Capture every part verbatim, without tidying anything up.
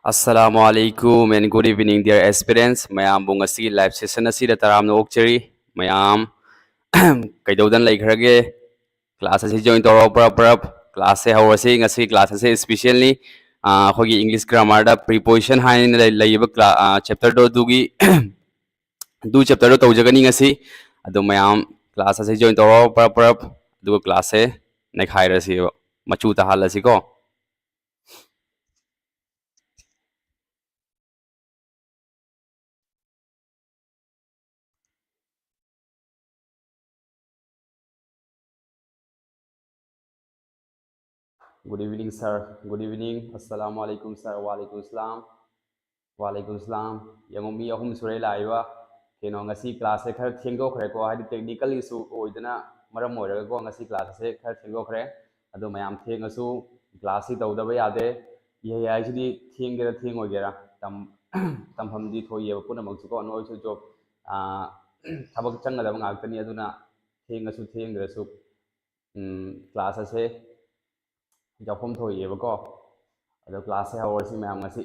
Assalamu alaikum and good evening, dear aspirants. ꯃꯌꯥꯝꯕꯨ ꯉꯁꯤꯒꯤ live session ꯑꯁꯤꯗ ꯇꯔꯥꯝꯅ ꯑꯣꯛꯆꯔꯤ꯫ ꯃꯌꯥꯝ ꯀꯩꯗꯧꯗꯅ ꯂꯩꯈ꯭ꯔꯒꯦ? Class ꯑꯁꯤ join ꯇꯧꯔꯣ, ꯄꯔꯞ ꯄꯔꯞ꯫ Class ꯁꯦ ꯍꯧꯔꯁꯤ꯫ ꯉꯁꯤ class ꯑꯁꯤ specially, ꯑꯥ, ꯑꯩꯈꯣꯏꯒꯤ English grammar ꯗ preposition ꯍꯥꯏꯅ ꯂꯩ-, ꯂꯩꯔꯤꯕ cla-, ꯑꯥ, chapter ꯗꯣ ꯑꯗꯨꯒꯤ ꯑꯗꯨ chapter ꯗꯣ ꯇꯧꯖꯒꯅꯤ ꯉꯁꯤ꯫ ꯑꯗꯣ ꯃꯌꯥꯝ class ꯑꯁꯤ join ꯇꯧꯔꯣ, ꯄꯔꯞ ꯄꯔꯞ꯫ ꯑꯗꯨꯒ class ꯁꯦ ꯅꯩꯈꯥꯏꯔꯁꯤꯕ, ꯃꯆꯨ ꯇꯥꯍꯜꯂꯁꯤꯀꯣ꯫ Good evening, sir. Good evening. Assalamu alaikum, sir. Wa alaikum salam. Wa alaikum salam. ꯌꯦꯡꯉꯣ, ꯃꯤ ꯑꯍꯨꯝ ꯁꯨꯔꯦ ꯂꯥꯛꯏꯕ꯫ ꯀꯩꯅꯣ, ꯉꯁꯤ class ꯁꯦ ꯈꯔ ꯊꯦꯡꯗꯣꯛꯈ꯭ꯔꯦꯀꯣ, ꯍꯥꯏꯗꯤ technical issue ꯑꯣꯏꯗꯅ ꯃꯔꯝ ꯑꯣꯏꯔꯒꯀꯣ, ꯉꯁꯤ class ꯑꯁꯦ ꯈꯔ ꯊꯦꯡꯗꯣꯛꯈ꯭ꯔꯦ꯫ ꯑꯗꯣ ꯃꯌꯥꯝ ꯊꯦꯡꯉꯁꯨ class ꯁꯤ ꯇꯧꯗꯕ ꯌꯥꯗꯦ꯫ ꯏꯍꯩ ꯍꯥꯏꯁꯤꯗꯤ ꯊꯦꯡꯒꯦꯔꯥ ꯊꯦꯡꯉꯣꯏꯒꯦꯔꯥ ꯇꯝ-, ꯇꯝꯐꯝꯗꯤ ꯊꯣꯛꯏꯑꯕ ꯄꯨꯝꯅꯃꯛꯁꯨꯀꯣ, ꯅꯣꯏꯁꯨ job, ꯑꯥ, ꯊꯕꯛ ꯆꯪꯒꯗꯕ ꯉꯥꯛꯇꯅꯤ꯫ ꯑꯗꯨꯅ ꯊꯦꯡꯉꯁꯨ ꯊꯦꯡꯗ꯭ꯔꯁꯨ, ꯎꯝ, class ꯑꯁꯦ ꯌꯥꯎꯐꯝ ꯊꯣꯛꯏꯑꯕꯀꯣ꯫ ꯑꯗꯣ class ꯁꯦ ꯍꯧꯔꯁꯤ ꯃꯌꯥꯝ ꯉꯁꯤ꯫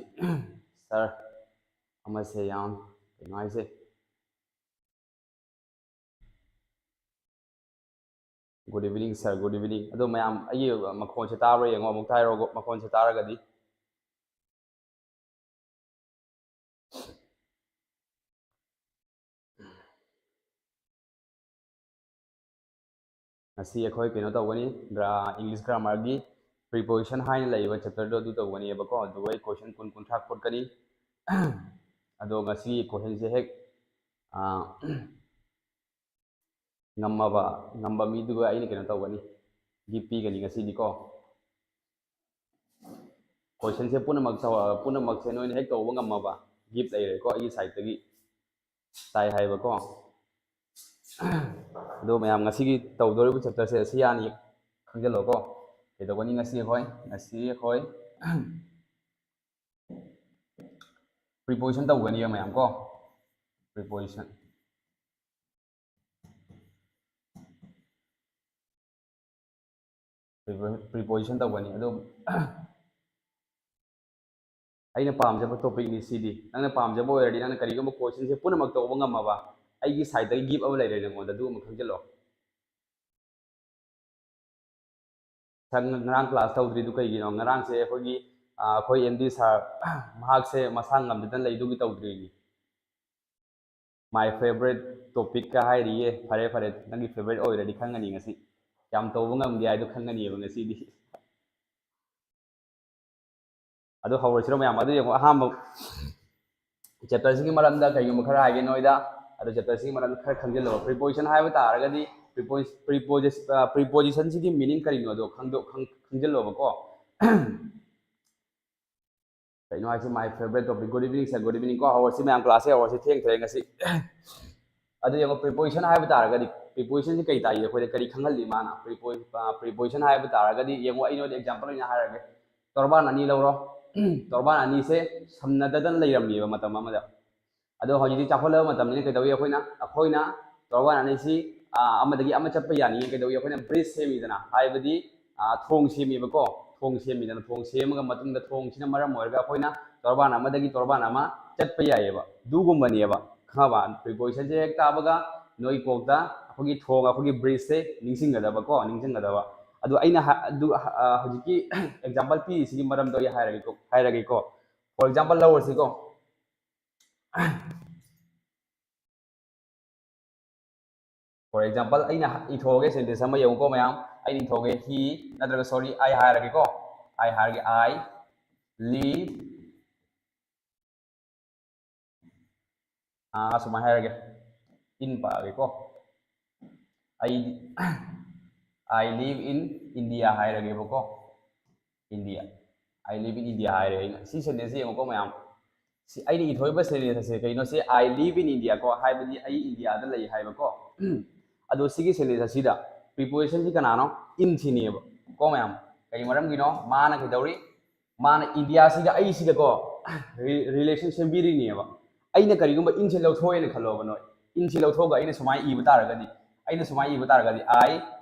Sir ꯑꯃꯁꯦ ꯌꯥꯝ ꯀꯩꯅꯣ ꯍꯥꯏꯁꯦ꯫ Good evening, sir. Good evening. ꯑꯗꯣ ꯃꯌꯥꯝ ꯑꯩꯒꯤ ꯃꯈꯣꯟꯁꯦ ꯇꯥꯕ꯭ꯔꯥ ꯌꯦꯡꯉꯣ, ꯑꯃꯨꯛꯇ ꯍꯥꯏꯔꯛꯑꯣ, ꯃꯈꯣꯟꯁꯦ ꯇꯥꯔꯒꯗꯤ꯫ ꯉꯁꯤ ꯑꯩꯈꯣꯏ ꯀꯩꯅꯣ ꯇꯧꯒꯅꯤ, gra-, English grammar ꯒꯤ preposition ꯍꯥꯏꯅ ꯂꯩꯔꯤꯕ chapter ꯗꯣ ꯑꯗꯨ ꯇꯧꯒꯅꯤꯕꯀꯣ꯫ ꯑꯗꯨꯒ ꯑꯩ question ꯀꯨꯟ, ꯀꯨꯟꯊ꯭ꯔꯥ ꯈꯣꯠꯀꯅꯤ꯫ ꯑꯗꯣ ꯉꯁꯤ question ꯁꯦ ꯍꯦꯛ, ꯑꯥ, ꯉꯝꯃꯕ, ꯉꯝꯕ ꯃꯤꯗꯨꯒ ꯑꯩꯅ ꯀꯩꯅꯣ ꯇꯧꯒꯅꯤ, gift ꯄꯤꯒꯅꯤ ꯉꯁꯤꯗꯤꯀꯣ꯫ Question ꯁꯦ ꯄꯨꯝꯅꯃꯛ ꯆꯥꯎ-, ꯄꯨꯝꯅꯃꯛꯁꯦ ꯅꯣꯏꯅ ꯍꯦꯛ ꯇꯧꯕ ꯉꯝꯃꯕ, gift ꯂꯩꯔꯦꯀꯣ ꯑꯩꯒꯤ side ꯇꯒꯤ꯫ ꯇꯥꯏ ꯍꯥꯏꯕꯀꯣ꯫ ꯑꯗꯣ ꯃꯌꯥꯝ ꯉꯁꯤꯒꯤ ꯇꯧꯗꯧꯔꯤꯕ chapter ꯁꯦ ꯑꯁꯤ ꯌꯥꯅꯤ, ꯈꯪꯖꯤꯜꯂꯣꯀꯣ꯫ ꯀꯩꯗꯧꯒꯅꯤ ꯉꯁꯤ ꯑꯩꯈꯣꯏ? ꯉꯁꯤ ꯑꯩꯈꯣꯏ preposition ꯇꯧꯒꯅꯤꯕ ꯃꯌꯥꯝ ꯀꯣ꯫ Preposition꯫ Prepo-, preposition ꯇꯧꯒꯅꯤ꯫ ꯑꯗꯣ ꯑꯩꯅ ꯄꯥꯝꯖꯕ ꯇꯣꯄꯤꯛꯅꯤ ꯁꯤꯗꯤ꯫ ꯅꯪꯅ ꯄꯥꯝꯖꯕ ꯑꯣꯏꯔꯗꯤ, ꯅꯪꯅ ꯀꯔꯤꯒꯨꯝꯕ ꯀꯣꯏꯁꯟꯁꯦ ꯄꯨꯝꯅꯃꯛ ꯇꯧꯕ ꯉꯝꯃꯕ, ꯑꯩꯒꯤ ꯁꯥꯏꯠꯇꯒꯤ ꯒꯤꯐ ꯑꯃ ꯂꯩꯔꯦ ꯅꯪꯉꯣꯟꯗ, ꯑꯗꯨ ꯑꯃ ꯈꯪꯖꯤꯜꯂꯣ꯫ ꯁꯥꯔ, ꯉꯔꯥꯡ ꯀ꯭ꯂꯥꯁ ꯇꯧꯗ꯭ꯔꯤꯗꯨ ꯀꯩꯒꯤꯅꯣ? ꯉꯔꯥꯡꯁꯦ ꯑꯩꯈꯣꯏꯒꯤ, ꯑ, ꯑꯩꯈꯣꯏ ꯑꯦꯝ ꯗꯤ ꯁꯥꯔ, ꯃꯍꯥꯛꯁꯦ ꯃꯁꯥ ꯉꯝꯗꯗꯅ ꯂꯩꯗꯨꯒꯤ ꯇꯧꯗ꯭ꯔꯤꯅꯤ꯫ My favorite topicꯀ ꯍꯥꯏꯔꯤꯌꯦ꯫ ꯐꯔꯦ, ꯐꯔꯦ, ꯅꯪꯒꯤ ꯐꯦꯕꯔꯦꯠ ꯑꯣꯏꯔꯗꯤ ꯈꯪꯒꯅꯤ ꯉꯁꯤ꯫ ꯀꯌꯥꯝ ꯇꯧꯕ ꯉꯝꯒꯦ ꯍꯥꯏꯗꯣ ꯈꯪꯒꯅꯤꯕ ꯉꯁꯤꯗꯤ꯫ ꯑꯗꯨ ꯍꯧꯔꯁꯤꯔꯣ ꯃꯌꯥꯝ? ꯑꯗꯨ ꯌꯦꯡꯉꯣ, ꯑꯍꯥꯟꯕ ꯆꯦꯞꯇꯔꯁꯤꯒꯤ ꯃꯔꯝꯗ ꯀꯩꯒꯨꯝꯕ ꯈꯔ ꯍꯥꯏꯒꯦ ꯅꯣꯏꯗ꯫ ꯑꯗꯨ ꯆꯦꯞꯇꯔꯁꯤꯒꯤ ꯃꯔꯝꯗ ꯈꯔ ꯈꯪꯖꯤꯜꯂꯣ꯫ ꯄ꯭ꯔꯤꯄꯣꯖꯤꯁꯟ ꯍꯥꯏꯕ ꯇꯥꯔꯒꯗꯤ, ꯄ꯭ꯔꯤꯄꯣꯖꯤꯁꯟꯁꯤꯒꯤ ꯃꯤꯅꯤꯡ ꯀꯔꯤꯅꯣꯗꯣ ꯈꯪꯗꯣꯛ-, ꯈꯪ-, ꯈꯪꯖꯤꯜꯂꯣꯕꯀꯣ꯫ ꯀꯩꯅꯣ ꯍꯥꯏꯁꯤ, my favorite topic꯫ Good evening, sir꯫ Good evening ꯀꯣ꯫ ꯍꯧꯔꯁꯤ ꯃꯌꯥꯝ, ꯀ꯭ꯂꯥꯁꯁꯦ ꯍꯧꯔꯁꯤ, ꯊꯦꯡꯈ꯭ꯔꯦ ꯉꯁꯤ꯫ ꯑꯗꯨ ꯌꯦꯡꯉꯣ, ꯄ꯭ꯔꯤꯄꯣꯖꯤꯁꯟ ꯍꯥꯏꯕ ꯇꯥꯔꯒꯗꯤ, ꯄ꯭ꯔꯤꯄꯣꯖꯤꯁꯟꯁꯤ ꯀꯩ ꯇꯥꯛꯏ ꯑꯩꯈꯣꯏꯗ, ꯀꯔꯤ ꯈꯪꯍꯜꯂꯤ ꯃꯥꯅ? ꯄ꯭ꯔꯤꯄꯣ-, ꯑ, ꯄ꯭ꯔꯤꯄꯣꯖꯤꯁꯟ ꯍꯥꯏꯕ ꯇꯥꯔꯒꯗꯤ, ꯌꯦꯡꯉꯣ, ꯑꯩ ꯅꯣꯏꯗ ꯑꯦꯛꯖꯥꯝꯄꯜ ꯑꯣꯏꯅ ꯍꯥꯏꯔꯒꯦ꯫ ꯇꯣꯔꯕꯥꯟ ꯑꯅꯤ ꯂꯧꯔꯣ꯫ ꯇꯣꯔꯕꯥꯟ ꯑꯅꯤꯁꯦ ꯁꯝꯅꯗꯗꯅ ꯂꯩꯔꯝꯃꯤꯕ ꯃꯇꯝ ꯑꯃꯗ꯫ ꯑꯗꯣ ꯍꯧꯖꯤꯛꯇꯤ ꯆꯥꯎꯈꯠꯂꯕ ꯃꯇꯝꯅꯤꯅ ꯀꯩꯗꯧꯏ? ꯑꯩꯈꯣꯏꯅ, ꯑꯩꯈꯣꯏꯅ ꯇꯣꯔꯕꯥꯟ ꯑꯅꯤꯁꯤ, ꯑ, ꯑꯃꯗꯒꯤ ꯑꯃ ꯆꯠꯄ ꯌꯥꯅꯤꯡꯉꯦ꯫ ꯀꯩꯗꯧꯏ? ꯑꯩꯈꯣꯏꯅ ꯕ꯭ꯔꯤꯖ ꯁꯦꯝꯃꯤꯗꯅ, ꯍꯥꯏꯕꯗꯤ, ꯑ, ꯊꯣꯡ ꯁꯦꯝꯃꯦꯕꯀꯣ꯫ ꯊꯣꯡ ꯁꯦꯝꯃꯤꯗꯅ, ꯊꯣꯡ ꯁꯦꯝꯃꯒ ꯃꯇꯨꯡꯗ ꯊꯣꯡꯁꯤꯅ ꯃꯔꯝ ꯑꯣꯏꯔꯒ ꯑꯩꯈꯣꯏꯅ ꯇꯣꯔꯕꯥꯟ ꯑꯃꯗꯒꯤ ꯇꯣꯔꯕꯥꯟ ꯑꯃ ꯆꯠꯄ ꯌꯥꯏꯌꯦꯕ꯫ ꯑꯗꯨꯒꯨꯝꯕꯅꯦꯕ, ꯈꯪꯉꯕ? ꯄ꯭ꯔꯤꯄꯣꯖꯤꯁꯟꯁꯦ ꯍꯦꯛ ꯇꯥꯕꯒ ꯅꯣꯏ ꯀꯣꯛꯇ ꯑꯩꯈꯣꯏꯒꯤ ꯊꯣꯡ, ꯑꯩꯈꯣꯏꯒꯤ ꯕ꯭ꯔꯤꯖꯁꯦ ꯅꯤꯡꯁꯤꯡꯒꯗꯕꯀꯣ, ꯅꯤꯡꯁꯤꯡꯒꯗꯕ꯫ ꯑꯗꯨ ꯑꯩꯅ ꯍꯥ-, ꯑꯗꯨ, ꯑ, ꯍꯧꯖꯤꯛꯀꯤ ꯑꯦꯛꯖꯥꯝꯄꯜ ꯄꯤꯔꯤꯁꯤꯒꯤ ꯃꯔꯝꯗꯣ ꯑꯩ ꯍꯥꯏꯔꯒꯦꯀꯣ, ꯍꯥꯏꯔꯒꯦꯀꯣ꯫ For example ꯂꯧꯔꯁꯤꯀꯣ꯫ For example, ꯑꯩꯅ ꯏꯊꯣꯛꯑꯒꯦ, ꯁꯦꯟꯇꯦꯟꯁ ꯑꯃ ꯌꯦꯡꯉꯨꯀꯣ ꯃꯌꯥꯝ꯫ ꯑꯩꯅ ꯏꯊꯣꯛꯑꯒꯦ, he ꯅꯠꯇ꯭ꯔꯒ, sorry, I ꯍꯥꯏꯔꯒꯦꯀꯣ꯫ I ꯍꯥꯏꯔꯒꯦ, "I live", ꯑꯥ, ꯁꯨꯃꯥꯏꯅ ꯍꯥꯏꯔꯒꯦ, in ꯄꯥꯛꯑꯒꯦꯀꯣ꯫ ꯑꯩ, "I live in India" ꯍꯥꯏꯔꯒꯦꯕꯀꯣ꯫ "India", "I live in India" ꯍꯥꯏꯔꯦ ꯑꯩꯅ꯫ ꯁꯤ ꯁꯦꯟꯇꯦꯟꯁꯁꯤ ꯌꯦꯡꯉꯨꯀꯣ ꯃꯌꯥꯝ꯫ ꯁꯤ ꯑꯩꯅ ꯏꯊꯣꯛꯏꯕ ꯁꯦꯟꯇꯦꯟꯁ ꯑꯁꯦ ꯀꯩꯅꯣ? ꯁꯤ "I live in India" ꯀꯣ, ꯍꯥꯏꯕꯗꯤ ꯑꯩ ꯏꯟꯗꯤꯌꯥꯗ ꯂꯩ ꯍꯥꯏꯕꯀꯣ꯫ ꯑꯗꯣ ꯁꯤꯒꯤ ꯁꯦꯟꯇꯦꯟꯁ ꯑꯁꯤꯗ ꯄ꯭ꯔꯤꯄꯣꯖꯤꯁꯟꯁꯤ ꯀꯅꯥꯅꯣ? In ꯁꯤꯅꯦꯕ ꯀꯣ ꯃꯌꯥꯝ꯫ ꯀꯔꯤ ꯃꯔꯝꯒꯤꯅꯣ? ꯃꯥꯅ ꯀꯩꯗꯧꯔꯤ? ꯃꯥꯅ ꯏꯟꯗꯤꯌꯥꯁꯤꯒ ꯑꯩꯁꯤꯒꯀꯣ ꯔꯤ-, ꯔꯤꯂꯦꯁꯟ ꯁꯦꯝꯕꯤꯔꯤꯅꯦꯕ꯫ ꯑꯩꯅ ꯀꯔꯤꯒꯨꯝꯕ in ꯁꯦ ꯂꯧꯊꯣꯛꯑꯦꯅ ꯈꯜꯂꯣꯕ ꯅꯣꯏ꯫ In ꯁꯦ ꯂꯧꯊꯣꯛꯑꯒ ꯑꯩꯅ ꯁꯨꯃꯥꯏꯅ ꯏꯕ ꯇꯥꯔꯒꯗꯤ, ꯑꯩꯅ ꯁꯨꯃꯥꯏꯅ ꯏꯕ ꯇꯥꯔꯒꯗꯤ, "I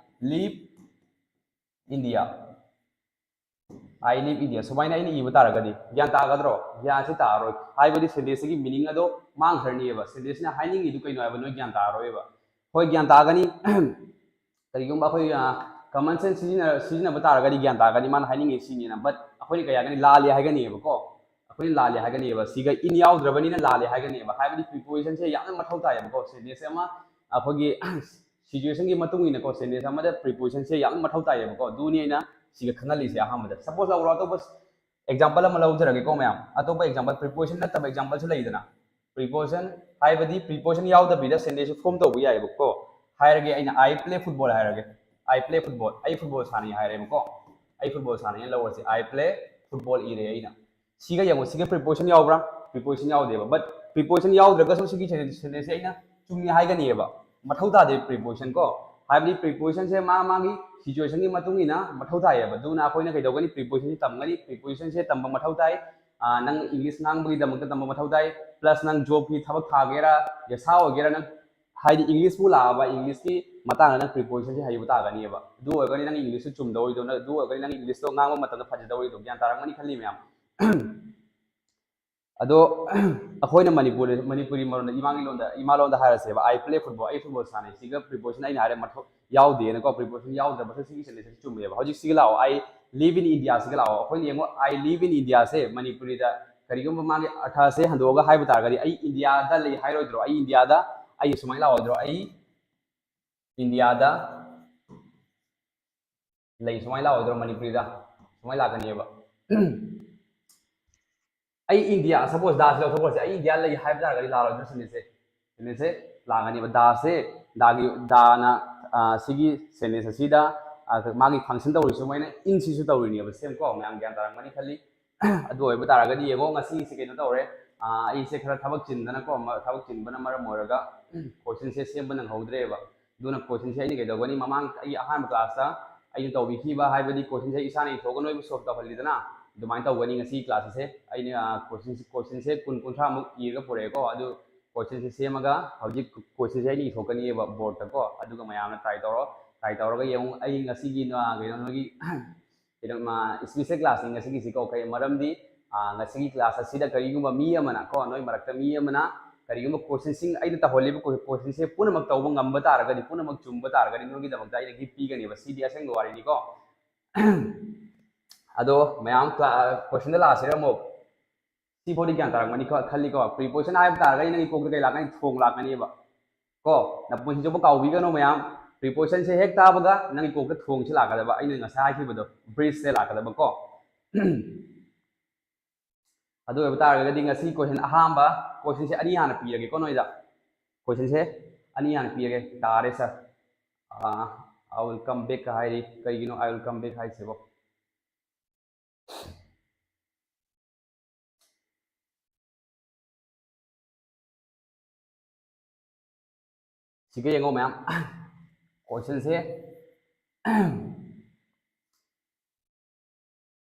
live India", "I live India" ꯁꯨꯃꯥꯏꯅ ꯑꯩꯅ ꯏꯕ ꯇꯥꯔꯒꯗꯤ ꯒ꯭ꯌꯥꯟ ꯇꯥꯒꯗ꯭ꯔꯣ? ꯒ꯭ꯌꯥꯟꯁꯤ ꯇꯥꯔꯔꯣꯏ꯫ ꯍꯥꯏꯕꯗꯤ sentence ꯁꯤꯒꯤ meaning ꯑꯗꯣ ꯃꯥꯡꯈ꯭ꯔꯅꯤꯕ꯫ Sentence ꯁꯤꯅ ꯍꯥꯏꯅꯤꯡꯉꯤꯗꯨ ꯀꯩꯅꯣ ꯍꯥꯏꯕ ꯅꯣꯏ ꯒ꯭ꯌꯥꯟ ꯇꯥꯔꯔꯣꯏꯕ꯫ ꯍꯣꯏ, ꯒ꯭ꯌꯥꯟ ꯇꯥꯒꯅꯤ꯫ ꯀꯔꯤꯒꯨꯝꯕ ꯑꯩꯈꯣꯏ, ꯑ, common sense ꯁꯤꯖꯤꯟꯅ-, ꯁꯤꯖꯤꯟꯅꯕ ꯇꯥꯔꯒꯗꯤ ꯒ꯭ꯌꯥꯟ ꯇꯥꯒꯅꯤ, ꯃꯥꯅ ꯍꯥꯏꯅꯤꯡꯉꯤ ꯁꯤꯅꯤꯅ꯫ But ꯑꯩꯈꯣꯏꯅ ꯀꯩ ꯍꯥꯏꯒꯅꯤ? ꯂꯥꯜꯂꯦ ꯍꯥꯏꯒꯅꯤꯕꯀꯣ꯫ ꯑꯩꯈꯣꯏꯅ ꯂꯥꯜꯂꯦ ꯍꯥꯏꯒꯅꯤꯕ꯫ ꯁꯤꯒ "in" ꯌꯥꯎꯗ꯭ꯔꯕꯅꯤꯅ ꯂꯥꯜꯂꯦ ꯍꯥꯏꯒꯅꯤꯕ꯫ ꯍꯥꯏꯕꯗꯤ preposition ꯁꯦ ꯌꯥꯝꯅ ꯃꯊꯧ ꯇꯥꯏꯌꯦꯕꯀꯣ꯫ Sentence ꯑꯃ ꯑꯩꯈꯣꯏꯒꯤ situation ꯒꯤ ꯃꯇꯨꯡ ꯏꯟꯅꯀꯣ, sentence ꯑꯃꯗ preposition ꯁꯦ ꯌꯥꯝꯅ ꯃꯊꯧ ꯇꯥꯏꯌꯦꯕꯀꯣ꯫ ꯑꯗꯨꯅꯤ ꯑꯩꯅ ꯁꯤꯒ ꯈꯪꯍꯜꯂꯤꯁꯦ ꯑꯍꯥꯟꯕꯗ꯫ Suppose ꯂꯧꯔꯣ, ꯑꯇꯣꯞꯄ example ꯑꯃ ꯂꯧꯖꯔꯒꯦꯀꯣ ꯃꯌꯥꯝ꯫ ꯑꯇꯣꯞꯄ example, preposition ꯅꯠꯇꯕ example ꯁꯨ ꯂꯩꯗꯅ꯫ Preposition ꯍꯥꯏꯕꯗꯤ preposition ꯌꯥꯎꯗꯕꯤꯗ sentence ꯁꯦ form ꯇꯧꯕ ꯌꯥꯏꯑꯕꯀꯣ꯫ ꯍꯥꯏꯔꯒꯦ ꯑꯩꯅ "I play football" ꯍꯥꯏꯔꯒꯦ꯫ "I play football", ꯑꯩ football ꯁꯥꯟꯅꯩ ꯍꯥꯏꯔꯦꯕꯀꯣ꯫ ꯑꯩ football ꯁꯥꯟꯅꯩꯅ ꯂꯧꯔꯁꯤ꯫ "I play football" ꯏꯔꯦ ꯑꯩꯅ꯫ ꯁꯤꯒ ꯌꯦꯡꯉꯣ, ꯁꯤꯒ preposition ꯌꯥꯎꯕ꯭ꯔꯥ? Preposition ꯌꯥꯎꯗꯦꯕ꯫ But preposition ꯌꯥꯎꯗ꯭ꯔꯒꯁꯨ ꯁꯤꯒꯤ sentence ꯁꯦ ꯑꯩꯅ ꯆꯨꯝꯃꯤ ꯍꯥꯏꯒꯅꯤꯕ꯫ ꯃꯊꯧ ꯇꯥꯗꯦ preposition ꯀꯣ꯫ ꯍꯥꯏꯕꯗꯤ preposition ꯁꯦ ꯃꯥ ꯃꯥꯒꯤ situation ꯒꯤ ꯃꯇꯨꯡ ꯏꯟꯅ ꯃꯊꯧ ꯇꯥꯏꯌꯦꯕ꯫ ꯑꯗꯨꯅ ꯑꯩꯈꯣꯏꯅ ꯀꯩꯗꯧꯒꯅꯤ? Preposition ꯁꯦ ꯇꯝꯒꯅꯤ꯫ Preposition ꯁꯦ ꯇꯝꯕ ꯃꯊꯧ ꯇꯥꯏ꯫ ꯑꯥ, ꯅꯪ English ꯉꯥꯡꯕꯒꯤꯗꯃꯛꯇ ꯇꯝꯕ ꯃꯊꯧ ꯇꯥꯏ꯫ Plus ꯅꯪ job ꯀꯤ ꯊꯕꯛ ꯊꯥꯒꯦꯔꯥ, ꯌꯦꯁꯥ ꯑꯣꯏꯒꯦꯔꯥ, ꯅꯪ ꯍꯥꯏꯗꯤ English ꯄꯨ ꯂꯥꯛꯑꯕ, English ꯀꯤ ꯃꯇꯥꯡꯗ ꯅꯪ preposition ꯁꯦ ꯍꯩꯕ ꯇꯥꯒꯅꯤꯕ꯫ ꯑꯗꯨ ꯑꯣꯏꯔꯒꯅꯤ ꯅꯪ English ꯁꯨ ꯆꯨꯝꯗꯧꯔꯤꯗꯣ, ꯅꯪ ꯑꯗꯨ ꯑꯣꯏꯔꯒꯅꯤ ꯅꯪ English ꯇꯣ ꯉꯥꯡꯕ ꯃꯇꯝꯗ ꯐꯖꯗꯧꯔꯤꯗꯣ꯫ ꯒ꯭ꯌꯥꯟ ꯇꯥꯔꯝꯒꯅꯤ ꯈꯜꯂꯤ ꯃꯌꯥꯝ꯫ ꯑꯗꯣ ꯑꯩꯈꯣꯏꯅ ꯃꯅꯤꯄꯨꯔ, ꯃꯅꯤꯄꯨꯔꯤ ꯃꯔꯣꯟꯗ, ꯏꯃꯥꯒꯤ ꯂꯣꯟꯗ, ꯏꯃꯥ ꯂꯣꯟꯗ ꯍꯥꯏꯔꯁꯦꯕ, "I play football", ꯑꯩ football ꯁꯥꯟꯅꯩ꯫ ꯁꯤꯒ preposition ꯑꯩꯅ ꯍꯥꯏꯔꯦ ꯃꯊꯧ ꯌꯥꯎꯗꯦꯅꯀꯣ, preposition ꯌꯥꯎꯗ꯭ꯔꯕꯁꯨ ꯁꯤꯒꯤ sentence ꯁꯤ ꯆꯨꯝꯃꯦꯕ꯫ ꯍꯧꯖꯤꯛ ꯁꯤꯒ ꯂꯥꯛꯑꯣ, "I live in India" ꯁꯤꯒ ꯂꯥꯛꯑꯣ꯫ ꯑꯩꯈꯣꯏꯅ ꯌꯦꯡꯉꯣ, "I live in India" ꯁꯦ ꯃꯅꯤꯄꯨꯔꯤꯗ ꯀꯔꯤꯒꯨꯝꯕ ꯃꯥꯒꯤ ꯑꯔꯊꯁꯦ ꯍꯟꯗꯣꯛꯑꯒ ꯍꯥꯏꯕ ꯇꯥꯔꯒꯗꯤ, "ꯑꯩ ꯏꯟꯗꯤꯌꯥꯗ ꯂꯩ" ꯍꯥꯏꯔꯣꯏꯗ꯭ꯔꯣ? "ꯑꯩ ꯏꯟꯗꯤꯌꯥꯗ", ꯑꯩ ꯁꯨꯃꯥꯏꯅ ꯂꯥꯛꯑꯣꯏꯗ꯭ꯔꯣ? "ꯑꯩ ꯏꯟꯗꯤꯌꯥꯗ ꯂꯩ" ꯁꯨꯃꯥꯏꯅ ꯂꯥꯛꯑꯣꯏꯗ꯭ꯔꯣ ꯃꯅꯤꯄꯨꯔꯤꯗ? ꯁꯨꯃꯥꯏꯅ ꯂꯥꯛꯀꯅꯦꯕ꯫ "ꯑꯩ ꯏꯟꯗꯤꯌꯥ", suppose ꯗꯥꯁꯤ ꯂꯧꯊꯣꯛꯈ꯭ꯔꯁꯦ, "ꯑꯩ ꯏꯟꯗꯤꯌꯥ ꯂꯩ" ꯍꯥꯏꯕ ꯇꯥꯔꯒꯗꯤ ꯂꯥꯛꯑꯣꯏꯗ꯭ꯔꯣ sentence ꯁꯦ? Sentence ꯁꯦ ꯂꯥꯛꯀꯅꯦꯕ꯫ ꯗꯥꯁꯦ, ꯗꯥꯒꯤ, ꯗꯥꯅ, ꯑ, ꯁꯤꯒꯤ sentence ꯑꯁꯤꯗ, ꯑ, ꯃꯥꯒꯤ function ꯇꯧꯔꯤꯁꯦ ꯁꯨꯃꯥꯏꯅ "in" ꯁꯤꯁꯨ ꯇꯧꯔꯤꯅꯦꯕ, same ꯀꯣ꯫ ꯃꯌꯥꯝ ꯒ꯭ꯌꯥꯟ ꯇꯥꯔꯝꯒꯅꯤ ꯈꯜꯂꯤ꯫ ꯑꯗꯨ ꯑꯣꯏꯕ ꯇꯥꯔꯒꯗꯤ ꯌꯦꯡꯉꯣ, ꯉꯁꯤꯁꯦ ꯀꯩꯅꯣ ꯇꯧꯔꯦ, ꯑ, ꯑꯩꯁꯦ ꯈꯔ ꯊꯕꯛ ꯆꯤꯟꯗꯅꯀꯣ, ꯃ-, ꯊꯕꯛ ꯆꯤꯟꯕꯅ ꯃꯔꯝ ꯑꯣꯏꯔꯒ question ꯁꯦ ꯁꯦꯝꯕ ꯅꯪꯍꯧꯗ꯭ꯔꯦꯕ꯫ ꯑꯗꯨꯅ question ꯁꯦ ꯑꯩꯅ ꯀꯩꯗꯧꯒꯅꯤ, ꯃꯃꯥꯡ ꯑꯩꯒꯤ ꯑꯍꯥꯟꯕ class ꯇ ꯑꯩꯅ ꯇꯧꯕꯤꯈꯤꯕ, ꯍꯥꯏꯕꯗꯤ question ꯁꯦ ꯏꯁꯥꯅ ꯏꯊꯣꯛꯑꯒ ꯅꯣꯏꯕꯨ solve ꯇꯧꯍꯜꯂꯤꯗꯅ, ꯑꯗꯨꯃꯥꯏꯅ ꯇꯧꯒꯅꯤ ꯉꯁꯤ class ꯑꯁꯦ꯫ ꯑꯩꯅ, ꯑ, question, question ꯁꯦ ꯀꯨꯟ, ꯀꯨꯟꯊ꯭ꯔꯥꯃꯨꯛ ꯏꯔꯒ ꯄꯨꯔꯛꯑꯦꯀꯣ꯫ ꯑꯗꯨ question ꯁꯦ ꯁꯦꯝꯃꯒ ꯍꯧꯖꯤꯛ question ꯁꯦ ꯑꯩꯅ ꯏꯊꯣꯛꯀꯅꯤꯕ board ꯇꯀꯣ꯫ ꯑꯗꯨꯒ ꯃꯌꯥꯝꯅ try ꯇꯧꯔꯣ꯫ Try ꯇꯧꯔꯒ ꯌꯦꯡꯉꯨ꯫ ꯑꯩ ꯉꯁꯤꯒꯤ, ꯑ, ꯀꯩꯅꯣ, ꯅꯣꯏꯒꯤ ꯀꯩꯅꯣ, ꯃꯥ, special class ꯅꯤ ꯉꯁꯤꯒꯤꯁꯤꯀꯣ꯫ ꯀꯩ ꯃꯔꯝꯗꯤ, ꯑ, ꯉꯁꯤꯒꯤ class ꯑꯁꯤꯗ ꯀꯔꯤꯒꯨꯝꯕ ꯃꯤ ꯑꯃꯅ ꯀꯣ, ꯅꯣꯏ ꯃꯔꯛꯇ ꯃꯤ ꯑꯃꯅ ꯀꯔꯤꯒꯨꯝꯕ question ꯁꯤꯡ, ꯑꯩꯅ ꯇꯧꯍꯜꯂꯤꯕ question ꯁꯦ ꯄꯨꯝꯅꯃꯛ ꯇꯧꯕ ꯉꯝꯕ ꯇꯥꯔꯒꯗꯤ, ꯄꯨꯝꯅꯃꯛ ꯆꯨꯝꯕ ꯇꯥꯔꯒꯗꯤ ꯅꯣꯏꯒꯤꯗꯃꯛꯇ ꯑꯩꯅ gift ꯄꯤꯒꯅꯦꯕ꯫ ꯁꯤꯗꯤ ꯑꯁꯦꯡꯕ ꯋꯥꯔꯤꯅꯤꯀꯣ꯫ ꯑꯗꯣ ꯃꯌꯥꯝ ꯀ꯭ꯂꯥ-, question ꯗ ꯂꯥꯛꯑꯁꯤꯔ ꯑꯃꯨꯛ? ꯁꯤꯐꯥꯎꯗꯤ ꯒ꯭ꯌꯥꯟ ꯇꯥꯔꯝꯒꯅꯤ ꯈ-, ꯈꯜꯂꯤꯀꯣ꯫ Preposition ꯍꯥꯏꯕ ꯇꯥꯔꯒꯗꯤ ꯅꯪꯒꯤ ꯀꯣꯛꯇ ꯀꯩ ꯂꯥꯛꯀꯅꯤ? ꯊꯣꯡ ꯂꯥꯛꯀꯅꯦꯕ꯫ ꯀꯣ, ꯅꯄꯨꯟꯁꯤ ꯆꯨꯞꯄ ꯀꯥꯎꯕꯤꯒꯅꯨ ꯃꯌꯥꯝ꯫ Preposition ꯁꯦ ꯍꯦꯛ ꯇꯥꯕꯒ ꯅꯪꯒꯤ ꯀꯣꯛꯇ ꯊꯣꯡꯁꯤ ꯂꯥꯛꯀꯗꯕ, ꯑꯩꯅ ꯉꯁꯥꯏ ꯍꯥꯏꯈꯤꯕꯗꯣ, bridge ꯁꯦ ꯂꯥꯛꯀꯗꯕ ꯀꯣ꯫ ꯑꯗꯨ ꯑꯣꯏꯕ ꯇꯥꯔꯒꯗꯤ ꯉꯁꯤ question ꯑꯍꯥꯟꯕ, question ꯁꯦ ꯑꯅꯤ ꯍꯥꯟꯅ ꯄꯤꯔꯒꯦꯀꯣ ꯅꯣꯏꯗ꯫ Question ꯁꯦ ꯑꯅꯤ ꯍꯥꯟꯅ ꯄꯤꯔꯒꯦ꯫ ꯇꯥꯔꯦ sir꯫ Ah, "I will come back" ꯍꯥꯏꯔꯤ꯫ ꯀꯩꯒꯤꯅꯣ "I will come back" ꯍꯥꯏꯁꯤꯕꯣ? ꯁꯤꯒ ꯌꯦꯡꯉꯣ ꯃꯌꯥꯝ꯫ Question ꯁꯦ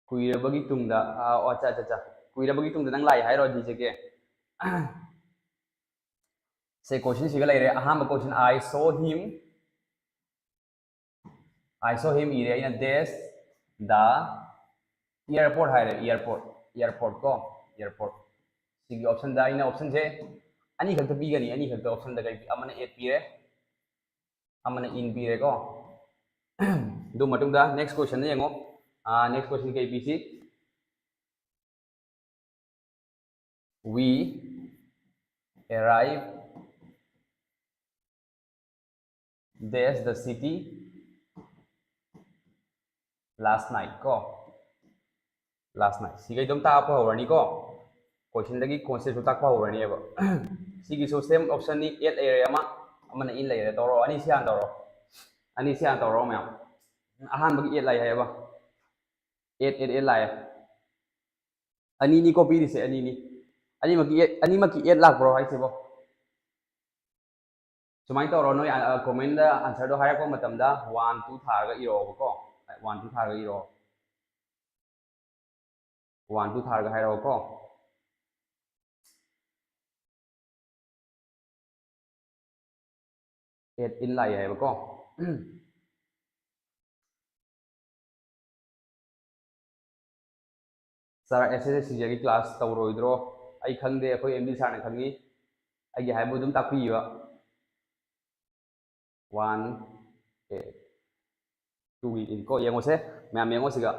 ꯀꯨꯏꯔꯕꯒꯤ ꯇꯨꯡꯗ, ꯑꯥ, ꯑꯣ, ꯑꯠꯆꯥ, ꯑꯠꯆꯥ, ꯑꯠꯆꯥ꯫ ꯀꯨꯏꯔꯕꯒꯤ ꯇꯨꯡꯗ ꯅꯪ ꯂꯥꯛꯑꯦ ꯍꯥꯏꯔꯣ, ꯗꯤ ꯖꯦ ꯀꯦ? ꯁꯦ, question ꯁꯤꯒ ꯂꯩꯔꯦ꯫ ꯑꯍꯥꯟꯕ question, "I saw him", "I saw him" ꯏꯔꯦ ꯑꯩꯅ, "dash the airport" ꯍꯥꯏꯔꯦ, airport, airport ꯀꯣ, airport꯫ ꯁꯤꯒꯤ option ꯗ ꯑꯩꯅ option ꯁꯦ ꯑꯅꯤꯈꯛꯇ ꯄꯤꯒꯅꯤ, ꯑꯅꯤꯈꯛꯇ option ꯗ ꯀꯔꯤ, ꯑꯃꯅ at ꯄꯤꯔꯦ, ꯑꯃꯅ in ꯄꯤꯔꯦꯀꯣ꯫ ꯑꯗꯨ ꯃꯇꯨꯡꯗ next question ꯗ ꯌꯦꯡꯉꯣ꯫ ꯑꯥ, next question ꯀꯩ ꯄꯤꯁꯤ? "We arrived dash the city last night" ꯀꯣ꯫ Last night꯫ ꯁꯤꯈꯩ ꯑꯗꯨꯝ ꯇꯥꯛꯄ ꯍꯧꯔꯅꯤꯀꯣ꯫ Question ꯗꯒꯤ concept ꯁꯨ ꯇꯥꯛꯄ ꯍꯧꯔꯅꯦꯕ꯫ ꯁꯤꯒꯤꯁꯨ same option ꯅꯤ, at ꯂꯩꯔꯦ ꯑꯃ, ꯑꯃꯅ in ꯂꯩꯔꯦ꯫ ꯇꯧꯔꯣ, ꯑꯅꯤꯁꯤ ꯍꯥꯟꯅ ꯇꯧꯔꯣ꯫ ꯑꯅꯤꯁꯤ ꯍꯥꯟꯅ ꯇꯧꯔꯣ ꯃꯌꯥꯝ꯫ ꯑꯍꯥꯟꯕꯒꯤ at ꯂꯥꯛꯑꯦ ꯍꯥꯏꯌꯦꯕ꯫ At, at, at ꯂꯥꯛꯑꯦ꯫ ꯑꯅꯤꯅꯤꯀꯣ ꯄꯤꯔꯤꯁꯦ, ꯑꯅꯤꯅꯤ꯫ ꯑꯅꯤꯃꯛꯀꯤ at, ꯑꯅꯤꯃꯛꯀꯤ at ꯂꯥꯛꯄ꯭ꯔꯣ ꯍꯥꯏꯁꯤꯕꯣ? ꯁꯨꯃꯥꯏꯅ ꯇꯧꯔꯣ, ꯅꯣꯏ, ꯑ, comment ꯗ answer ꯗꯣ ꯍꯥꯏꯔꯛꯄ ꯃꯇꯝꯗ one two ꯊꯥꯔꯒ ꯏꯔꯛꯑꯣꯕꯀꯣ꯫ One two ꯊꯥꯔꯒ ꯏꯔꯛꯑꯣ꯫ One two ꯊꯥꯔꯒ ꯍꯥꯏꯔꯛꯑꯣꯀꯣ꯫ At in ꯂꯥꯛꯑꯦ ꯍꯥꯏꯕꯀꯣ꯫ ꯁꯥꯔ, ꯑꯦꯁ ꯑꯦꯁ ꯁꯤꯖꯒꯤ ꯀ꯭ꯂꯥꯁ ꯇꯧꯔꯣꯏꯗ꯭ꯔꯣ? ꯑꯩ ꯈꯪꯗꯦ, ꯑꯩꯈꯣꯏ ꯑꯦꯝ ꯗꯤ ꯁꯥꯔꯅ ꯈꯪꯉꯤ꯫ ꯑꯩꯒꯤ ꯍꯥꯏꯕꯨ ꯑꯗꯨꯝ ꯇꯥꯛꯄꯤꯌꯨ꯫ ꯋꯥꯟ ꯑꯦ ꯇꯨꯒꯤ ꯏꯟꯀꯣ ꯌꯦꯡꯉꯣꯁꯦ, ꯃꯌꯥꯝ ꯌꯦꯡꯉꯣ ꯁꯤꯒ꯫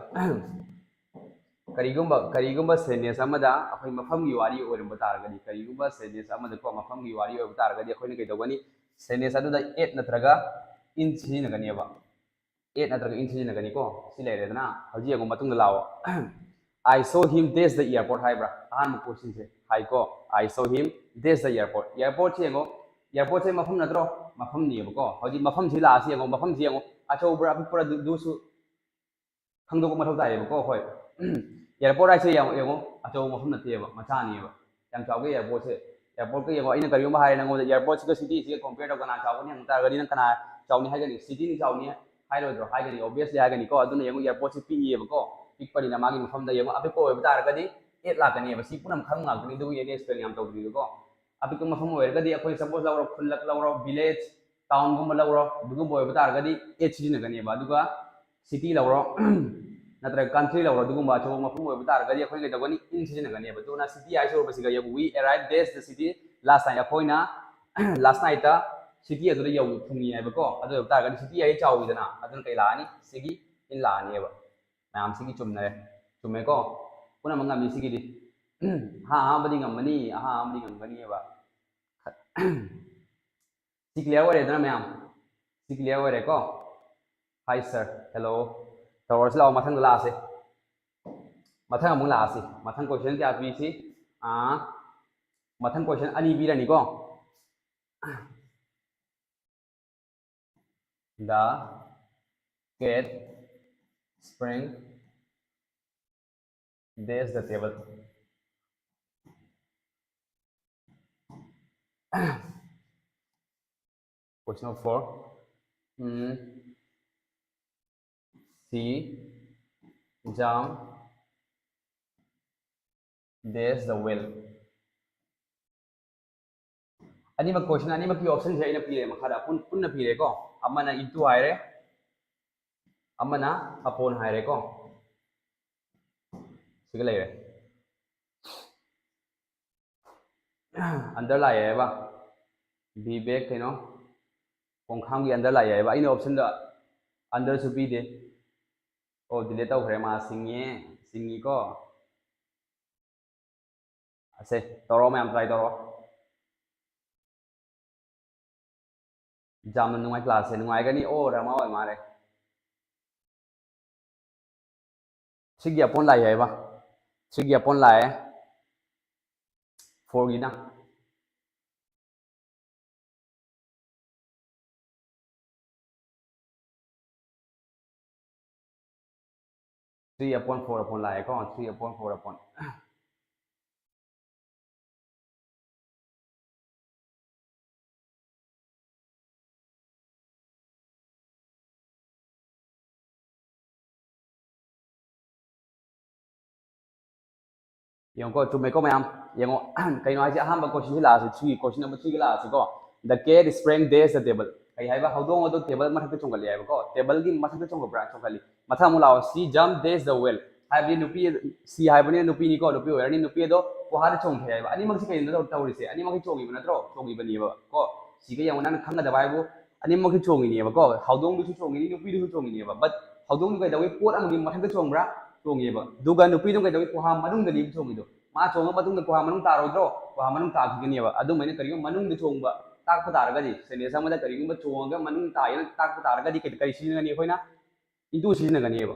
ꯀꯔꯤꯒꯨꯝꯕ ꯀꯔꯤꯒꯨꯝꯕ ꯁꯦꯟꯇꯦꯟꯁ ꯑꯃꯗ ꯑꯩꯈꯣꯏ ꯃꯐꯝꯒꯤ ꯋꯥꯔꯤ ꯑꯣꯏꯔꯝꯕ ꯇꯥꯔꯒꯗꯤ, ꯀꯔꯤꯒꯨꯝꯕ ꯁꯦꯟꯇꯦꯟꯁ ꯑꯃꯗꯀꯣ ꯃꯐꯝꯒꯤ ꯋꯥꯔꯤ ꯑꯣꯏꯕ ꯇꯥꯔꯒꯗꯤ ꯑꯩꯈꯣꯏꯅ ꯀꯩꯗꯧꯒꯅꯤ? ꯁꯦꯟꯇꯦꯟꯁ ꯑꯗꯨꯗ ꯑꯦꯠ ꯅꯠꯇ꯭ꯔꯒ ꯏꯟ ꯁꯤꯖꯤꯟꯅꯒꯅꯦꯕ꯫ ꯑꯦꯠ ꯅꯠꯇ꯭ꯔꯒ ꯏꯟ ꯁꯤꯖꯤꯟꯅꯒꯅꯤꯀꯣ꯫ ꯁꯤ ꯂꯩꯔꯦꯗꯅ, ꯍꯧꯖꯤꯛ ꯌꯦꯡꯉꯣ ꯃꯇꯨꯡꯗ ꯂꯥꯛꯑꯣ꯫ "I saw him dash the airport" ꯍꯥꯏꯕ꯭ꯔꯥ? ꯑꯍꯥꯟꯕ ꯀꯣꯏꯁꯟꯁꯦ ꯍꯥꯏꯀꯣ, "I saw him dash the airport"꯫ ꯑꯦꯌꯥꯔꯄꯣꯔꯠꯁꯦ ꯌꯦꯡꯉꯣ, ꯑꯦꯌꯥꯔꯄꯣꯔꯠꯁꯦ ꯃꯐꯝ ꯅꯠꯇ꯭ꯔꯣ? ꯃꯐꯝꯅꯦꯕꯀꯣ꯫ ꯍꯧꯖꯤꯛ ꯃꯐꯝꯁꯤ ꯂꯥꯛꯑꯁꯤ ꯌꯦꯡꯉꯣ, ꯃꯐꯝꯁꯤ ꯌꯦꯡꯉꯣ, ꯑꯆꯧꯕ꯭ꯔꯥ ꯑꯄꯤꯛꯄ꯭ꯔꯥ ꯑꯗꯨ- ꯑꯗꯨꯁꯨ ꯈꯪꯗꯣꯛꯄ ꯃꯊꯧ ꯇꯥꯏꯌꯦꯕꯀꯣ꯫ ꯍꯣꯏ, ꯑꯦꯌꯥꯔꯄꯣꯔꯠ ꯍꯥꯏꯁꯦ ꯌꯥꯝ ꯌꯦꯡꯉꯣ, ꯑꯆꯧꯕ ꯃꯐꯝ ꯅꯠꯇꯦꯕ, ꯃꯆꯥꯅꯦꯕ꯫ ꯌꯥꯝ ꯆꯥꯎꯕ ꯑꯦꯌꯥꯔꯄꯣꯔꯠꯁꯦ, ꯑꯦꯌꯥꯔꯄꯣꯔꯠꯀ ꯌꯦꯡꯉꯣ꯫ ꯑꯩꯅ ꯀꯔꯤꯒꯨꯝꯕ ꯍꯥꯏꯔꯦ ꯅꯪꯉꯣꯟꯗ, ꯑꯦꯌꯥꯔꯄꯣꯔꯠꯁꯤꯒ ꯁꯤꯇꯤꯁꯤꯒ ꯀꯣꯝꯄꯤꯌꯔ ꯇꯧ, ꯀꯅꯥ ꯆꯥꯎꯒꯅꯤ ꯍꯪ ꯇꯥꯔꯒꯗꯤ ꯅꯪ ꯀꯅꯥ ꯆꯥꯎꯅꯤ ꯍꯥꯏꯒꯅꯤ? ꯁꯤꯇꯤꯅꯤ ꯆꯥꯎꯅꯤ ꯍꯥꯏꯔꯣꯏꯗ꯭ꯔꯣ? ꯍꯥꯏꯒꯅꯤ, ꯑꯣꯕꯤꯌꯁꯂꯤ ꯍꯥꯏꯒꯅꯤꯀꯣ꯫ ꯑꯗꯨꯅ ꯌꯦꯡꯉꯣ, ꯑꯦꯌꯥꯔꯄꯣꯔꯠꯁꯤ ꯄꯤꯛꯏꯌꯦꯕꯀꯣ, ꯄꯤꯛꯄꯅꯤꯅ ꯃꯥꯒꯤ ꯃꯐꯝꯗ ꯌꯦꯡꯉꯣ, ꯑꯄꯤꯛꯄ ꯑꯣꯏꯕ ꯇꯥꯔꯒꯗꯤ ꯑꯦꯠ ꯂꯥꯛꯀꯅꯦꯕ꯫ ꯁꯤ ꯄꯨꯝꯅꯃꯛ ꯈꯪ ꯉꯥꯛꯇꯅꯤ, ꯑꯗꯨꯒꯤ ꯑꯦꯛꯁꯄ꯭ꯂꯦꯟ ꯌꯥꯝ ꯇꯧꯗ꯭ꯔꯤꯗꯨꯀꯣ꯫ ꯑꯄꯤꯛꯄ ꯃꯐꯝ ꯑꯣꯏꯔꯒꯗꯤ ꯑꯩꯈꯣꯏ ꯁꯄꯣꯁ ꯂꯧꯔꯣ, ꯈꯨꯜꯂꯛ ꯂꯧꯔꯣ, ꯚꯤꯂꯦꯖ, ꯇꯥꯎꯟꯒꯨꯝꯕ ꯂꯧꯔꯣ, ꯑꯗꯨꯒꯨꯝꯕ ꯑꯣꯏꯕ ꯇꯥꯔꯒꯗꯤ ꯑꯦꯠ ꯁꯤꯖꯤꯟꯅꯒꯅꯦꯕ꯫ ꯑꯗꯨꯒ ꯁꯤꯇꯤ ꯂꯧꯔꯣ, ꯅꯠꯇ꯭ꯔꯒ ꯀꯟꯇ꯭ꯔꯤ ꯂꯧꯔꯣ, ꯑꯗꯨꯒꯨꯝꯕ ꯑꯆꯧꯕ ꯃꯐꯝ ꯑꯣꯏꯕ ꯇꯥꯔꯒꯗꯤ ꯑꯩꯈꯣꯏꯅ ꯀꯩꯗꯧꯒꯅꯤ? ꯏꯟ ꯁꯤꯖꯤꯟꯅꯒꯅꯦꯕ꯫ ꯑꯗꯨꯅ ꯁꯤꯇꯤ ꯍꯥꯏꯁꯦ ꯎꯔꯕꯁꯤꯒ ꯌꯦꯡꯉꯨ, "We arrived dash the city last night", ꯑꯩꯈꯣꯏꯅ ꯂꯥꯁ ꯅꯥꯏꯠꯇ ꯁꯤꯇꯤ ꯑꯗꯨꯗ ꯌꯧ ꯊꯨꯡꯉꯤ ꯍꯥꯏꯕꯀꯣ꯫ ꯑꯗꯨ ꯑꯣꯏꯕ ꯇꯥꯔꯒꯗꯤ ꯁꯤꯇꯤ ꯍꯥꯏꯁꯦ ꯆꯥꯎꯋꯤꯗꯅ, ꯑꯗꯨꯅ ꯀꯩ ꯂꯥꯛꯑꯅꯤ? ꯁꯤꯒꯤ ꯏꯟ ꯂꯥꯛꯑꯅꯦꯕ꯫ ꯃꯌꯥꯝꯁꯤꯒꯤ ꯆꯨꯝꯅꯔꯦ, ꯆꯨꯝꯃꯦꯀꯣ? ꯄꯨꯝꯅꯃꯛ ꯉꯝꯃꯤ ꯁꯤꯒꯤꯗꯤ꯫ ꯑꯍꯥ ꯑꯍꯥꯟꯕꯗꯤ ꯉꯝꯃꯅꯤ, ꯑꯍꯥ ꯑꯍꯥꯟꯕꯗꯤ ꯉꯝꯒꯅꯤꯕ꯫ ꯁꯤ ꯀ꯭ꯂꯤꯌꯥꯔ ꯑꯣꯏꯔꯦꯗꯅ ꯃꯌꯥꯝ? ꯁꯤ ꯀ꯭ꯂꯤꯌꯥꯔ ꯑꯣꯏꯔꯦꯀꯣ? ꯍꯥꯏ ꯁꯥꯔ, ꯍꯦꯜꯂꯣ꯫ ꯇꯧꯔꯁꯤ ꯂꯥꯛꯑꯣ, ꯃꯊꯪꯗ ꯂꯥꯛꯑꯁꯤ꯫ ꯃꯊꯪ ꯑꯃꯨꯛ ꯂꯥꯛꯑꯁꯤ꯫ ꯃꯊꯪ ꯀꯣꯏꯁꯟ ꯀꯌꯥ ꯄꯤꯁꯤ? ꯑꯥ, ꯃꯊꯪ ꯀꯣꯏꯁꯟ ꯑꯅꯤ ꯄꯤꯔꯅꯤꯀꯣ꯫ The cat sprang dash the table. Question number four. Hmm. She jumped dash the well. ꯑꯅꯤꯃꯛ ꯀꯣꯏꯁꯟ ꯑꯅꯤꯃꯛꯀꯤ ꯑꯣꯞꯁꯟꯁꯦ ꯑꯩꯅ ꯄꯤꯔꯦ, ꯃꯈꯥꯗ ꯄꯨꯟ- ꯄꯨꯟꯅ ꯄꯤꯔꯦꯀꯣ꯫ ꯑꯃꯅ into ꯍꯥꯏꯔꯦ, ꯑꯃꯅ upon ꯍꯥꯏꯔꯦꯀꯣ꯫ ꯁꯤꯒ ꯂꯩꯔꯦ꯫ Under ꯂꯥꯛꯑꯦ ꯍꯥꯏꯕ, ꯕꯤ ꯕꯦꯛ ꯀꯩꯅꯣ, ꯈꯣꯡꯈꯥꯡꯒꯤ under ꯂꯥꯛꯑꯦ ꯍꯥꯏꯕ꯫ ꯑꯩꯅ optionꯗ underꯁꯨ ꯄꯤꯗꯦ꯫ ꯑꯣ, delete ꯇꯧꯈ꯭ꯔꯦ, ꯃꯥ ꯁꯤꯡꯉꯦ, ꯁꯤꯡꯉꯤꯀꯣ꯫ ꯑꯁꯦ ꯇꯧꯔꯣ, ꯃꯌꯥꯝ try ꯇꯧꯔꯣ꯫ ꯌꯥꯝꯅ ꯅꯨꯡꯉꯥꯏ, classꯁꯦ ꯅꯨꯡꯉꯥꯏꯒꯅꯤ꯫ ꯑꯣ, ꯔꯃꯥ ꯑꯣꯏ ꯃꯥꯜꯂꯦ꯫ Threeꯒꯤ upon ꯂꯥꯛꯑꯦ ꯍꯥꯏꯕ, threeꯒꯤ upon ꯂꯥꯛꯑꯦ, fourꯒꯤꯅ꯫ Three upon four upon ꯂꯥꯛꯑꯦꯀꯣ, three upon four upon꯫ ꯌꯦꯡꯉꯣꯀꯣ, ꯆꯨꯝꯃꯦꯀꯣ ꯃꯌꯥꯝ? ꯌꯦꯡꯉꯣ, ꯀꯩꯅꯣ ꯍꯥꯏꯁꯦ, ꯑꯍꯥꯟꯕ questionꯁꯤ ꯂꯥꯛꯑꯁꯤ, three, question number threeꯒ ꯂꯥꯛꯑꯁꯤꯀꯣ꯫ The cat sprang dash the table꯫ ꯀꯩ ꯍꯥꯏꯕ? ꯍꯧꯗꯣꯡ ꯑꯗꯣ table ꯃꯊꯛꯇ ꯆꯣꯡꯈꯠꯂꯤ ꯍꯥꯏꯕꯀꯣ꯫ Tableꯒꯤ ꯃꯊꯛꯇ ꯆꯣꯡꯈꯠꯄ꯭ꯔꯥ? ꯆꯣꯡꯈꯠꯂꯤ꯫ ꯃꯊꯪ ꯑꯃꯨꯛ ꯂꯥꯛꯑꯣ, she jumped dash the well꯫ ꯍꯥꯏꯕꯗꯤ ꯅꯨꯄꯤ, she ꯍꯥꯏꯕꯅꯤꯅ ꯅꯨꯄꯤꯅꯤꯀꯣ, ꯅꯨꯄꯤ ꯑꯣꯏꯔꯅꯤ꯫ ꯅꯨꯄꯤ ꯑꯗꯣ ꯐꯨꯍꯥꯗ ꯆꯣꯡꯈꯤ ꯍꯥꯏꯕ꯫ ꯑꯅꯤꯃꯛꯁꯤ ꯀꯩꯅꯣ ꯇꯧ-, ꯇꯧꯔꯤꯁꯦ? ꯑꯅꯤꯃꯛꯁꯤ ꯆꯣꯡꯉꯤꯕ ꯅꯠꯇ꯭ꯔꯣ? ꯆꯣꯡꯉꯤꯕꯅꯦꯕ ꯀꯣ꯫ ꯁꯤꯒ ꯌꯦꯡꯉꯣ, ꯅꯪꯅ ꯈꯪꯒꯗꯕ ꯍꯥꯏꯕꯨ ꯑꯅꯤꯃꯛꯁꯤ ꯆꯣꯡꯉꯤꯅꯦꯕꯀꯣ꯫ ꯍꯧꯗꯣꯡꯗꯨꯁꯨ ꯆꯣꯡꯉꯤꯅꯤ, ꯅꯨꯄꯤꯗꯨꯁꯨ ꯆꯣꯡꯉꯤꯅꯦꯕ꯫ But ꯍꯧꯗꯣꯡꯗꯨ ꯀꯩꯗꯧꯋꯤ? ꯄꯣꯠ ꯑꯃꯒꯤ ꯃꯊꯛꯇ ꯆꯣꯡꯕ꯭ꯔꯥ? ꯆꯣꯡꯉꯦꯕ꯫ ꯑꯗꯨꯒ ꯅꯨꯄꯤꯗꯨ ꯀꯩꯗꯧꯋꯤ? ꯈꯨꯍꯥ ꯃꯅꯨꯡꯗꯅꯦꯕ ꯆꯣꯡꯉꯤꯗꯣ꯫ ꯃꯥ ꯆꯣꯡꯉ ꯃꯇꯨꯡꯗ ꯈꯨꯍꯥ ꯃꯅꯨꯡ ꯇꯥꯔꯣꯏꯗ꯭ꯔꯣ? ꯈꯨꯍꯥ ꯃꯅꯨꯡ ꯇꯥꯈꯤꯒꯅꯦꯕ꯫ ꯑꯗꯨꯃꯥꯏꯅ ꯀꯔꯤꯒꯨꯝꯕ ꯃꯅꯨꯡꯗ ꯆꯣꯡꯕ ꯇꯥꯛꯄ ꯇꯥꯔꯒꯗꯤ, sentence ꯑꯃꯗ ꯀꯔꯤꯒꯨꯝꯕ ꯆꯣꯡꯉꯒ ꯃꯅꯨꯡ ꯇꯥꯏꯌꯦꯅ ꯇꯥꯛꯄ ꯇꯥꯔꯒꯗꯤ ꯀꯩ, ꯀꯔꯤ ꯁꯤꯖꯤꯟꯅꯒꯅꯤ ꯑꯩꯈꯣꯏꯅ? Into ꯁꯤꯖꯤꯟꯅꯒꯅꯦꯕ꯫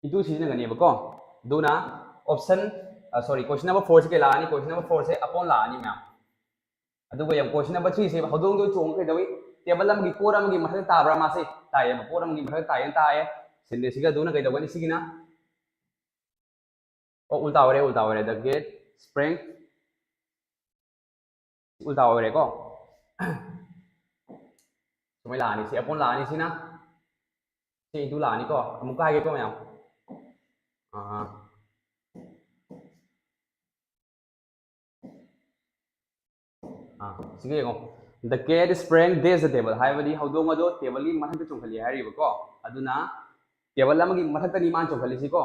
Into ꯁꯤꯖꯤꯟꯅꯒꯅꯦꯕꯀꯣ꯫ ꯑꯗꯨꯅ option, ꯑ, sorry, question number fourꯁꯦ ꯀꯩ ꯂꯥꯛꯑꯅꯤ? Question number fourꯁꯦ upon ꯂꯥꯛꯑꯅꯤ ꯃꯌꯥꯝ꯫ ꯑꯗꯨꯒ ꯌꯦꯡꯉꯨ, question number threeꯁꯦ ꯍꯧꯗꯣꯡꯗꯣ ꯆꯣꯡꯉꯒ ꯀꯩꯗꯧꯏ? Table ꯑꯃꯒꯤ, ꯄꯣꯠ ꯑꯃꯒꯤ ꯃꯊꯛꯇ ꯇꯥꯕ꯭ꯔꯥ ꯃꯥꯁꯦ? ꯇꯥꯏꯌꯦꯕ, ꯄꯣꯠ ꯑꯃꯒꯤ ꯃꯊꯛꯇ ꯇꯥꯏꯌꯦꯅ ꯇꯥꯛꯑꯦ꯫ Sentenceꯁꯤꯒ ꯑꯗꯨꯅ ꯀꯩꯗꯧꯒꯅꯤ ꯁꯤꯒꯤꯅ? ꯑꯣ, ꯎꯜꯇꯥ ꯑꯣꯏꯔꯦ, ꯎꯜꯇꯥ ꯑꯣꯏꯔꯦ꯫ The cat sprang. ꯎꯜꯇꯥ ꯑꯣꯏꯔꯦꯀꯣ꯫ ꯁꯨꯃꯥꯏꯅ ꯂꯥꯛꯑꯅꯤ, ꯁꯤ upon ꯂꯥꯛꯑꯅꯤ ꯁꯤꯅ꯫ ꯁꯤ into ꯂꯥꯛꯑꯅꯤꯀꯣ꯫ ꯑꯃꯨꯛꯀ ꯍꯥꯏꯒꯦꯀꯣ ꯃꯌꯥꯝ꯫ ꯑꯥ꯫ ꯑꯥ, ꯁꯤꯒ ꯌꯦꯡꯉꯣ꯫ The cat sprang dash the table ꯍꯥꯏꯕꯗꯤ ꯍꯧꯗꯣꯡ ꯑꯗꯣ tableꯒꯤ ꯃꯊꯛꯇ ꯆꯣꯡꯈꯠꯂꯤ ꯍꯥꯏꯔꯤꯕꯀꯣ꯫ ꯑꯗꯨꯅ table ꯑꯃꯒꯤ ꯃꯊꯛꯇꯅꯤ ꯃꯥꯅ ꯆꯣꯡꯈꯠꯂꯤꯁꯤꯀꯣ꯫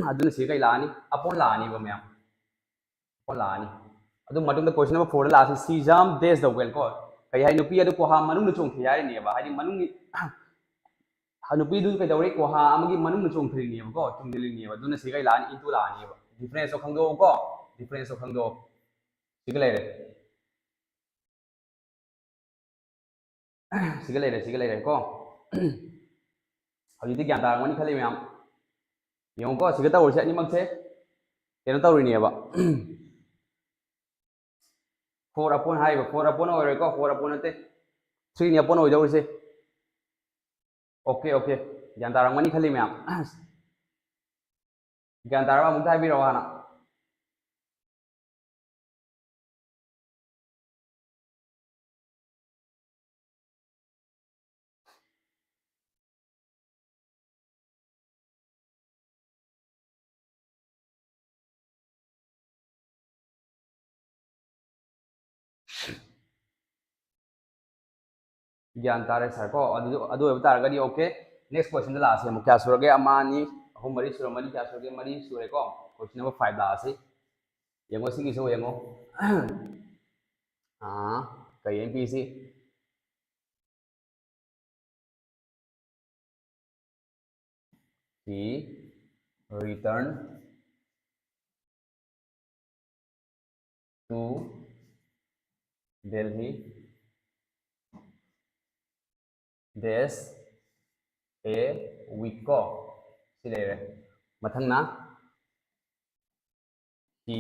ꯑꯗꯨꯅ ꯁꯤ ꯀꯩ ꯂꯥꯛꯑꯅꯤ? Upon ꯂꯥꯛꯑꯅꯤꯕ ꯃꯌꯥꯝ, upon ꯂꯥꯛꯑꯅꯤ꯫ ꯑꯗꯨ ꯃꯇꯨꯡꯗ question number fourꯗ ꯂꯥꯛꯑꯁꯤ, she jumped dash the well ꯀꯣ꯫ ꯀꯩ ꯍꯥꯏ? ꯅꯨꯄꯤ ꯑꯗꯨ ꯀꯣꯍꯥ ꯃꯅꯨꯡꯗ ꯆꯣꯡꯊꯩ ꯍꯥꯏꯔꯤꯅꯦꯕ, ꯍꯥꯏꯗꯤ ꯃꯅꯨꯡꯒꯤ ꯅꯨꯄꯤꯗꯨ ꯀꯩꯗꯧꯔꯦ? ꯀꯣꯍꯥ ꯑꯃꯒꯤ ꯃꯅꯨꯡꯗ ꯆꯣꯡꯊꯔꯤꯅꯦꯕꯀꯣ, ꯆꯣꯡꯁꯤꯜꯂꯤꯅꯦꯕ꯫ ꯑꯗꯨꯅ ꯁꯤ ꯀꯩ ꯂꯥꯛꯑꯅꯤ? Into ꯂꯥꯛꯑꯅꯤꯕ꯫ Differenceꯇꯣ ꯈꯪꯗꯣꯛꯑꯣꯀꯣ, differenceꯇꯣ ꯈꯪꯗꯣꯛꯑꯣ꯫ ꯁꯤꯒ ꯂꯩꯔꯦ, ꯁꯤꯒ ꯂꯩꯔꯦ, ꯁꯤꯒ ꯂꯩꯔꯦ ꯀꯣ꯫ ꯍꯧꯖꯤꯛꯇꯤ ꯒ꯭ꯌꯥꯟ ꯇꯥꯔꯝꯒꯅꯤ ꯈꯜꯂꯤ ꯃꯌꯥꯝ꯫ ꯌꯦꯡꯉꯨꯀꯣ, ꯁꯤꯒ ꯇꯧꯔꯤꯁꯦ ꯑꯅꯤꯃꯛꯁꯦ ꯀꯩꯅꯣ ꯇꯧꯔꯤꯅꯦꯕ꯫ Four upon ꯍꯥꯏꯔꯤꯕ, four upon ꯑꯣꯏꯔꯣꯏꯀꯣ, four upon ꯅꯠꯇꯦ, threeꯅꯤ upon ꯑꯣꯏꯗꯧꯔꯤꯁꯦ꯫ Okay, okay, ꯒ꯭ꯌꯥꯟ ꯇꯥꯔꯝꯒꯅꯤ ꯈꯜꯂꯤ ꯃꯌꯥꯝ꯫ ꯒ꯭ꯌꯥꯟ ꯇꯥꯔꯕ? ꯑꯃꯨꯛꯇ ꯍꯥꯏꯕꯤꯔꯛꯑꯣ ꯍꯥꯟꯅ꯫ ꯒ꯭ꯌꯥꯟ ꯇꯥꯔꯦ sir ꯀꯣ꯫ ꯑꯗꯨ, ꯑꯗꯨ ꯑꯣꯏꯕ ꯇꯥꯔꯒꯗꯤ okay꯫ Next questionꯗ ꯂꯥꯛꯑꯁꯦ ꯑꯃꯨꯛ꯫ ꯀꯌꯥ ꯁꯨꯔꯒꯦ? ꯑꯃ, ꯑꯅꯤ, ꯑꯍꯨꯝ, ꯃꯔꯤ ꯁꯨꯔꯝꯃꯅꯤ꯫ ꯀꯌꯥ ꯁꯨꯔꯒꯦ? ꯃꯔꯤ ꯁꯨꯔꯦꯀꯣ꯫ Question number five ꯂꯥꯛꯑꯁꯤ꯫ ꯌꯦꯡꯉꯣ, ꯁꯤꯒꯤꯁꯨ ꯌꯦꯡꯉꯣ꯫ ꯑꯥ, ꯀꯩ M ꯄꯤꯁꯤ? He returned to Delhi dash a week ꯀꯣ꯫ ꯁꯤ ꯂꯩꯔꯦ꯫ ꯃꯊꯪꯅ, he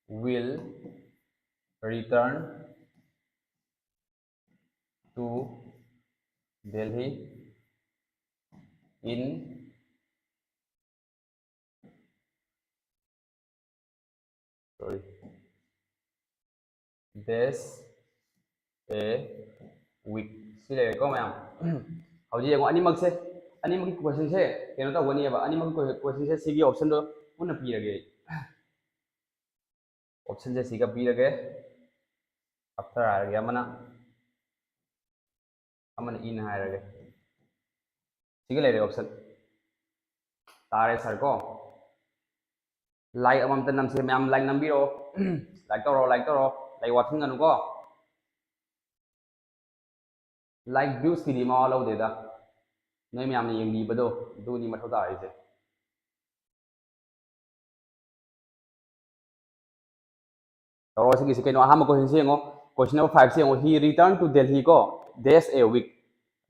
will return to Delhi in, sorry, dash a week꯫ ꯁꯤ ꯂꯩꯔꯦꯀꯣ ꯃꯌꯥꯝ꯫ ꯍꯧꯖꯤꯛ ꯌꯦꯡꯉꯣ, ꯑꯅꯤꯃꯛꯁꯦ, ꯑꯅꯤꯃꯛꯀꯤ questionꯁꯦ ꯀꯩꯅꯣ ꯇꯧꯒꯅꯦꯕ, ꯑꯅꯤꯃꯛꯀꯤ questionꯁꯦ ꯁꯤꯒꯤ optionꯗꯣ ꯄꯨꯟꯅ ꯄꯤꯔꯒꯦ ꯑꯩ꯫ Optionꯁꯦ ꯁꯤꯒ ꯄꯤꯔꯒꯦ꯫ After ꯍꯥꯏꯔꯒꯦ ꯑꯃꯅ, ꯑꯃꯅ in ꯍꯥꯏꯔꯒꯦ꯫ ꯁꯤꯒ ꯂꯩꯔꯦ option꯫ ꯇꯥꯔꯦ ꯁꯥꯔ ꯀꯣ꯫ ꯂꯥꯏꯛ ꯑꯃꯃꯝꯇ ꯅꯝꯁꯦ ꯃꯌꯥꯝ, ꯂꯥꯏꯛ ꯅꯝꯕꯤꯔꯣ꯫ ꯂꯥꯏꯛ ꯇꯧꯔꯣ, ꯂꯥꯏꯛ ꯇꯧꯔꯣ, ꯂꯥꯏꯛ ꯋꯥꯠꯍꯟꯒꯅꯨꯀꯣ꯫ ꯂꯥꯏꯛ ꯚ꯭ꯌꯨꯁꯀꯤꯗꯤ ꯃꯋꯥ ꯂꯧꯗꯦꯗ, ꯅꯣꯏ ꯃꯌꯥꯝꯅ ꯌꯦꯡꯕꯤꯕꯗꯣ ꯑꯗꯨꯅꯤ ꯃꯊꯧ ꯇꯥꯔꯤꯁꯦ꯫ ꯇꯧꯔꯣ ꯁꯤꯒꯤꯁꯤ ꯀꯩꯅꯣ, ꯑꯍꯥꯟꯕ ꯀꯣꯏꯁꯟꯁꯤ ꯌꯦꯡꯉꯣ꯫ Question number five ꯁꯤ ꯌꯦꯡꯉꯣ, "He return to Delhi" ꯀꯣ, "days a week"꯫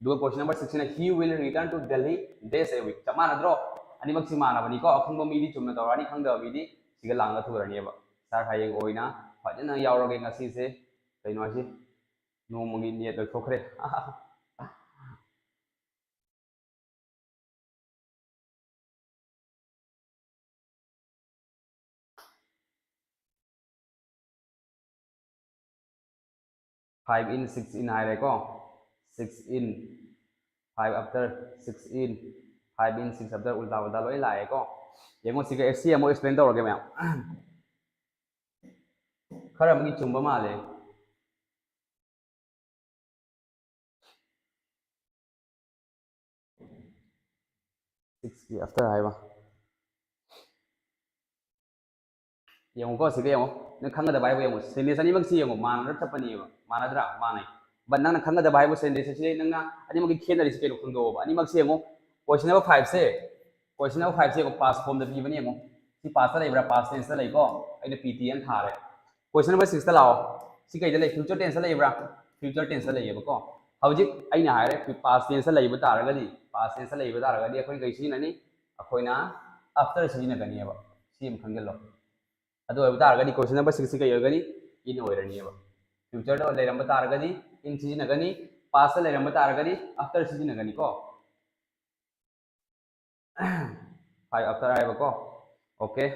ꯑꯗꯨꯒ question number six ꯁꯤꯅ "He will return to Delhi days a week"꯫ ꯆꯞ ꯃꯥꯟꯅꯗ꯭ꯔꯣ? ꯑꯅꯤꯃꯛꯁꯤ ꯃꯥꯟꯅꯕꯅꯤꯀꯣ꯫ ꯑꯈꯪꯕ ꯃꯤꯗꯤ ꯆꯨꯝꯅ ꯇꯧꯔꯛꯑꯅꯤ, ꯈꯪꯗꯕ ꯃꯤꯗꯤ ꯁꯤꯒ ꯂꯥꯡꯒ ꯊꯨꯒ꯭ꯔꯅꯦꯕ꯫ ꯁꯥꯔ ꯍꯌꯦꯡ ꯑꯣꯏꯅ ꯐꯖꯅ ꯌꯥꯎꯔꯒꯦ ꯉꯁꯤꯁꯦ꯫ ꯀꯩꯅꯣ ꯍꯥꯏꯁꯤ, ꯅꯣꯡꯃꯒꯤ ꯅꯦꯠ ꯂꯣꯏꯊꯣꯛꯈ꯭ꯔꯦ꯫ Five in, six in ꯍꯥꯏꯔꯦꯀꯣ, six in, five after, six in, five in, six after, ꯎꯜꯇꯥ ꯎꯜꯇꯥ ꯂꯣꯏ ꯂꯥꯛꯑꯦꯀꯣ꯫ ꯌꯦꯡꯉꯣ, ꯁꯤꯒ ꯑꯦꯁ ꯁꯤ ꯑꯃꯨꯛ explain ꯇꯧꯔꯒꯦ ꯃꯌꯥꯝ꯫ ꯈꯔ ꯑꯃꯗꯤ ꯆꯨꯝꯕ ꯃꯥꯜꯂꯦ꯫ Six ꯀꯤ after ꯍꯥꯏꯕ꯫ ꯌꯦꯡꯉꯨꯀꯣ, ꯁꯤꯒ ꯌꯦꯡꯉꯣ꯫ ꯅꯪ ꯈꯪꯒꯗꯕ ꯍꯥꯏꯕ ꯌꯦꯡꯉꯣ꯫ Sentence ꯑꯅꯤꯃꯛꯁꯤ ꯌꯦꯡꯉꯣ, ꯃꯥꯟꯅꯗ ꯆꯠꯄꯅꯦꯕ꯫ ꯃꯥꯟꯅꯗ꯭ꯔꯥ? ꯃꯥꯟꯅꯩ꯫ But ꯅꯪꯅ ꯈꯪꯒꯗꯕ ꯍꯥꯏꯕ sentence ꯑꯁꯤ ꯅꯪꯅ ꯑꯅꯤꯃꯛꯀꯤ ꯈꯦꯠꯅꯔꯤꯁꯤ ꯀꯩꯅꯣ ꯈꯪꯗꯣꯛꯑꯣꯕ꯫ ꯑꯅꯤꯃꯛꯁꯤ ꯌꯦꯡꯉꯣ꯫ Question number five ꯁꯦ, question number five ꯁꯦ ꯌꯦꯡꯉꯣ, past formꯗ ꯄꯤꯕꯅꯤ ꯌꯦꯡꯉꯣ꯫ ꯁꯤ pastꯇ ꯂꯩꯕ꯭ꯔꯥ? Past tenseꯇ ꯂꯩꯀꯣ꯫ ꯑꯩꯅ P T N ꯊꯥꯔꯦ꯫ Question number sixꯇ ꯂꯥꯛꯑꯣ꯫ ꯁꯤ ꯀꯩꯗ ꯂꯩ? Future tenseꯇ ꯂꯩꯕ꯭ꯔꯥ? Future tenseꯇ ꯂꯩꯌꯦꯕꯀꯣ꯫ ꯍꯧꯖꯤꯛ ꯑꯩꯅ ꯍꯥꯏꯔꯦ, past tenseꯇ ꯂꯩꯕ ꯇꯥꯔꯒꯗꯤ, past tenseꯇ ꯂꯩꯕ ꯇꯥꯔꯒꯗꯤ ꯑꯩꯈꯣꯏꯅ ꯀꯩ ꯁꯤꯖꯤꯟꯅꯅꯤ? ꯑꯩꯈꯣꯏꯅ after ꯁꯤꯖꯤꯟꯅꯒꯅꯤꯕ꯫ ꯁꯤ ꯑꯃ ꯈꯪꯖꯤꯜꯂꯣ꯫ ꯑꯗꯨ ꯑꯣꯏꯕ ꯇꯥꯔꯒꯗꯤ question number sixꯁꯤ ꯀꯩ ꯑꯣꯏꯔꯒꯅꯤ? In ꯑꯣꯏꯔꯅꯤꯕ꯫ Futureꯗ ꯂꯩꯔꯝꯕ ꯇꯥꯔꯒꯗꯤ in ꯁꯤꯖꯤꯟꯅꯒꯅꯤ, pastꯇ ꯂꯩꯔꯝꯕ ꯇꯥꯔꯒꯗꯤ after ꯁꯤꯖꯤꯟꯅꯒꯅꯤꯀꯣ꯫ Five after ꯍꯥꯏꯕꯀꯣ꯫ Okay꯫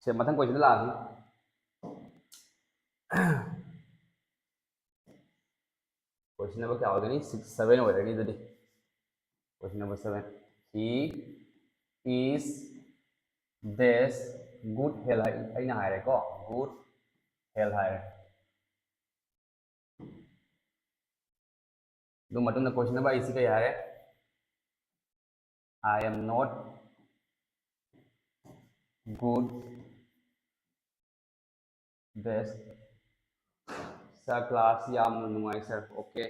ꯁꯦ, ꯃꯊꯪ question ꯗ ꯂꯥꯛꯑꯁꯤ꯫ Question number ꯀꯌꯥ ꯑꯣꯏꯒꯅꯤ? Six, seven ꯑꯣꯏꯔꯅꯤ ꯑꯗꯨꯗꯤ꯫ Question number seven. He is dash good health ꯍꯥꯏ-, ꯑꯩꯅ ꯍꯥꯏꯔꯦꯀꯣ, good health ꯍꯥꯏꯔꯦ꯫ ꯑꯗꯨ ꯃꯇꯨꯡꯗ question number eight ꯁꯤ ꯀꯩ ꯍꯥꯏꯔꯦ? I am not good dash. Sir, class ꯌꯥꯝꯅ ꯅꯨꯡꯉꯥꯏ sir. Okay.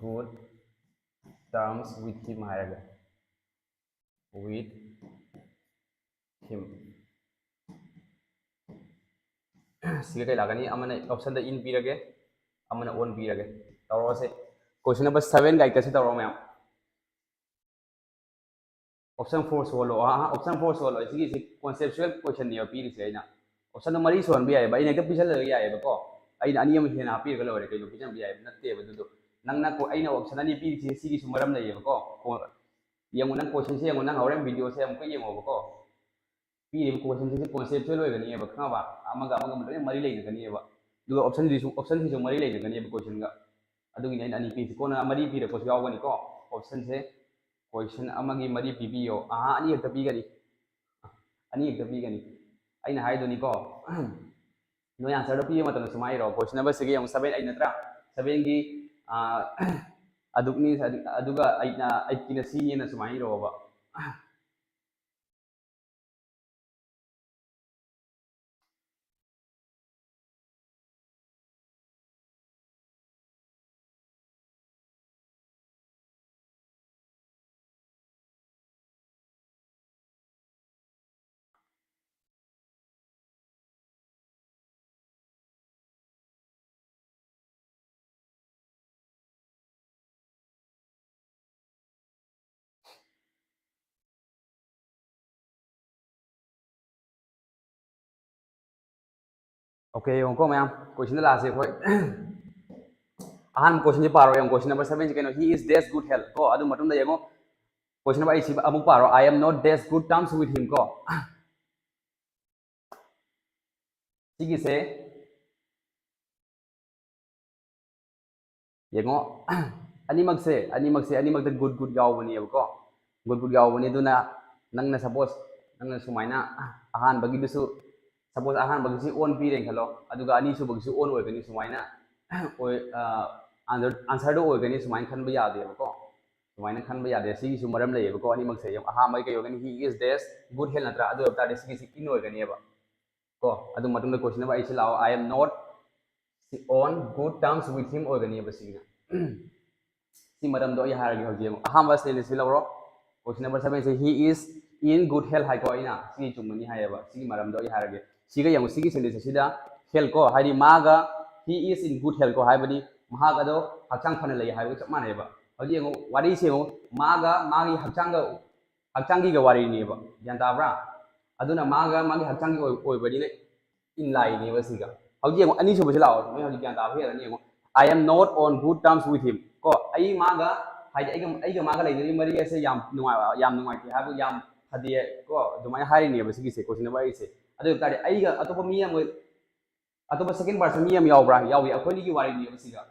Good terms with him ꯍꯥꯏꯔꯒ, with him. ꯁꯤꯒ ꯀꯩ ꯂꯥꯛꯀꯅꯤ? ꯑꯃꯅ option ꯗ in ꯄꯤꯔꯒꯦ, ꯑꯃꯅ on ꯄꯤꯔꯒꯦ꯫ ꯇꯧꯔꯛꯑꯣꯁꯦ꯫ Question number seven ꯒꯥꯏꯗꯀꯁꯦ ꯇꯧꯔꯛꯑꯣ ꯃꯌꯥꯝ꯫ Option four ꯁꯨꯍꯜꯂꯣ꯫ ꯑꯥ, option four ꯁꯨꯍꯜꯂꯣ꯫ ꯁꯤꯒꯤꯁꯤ conceptual question ꯅꯦꯕ ꯄꯤꯔꯤꯁꯦ ꯑꯩꯅ꯫ Option ꯗꯣ ꯃꯔꯤ ꯁꯨꯍꯟꯕ ꯌꯥꯏꯑꯕ꯫ ꯑꯩꯅ ꯍꯦꯛꯇ ꯄꯤꯁꯜꯂꯒ ꯌꯥꯏꯑꯕꯀꯣ꯫ ꯑꯩꯅ ꯑꯅꯤ ꯑꯃ ꯍꯦꯟꯅ ꯍꯥꯞꯄꯤꯔꯒ ꯂꯣꯏꯔꯦ ꯀꯩꯅꯣ, ꯄꯤꯁꯟꯕ ꯌꯥꯏꯑꯕ꯫ ꯅꯠꯇꯦꯕ ꯑꯗꯨꯗꯣ꯫ ꯅꯪꯅ ꯀꯣ-, ꯑꯩꯅ option ꯑꯅꯤ ꯄꯤꯔꯤꯁꯦ ꯁꯤꯒꯤꯁꯨ ꯃꯔꯝ ꯂꯩꯌꯦꯕꯀꯣ꯫ ꯀꯣ-, ꯌꯦꯡꯉꯣ, ꯅꯪ question ꯁꯦ ꯌꯦꯡꯉꯣ, ꯅꯪ ꯍꯣꯔꯦꯟ video ꯁꯦ ꯑꯃꯨꯛꯀ ꯌꯦꯡꯉꯣꯕꯀꯣ꯫ ꯄꯤꯔꯤꯕ question ꯁꯤꯡꯁꯦ conceptual ꯑꯣꯏꯒꯅꯤꯕ, ꯈꯪꯉꯕ? ꯑꯃꯒ ꯑꯃꯒ ꯂꯣꯏꯅ ꯃꯔꯤ ꯂꯩꯅꯒꯅꯤꯕ꯫ ꯑꯗꯨꯒ option ꯁꯤꯁꯨ, option ꯁꯤꯁꯨ ꯃꯔꯤ ꯂꯩꯅꯒꯅꯤꯕ question ꯒ꯫ ꯑꯗꯨꯒꯤꯅꯤ ꯑꯩꯅ ꯑꯅꯤ ꯄꯤꯔꯤꯁꯦ꯫ ꯀꯣꯟꯅ ꯃꯔꯤ ꯄꯤꯔꯛꯄꯁꯨ ꯌꯥꯎꯒꯅꯤꯀꯣ꯫ Option ꯁꯦ question ꯑꯃꯒꯤ ꯃꯔꯤ ꯄꯤꯕꯤꯌꯣ꯫ ꯑꯍꯥ, ꯑꯅꯤ ꯈꯛꯇ ꯄꯤꯒꯅꯤ꯫ ꯑꯅꯤ ꯈꯛꯇ ꯄꯤꯒꯅꯤ꯫ ꯑꯩꯅ ꯍꯥꯏꯗꯨꯅꯤꯀꯣ꯫ ꯅꯣꯏ answer ꯗꯣ ꯄꯤꯕ ꯃꯇꯝꯗ ꯁꯨꯃꯥꯏꯅ ꯏꯔꯣ꯫ Question number ꯁꯤꯒ ꯌꯦꯡꯉꯨ, seven eight ꯅꯠꯇ꯭ꯔꯥ? Seven ꯒꯤ, ꯑꯥ, ꯑꯗꯨꯛꯅꯤ, ꯑꯗꯨꯒ eight ꯅ, eight ꯀꯤꯅ C ꯅꯦꯅ ꯁꯨꯃꯥꯏꯅ ꯏꯔꯣꯕ꯫ Okay, ꯌꯦꯡꯉꯨꯀꯣ ꯃꯌꯥꯝ, ꯀꯣꯏꯁꯟꯗ ꯂꯥꯛꯑꯁꯦ ꯑꯩꯈꯣꯏ꯫ ꯑꯍꯥꯟꯕ ꯀꯣꯏꯁꯟꯁꯦ ꯄꯥꯔꯣ, ꯌꯦꯡꯉꯣ, ꯀꯣꯏꯁꯟ ꯅꯝꯕꯔ ꯁꯕꯦꯟꯁꯦ ꯀꯩꯅꯣ? He is dash good health ꯀꯣ꯫ ꯑꯗꯨ ꯃꯇꯨꯡꯗ ꯌꯦꯡꯉꯣ, ꯀꯣꯏꯁꯟ ꯅꯝꯕꯔ ꯑꯩꯠꯁꯤ ꯑꯃꯨꯛ ꯄꯥꯔꯣ, "I am not dash good terms with him" ꯀꯣ꯫ ꯁꯤꯒꯤꯁꯦ ꯌꯦꯡꯉꯣ, ꯑꯅꯤꯃꯛꯁꯦ, ꯑꯅꯤꯃꯛꯁꯦ, ꯑꯅꯤꯃꯛꯇ good good ꯌꯥꯎꯕꯅꯦꯕꯀꯣ꯫ Good good ꯌꯥꯎꯕꯅꯦ꯫ ꯑꯗꯨꯅ ꯅꯪꯅ suppose, ꯅꯪꯅ ꯁꯨꯃꯥꯏꯅ ꯑꯍꯥꯟꯕꯒꯤꯗꯨꯁꯨ, suppose ꯑꯍꯥꯟꯕꯒꯤꯁꯤ on ꯄꯤꯔꯦꯅ ꯈꯜꯂꯣ, ꯑꯗꯨꯒ ꯑꯅꯤꯁꯨꯕꯒꯤꯁꯨ on ꯑꯣꯏꯒꯅꯤ, ꯁꯨꯃꯥꯏꯅ ꯑꯣꯏ-, ꯑ, answer, answerꯗꯣ ꯑꯣꯏꯒꯅꯤ, ꯁꯨꯃꯥꯏꯅ ꯈꯟꯕ ꯌꯥꯗꯦꯕꯀꯣ꯫ ꯁꯨꯃꯥꯏꯅ ꯈꯟꯕ ꯌꯥꯗꯦ꯫ ꯁꯤꯒꯤꯁꯨ ꯃꯔꯝ ꯂꯩꯌꯦꯕꯀꯣ꯫ ꯑꯅꯤꯃꯛꯁꯦ ꯌꯦꯡꯉꯣ, ꯑꯍꯥꯟꯕꯒꯤ ꯀꯩ ꯑꯣꯏꯒꯅꯤ? "He is dash good health" ꯅꯠꯇ꯭ꯔꯥ? ꯑꯗꯨ ꯑꯣꯏꯕ ꯇꯥꯔꯗꯤ ꯁꯤꯒꯤꯁꯤ in ꯑꯣꯏꯒꯅꯦꯕ ꯀꯣ꯫ ꯑꯗꯨ ꯃꯇꯨꯡꯗ ꯀꯣꯏꯁꯟ ꯅꯝꯕꯔ ꯑꯩꯠꯁꯤ ꯂꯥꯛꯑꯣ, "I am not on good terms with him" ꯑꯣꯏꯒꯅꯦꯕ ꯁꯤꯒꯤꯅ꯫ ꯁꯤ ꯃꯔꯝꯗꯣ ꯑꯩ ꯍꯥꯏꯔꯒꯦ ꯍꯧꯖꯤꯛ꯫ ꯌꯦꯡꯉꯣ, ꯑꯍꯥꯟꯕ ꯁꯦꯟꯇꯦꯟꯁꯁꯤ ꯂꯧꯔꯣ꯫ ꯀꯣꯏꯁꯟ number ꯁꯕꯦꯟꯁꯦ "He is in good health" ꯍꯥꯏꯀꯣ꯫ ꯑꯩꯅ ꯁꯤꯒꯤ ꯆꯨꯝꯕꯅꯤ ꯍꯥꯏꯌꯦꯕ꯫ ꯁꯤꯒꯤ ꯃꯔꯝꯗꯣ ꯑꯩ ꯍꯥꯏꯔꯒꯦ꯫ ꯁꯤꯒ ꯌꯦꯡꯉꯨ, ꯁꯤꯒꯤ ꯁꯦꯟꯇꯦꯟꯁ ꯑꯁꯤꯗ health ꯀꯣ ꯍꯥꯏꯗꯤ ꯃꯥꯒ, "He is in good health" ꯀꯣ ꯍꯥꯏꯕꯗꯤ ꯃꯍꯥꯛ ꯑꯗꯣ ꯍꯛꯆꯥꯡ ꯐꯅ ꯂꯩ ꯍꯥꯏꯕꯒ ꯆꯞ ꯃꯥꯟꯅꯩꯕ꯫ ꯍꯧꯖꯤꯛ ꯌꯦꯡꯉꯨ, ꯋꯥꯔꯤꯁꯦ ꯌꯦꯡꯉꯨ, ꯃꯥꯒ ꯃꯥꯒꯤ ꯍꯛꯆꯥꯡꯒ, ꯍꯛꯆꯥꯡꯒꯤꯒ ꯋꯥꯔꯤꯅꯦꯕ꯫ ꯒ꯭ꯌꯥꯟ ꯇꯥꯕ꯭ꯔꯥ? ꯑꯗꯨꯅ ꯃꯥꯒ ꯃꯥꯒꯤ ꯍꯛꯆꯥꯡꯒꯤ ꯑꯣꯏ-, ꯑꯣꯏꯕꯅꯤꯅ in ꯂꯥꯛꯏꯅꯦꯕ ꯁꯤꯒ꯫ ꯍꯧꯖꯤꯛ ꯌꯦꯡꯉꯣ, ꯑꯅꯤꯁꯨꯕꯁꯤ ꯂꯥꯛꯑꯣ, ꯅꯣꯏ ꯍꯧꯖꯤꯛ ꯒ꯭ꯌꯥꯟ ꯇꯥꯕ ꯍꯦꯜꯂꯅꯤ꯫ ꯌꯦꯡꯉꯣ, "I am not on good terms with him" ꯀꯣ꯫ ꯑꯩ ꯃꯥꯒ, ꯍꯥꯏꯗꯤ ꯑꯩꯒ, ꯑꯩꯒ ꯃꯥꯒ ꯂꯩꯅꯔꯤꯕ ꯃꯔꯤ ꯑꯁꯦ ꯌꯥꯝ ꯅꯨꯡꯉꯥꯏ-, ꯌꯥꯝ ꯅꯨꯡꯉꯥꯏꯇꯦ ꯍꯥꯏꯕ, ꯌꯥꯝ ꯐꯗꯦ ꯀꯣ, ꯑꯗꯨꯃꯥꯏꯅ ꯍꯥꯏꯔꯤꯅꯦꯕ ꯁꯤꯒꯤꯁꯦ, ꯀꯣꯏꯁꯟ ꯅꯝꯕꯔ ꯑꯩꯠꯁꯦ꯫ ꯑꯗꯨ ꯑꯣꯏꯕ ꯇꯥꯔꯗꯤ ꯑꯩꯒ ꯑꯇꯣꯞꯄ ꯃꯤ ꯑꯃ, ꯑꯇꯣꯞꯄ second person ꯃꯤ ꯑꯃ ꯌꯥꯎꯕ꯭ꯔꯥ? ꯌꯥꯎꯏ꯫ ꯑꯩꯈꯣꯏꯅꯤꯒꯤ ꯋꯥꯔꯤꯅꯦꯕ ꯁꯤꯒ꯫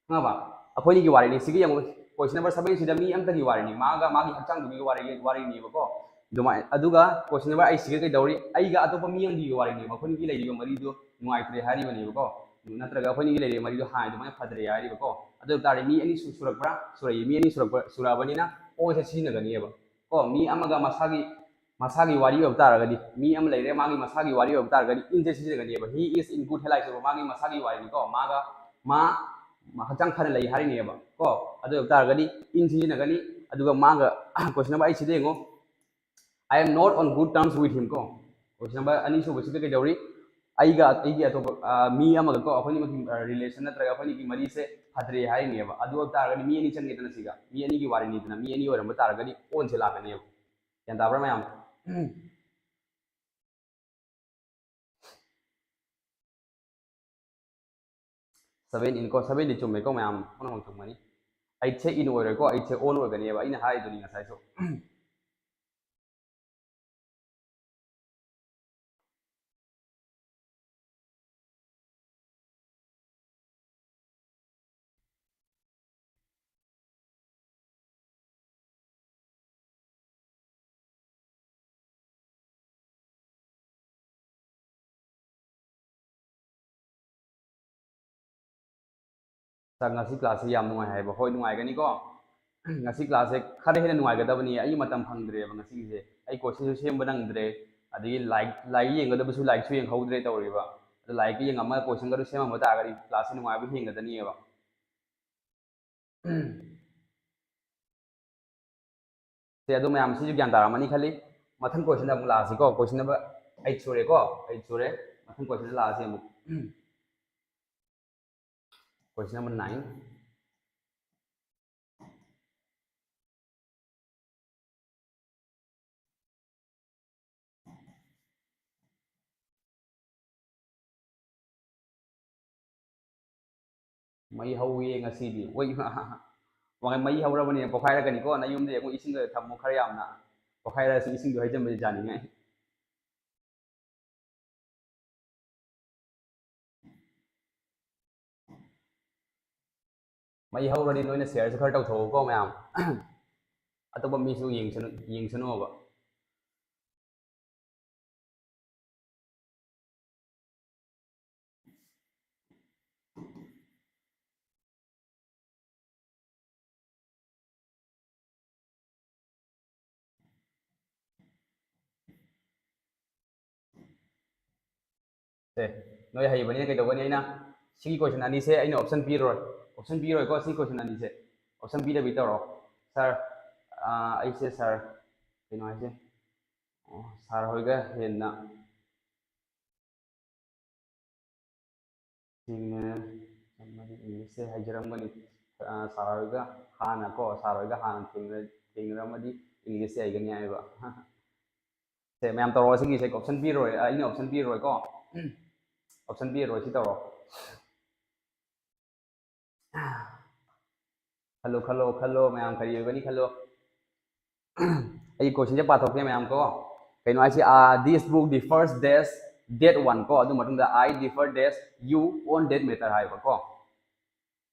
ꯈꯪꯉꯕ? ꯑꯩꯈꯣꯏꯅꯤꯒꯤ ꯋꯥꯔꯤꯅꯤ꯫ ꯁꯤꯒ ꯌꯦꯡꯉꯨ, ꯀꯣꯏꯁꯟ ꯅꯝꯕꯔ ꯁꯕꯦꯟꯁꯤꯗ ꯃꯤ ꯑꯝꯇꯒꯤ ꯋꯥꯔꯤꯅꯤ, ꯃꯥꯒ ꯃꯥꯒꯤ ꯍꯛꯆꯥꯡꯗꯨꯒꯤ ꯋꯥꯔꯤ-, ꯋꯥꯔꯤꯅꯦꯕꯀꯣ꯫ ꯑꯗꯨꯃꯥꯏꯅ, ꯑꯗꯨꯒ ꯀꯣꯏꯁꯟ ꯅꯝꯕꯔ ꯑꯩꯠꯁꯤꯒ ꯀꯩꯗꯧꯔꯤ? ꯑꯩꯒ ꯑꯇꯣꯞꯄ ꯃꯤ ꯑꯃꯒꯤ ꯋꯥꯔꯤꯅꯦꯕ꯫ ꯑꯩꯈꯣꯏꯅꯤꯒꯤ ꯂꯩꯔꯤꯕ ꯃꯔꯤꯗꯣ ꯅꯨꯡꯉꯥꯏꯇ꯭ꯔꯦ ꯍꯥꯏꯔꯤꯕꯅꯦꯕꯀꯣ꯫ ꯅꯠꯇ꯭ꯔꯒ ꯑꯩꯈꯣꯏꯅꯤꯒꯤ ꯂꯩꯔꯤꯕ ꯃꯔꯤꯗꯣ ꯍꯥꯟꯅ ꯑꯗꯨꯃꯥꯏꯅ ꯐꯗ꯭ꯔꯦ ꯍꯥꯏꯔꯤꯕꯀꯣ꯫ ꯑꯗꯨ ꯑꯣꯏ ꯇꯥꯔꯗꯤ ꯃꯤ ꯑꯅꯤ ꯁꯨ-, ꯁꯨꯔꯛꯄ꯭ꯔꯥ? ꯁꯨꯔꯛꯏ꯫ ꯃꯤ ꯑꯅꯤ ꯁꯨꯔꯛꯄ, ꯁꯨꯔꯛꯑꯕꯅꯤꯅ onꯁꯦ ꯁꯤꯖꯤꯟꯅꯒꯅꯤꯕ꯫ ꯀꯣ, ꯃꯤ ꯑꯃꯒ ꯃꯁꯥꯒꯤ, ꯃꯁꯥꯒꯤ ꯋꯥꯔꯤ ꯑꯣꯏꯕ ꯇꯥꯔꯒꯗꯤ, ꯃꯤ ꯑꯃ ꯂꯩꯔꯦ, ꯃꯥꯒꯤ ꯃꯁꯥꯒꯤ ꯋꯥꯔꯤ ꯑꯣꯏꯕ ꯇꯥꯔꯒꯗꯤ inꯁꯦ ꯁꯤꯖꯤꯟꯅꯒꯅꯤꯕ꯫ "He is in good health" ꯍꯥꯏꯁꯤꯕꯨ ꯃꯥꯒꯤ ꯃꯁꯥꯒꯤ ꯋꯥꯔꯤꯅꯤꯀꯣ꯫ ꯃꯥꯒ, ꯃꯥ, ꯃꯥ ꯍꯛꯆꯥꯡ ꯐꯅ ꯂꯩ ꯍꯥꯏꯔꯤꯅꯦꯕ ꯀꯣ꯫ ꯑꯗꯨ ꯑꯣꯏꯕ ꯇꯥꯔꯒꯗꯤ in ꯁꯤꯖꯤꯟꯅꯒꯅꯤ꯫ ꯑꯗꯨꯒ ꯃꯥꯒ, ꯀꯣꯏꯁꯟ ꯅꯝꯕꯔ ꯑꯩꯠꯁꯤꯗ ꯌꯦꯡꯉꯣ, "I am not on good terms with him" ꯀꯣ꯫ ꯀꯣꯏꯁꯟ ꯅꯝꯕꯔ ꯑꯅꯤꯁꯨꯕꯁꯤꯗ ꯀꯩꯗꯧꯔꯤ? ꯑꯩꯒ, ꯑꯩꯒꯤ ꯑꯇꯣꯞꯄ, ꯑ, ꯃꯤ ꯑꯃꯒ ꯀꯣ, ꯑꯩꯈꯣꯏꯅꯤꯃꯛꯀꯤ, ꯑ, relation ꯅꯠꯇ꯭ꯔꯒ ꯑꯩꯈꯣꯏꯅꯤꯒꯤ ꯃꯔꯤꯁꯦ ꯐꯠꯇ꯭ꯔꯦ ꯍꯥꯏꯔꯤꯅꯦꯕ꯫ ꯑꯗꯨ ꯑꯣꯏꯕ ꯇꯥꯔꯒꯗꯤ ꯃꯤ ꯑꯅꯤ ꯆꯪꯉꯦꯗꯅ ꯁꯤꯒ꯫ ꯃꯤ ꯑꯅꯤꯒꯤ ꯋꯥꯔꯤꯅꯤꯗꯅ, ꯃꯤ ꯑꯅꯤ ꯑꯣꯏꯔꯝꯕ ꯇꯥꯔꯒꯗꯤ onꯁꯦ ꯂꯥꯛꯀꯅꯦꯕ꯫ ꯒ꯭ꯌꯥꯟ ꯇꯥꯕ꯭ꯔꯥ ꯃꯌꯥꯝ? ꯁꯚꯦꯟ ꯏꯟ ꯀꯣ, ꯁꯚꯦꯟꯗꯤ ꯆꯨꯝꯃꯦꯀꯣ ꯃꯌꯥꯝ, ꯑꯣꯟꯅꯐꯝ ꯊꯣꯛꯄꯅꯤ꯫ ꯑꯩꯠꯁꯦ ꯏꯟ ꯑꯣꯏꯔꯣꯏꯀꯣ, ꯑꯩꯠꯁꯦ ꯑꯣꯟ ꯑꯣꯏꯒꯅꯦꯕ, ꯑꯩꯅ ꯍꯥꯏꯗꯨꯅꯤ ꯉꯁꯥꯏꯁꯨ꯫ ꯁꯥꯔ, ꯉꯁꯤ ꯀ꯭ꯂꯥꯁꯁꯦ ꯌꯥꯝ ꯅꯨꯡꯉꯥꯏ ꯍꯥꯏꯕ꯫ ꯍꯣꯏ, ꯅꯨꯡꯉꯥꯏꯒꯅꯤꯀꯣ꯫ ꯉꯁꯤ ꯀ꯭ꯂꯥꯁꯁꯦ ꯈꯔ ꯍꯦꯟꯅ ꯅꯨꯡꯉꯥꯏꯒꯗꯕꯅꯤ꯫ ꯑꯩ ꯃꯇꯝ ꯐꯪꯗ꯭ꯔꯦꯕ ꯉꯁꯤꯒꯤꯁꯦ꯫ ꯑꯩ ꯀꯣꯏꯁꯟꯁꯨ ꯁꯦꯝꯕ ꯅꯪꯗ꯭ꯔꯦ꯫ ꯑꯗꯒꯤ ꯂꯥꯏꯔꯤꯛ, ꯂꯥꯏꯔꯤꯛ ꯌꯦꯡꯒꯗꯕꯁꯨ ꯂꯥꯏꯔꯤꯛꯁꯨ ꯌꯦꯡꯍꯧꯗ꯭ꯔꯦ ꯇꯧꯔꯤꯕ꯫ ꯑꯗꯣ ꯂꯥꯏꯔꯤꯛꯀ ꯌꯦꯡꯉꯝꯃꯒ ꯀꯣꯏꯁꯟꯒꯗꯨ ꯁꯦꯝꯃꯝꯕ ꯇꯥꯔꯒꯗꯤ ꯀ꯭ꯂꯥꯁꯁꯦ ꯅꯨꯡꯉꯥꯏꯕ ꯍꯦꯟꯒꯗꯅꯤꯕ꯫ ꯁꯦ, ꯑꯗꯨ ꯃꯌꯥꯝ ꯁꯤꯁꯨ ꯒ꯭ꯌꯥꯟ ꯇꯥꯔꯝꯃꯅꯤ ꯈꯜꯂꯤ꯫ ꯃꯊꯪ ꯀꯣꯏꯁꯟꯗ ꯑꯃꯨꯛ ꯂꯥꯛꯑꯁꯤꯀꯣ꯫ ꯀꯣꯏꯁꯟ ꯅꯝꯕꯔ ꯑꯩꯠ ꯁꯨꯔꯦꯀꯣ, ꯑꯩꯠ ꯁꯨꯔꯦ꯫ ꯃꯊꯪ ꯀꯣꯏꯁꯟꯗ ꯂꯥꯛꯑꯁꯤ ꯑꯃꯨꯛ꯫ ꯀꯣꯏꯁꯟ ꯅꯝꯕꯔ ꯅꯥꯏꯟ꯫ ꯃꯩ ꯍꯧꯏꯌꯦ ꯉꯁꯤꯗꯤ꯫ ꯑꯣꯏ, ꯃꯩ ꯍꯧꯔꯕꯅꯤꯅ ꯄꯣꯈꯥꯏꯔꯛꯀꯅꯤꯀꯣ꯫ ꯅꯌꯨꯝꯗ ꯑꯃꯨꯛ ꯏꯁꯤꯡꯒ ꯊꯝꯃꯨ ꯈꯔ ꯌꯥꯝꯅ꯫ ꯄꯣꯈꯥꯏꯔꯛꯑꯁꯨ ꯏꯁꯤꯡꯗꯣ ꯍꯩꯖꯤꯟꯕꯗꯤ ꯌꯥꯅꯤꯡꯉꯥꯏ꯫ ꯃꯩ ꯍꯧꯔꯗꯤ ꯅꯣꯏꯅ ꯁꯤꯌꯔꯁꯨ ꯈꯔ ꯇꯧꯊꯣꯛꯎꯀꯣ ꯃꯌꯥꯝ꯫ ꯑꯇꯣꯞꯄ ꯃꯤꯁꯨ ꯌꯦꯡꯁꯅꯨ, ꯌꯦꯡꯁꯅꯨꯕ꯫ ꯁꯦ, ꯅꯣꯏ ꯍꯩꯕꯅꯤꯅ ꯀꯩꯗꯧꯒꯅꯤ? ꯑꯩꯅ ꯁꯤꯒꯤ ꯀꯣꯏꯁꯟ ꯑꯅꯤꯁꯦ ꯑꯩꯅ ꯑꯣꯞꯁꯟ ꯄꯤꯔꯣꯏ, ꯑꯣꯞꯁꯟ ꯄꯤꯔꯣꯏꯀꯣ꯫ ꯁꯤ ꯀꯣꯏꯁꯟ ꯑꯅꯤꯁꯦ ꯑꯣꯞꯁꯟ ꯄꯤꯗꯕꯤ ꯇꯧꯔꯣ꯫ ꯁꯥꯔ, ꯑꯥ, ꯑꯩꯁꯦ ꯁꯥꯔ, ꯀꯩꯅꯣ ꯍꯥꯏꯁꯦ, ꯑꯣ, ꯁꯥꯔ ꯍꯣꯏꯒ ꯍꯦꯟꯅ ꯊꯦꯡꯅ-, ꯑꯃꯗꯤ ꯏꯪꯂꯤꯁꯁꯦ ꯍꯩꯖꯔꯝꯒꯅꯤ꯫ ꯑꯥ, ꯁꯥꯔ ꯍꯣꯏꯒ ꯍꯥꯟꯅ ꯀꯣ, ꯁꯥꯔ ꯍꯣꯏꯒ ꯍꯥꯟꯅ ꯊꯦꯡꯅ-, ꯊꯦꯡꯅꯔꯝꯃꯗꯤ ꯏꯪꯂꯤꯁꯁꯦ ꯍꯩꯒꯅꯤ ꯍꯥꯏꯕ꯫ ꯁꯦ, ꯃꯌꯥꯝ ꯇꯧꯔꯣ꯫ ꯁꯤꯒꯤꯁꯦ ꯑꯣꯞꯁꯟ ꯄꯤꯔꯣꯏ, ꯑꯩꯅ ꯑꯣꯞꯁꯟ ꯄꯤꯔꯣꯏꯀꯣ꯫ ꯑꯣꯞꯁꯟ ꯄꯤꯔꯣꯏ, ꯁꯤ ꯇꯧꯔꯣ꯫ ꯈꯜꯂꯣ, ꯈꯜꯂꯣ, ꯈꯜꯂꯣ, ꯃꯌꯥꯝ ꯀꯔꯤ ꯑꯣꯏꯒꯅꯤ ꯈꯜꯂꯣ꯫ ꯑꯩ ꯀꯣꯏꯁꯟꯁꯦ ꯄꯥꯊꯣꯛꯀꯦ ꯃꯌꯥꯝ ꯀꯣ꯫ ꯀꯩꯅꯣ ꯍꯥꯏꯁꯤ, "This book differs dash date one" ꯀꯣ, ꯑꯗꯨ ꯃꯇꯨꯡꯗ "I differ dash you on date matter" ꯍꯥꯏꯕꯀꯣ꯫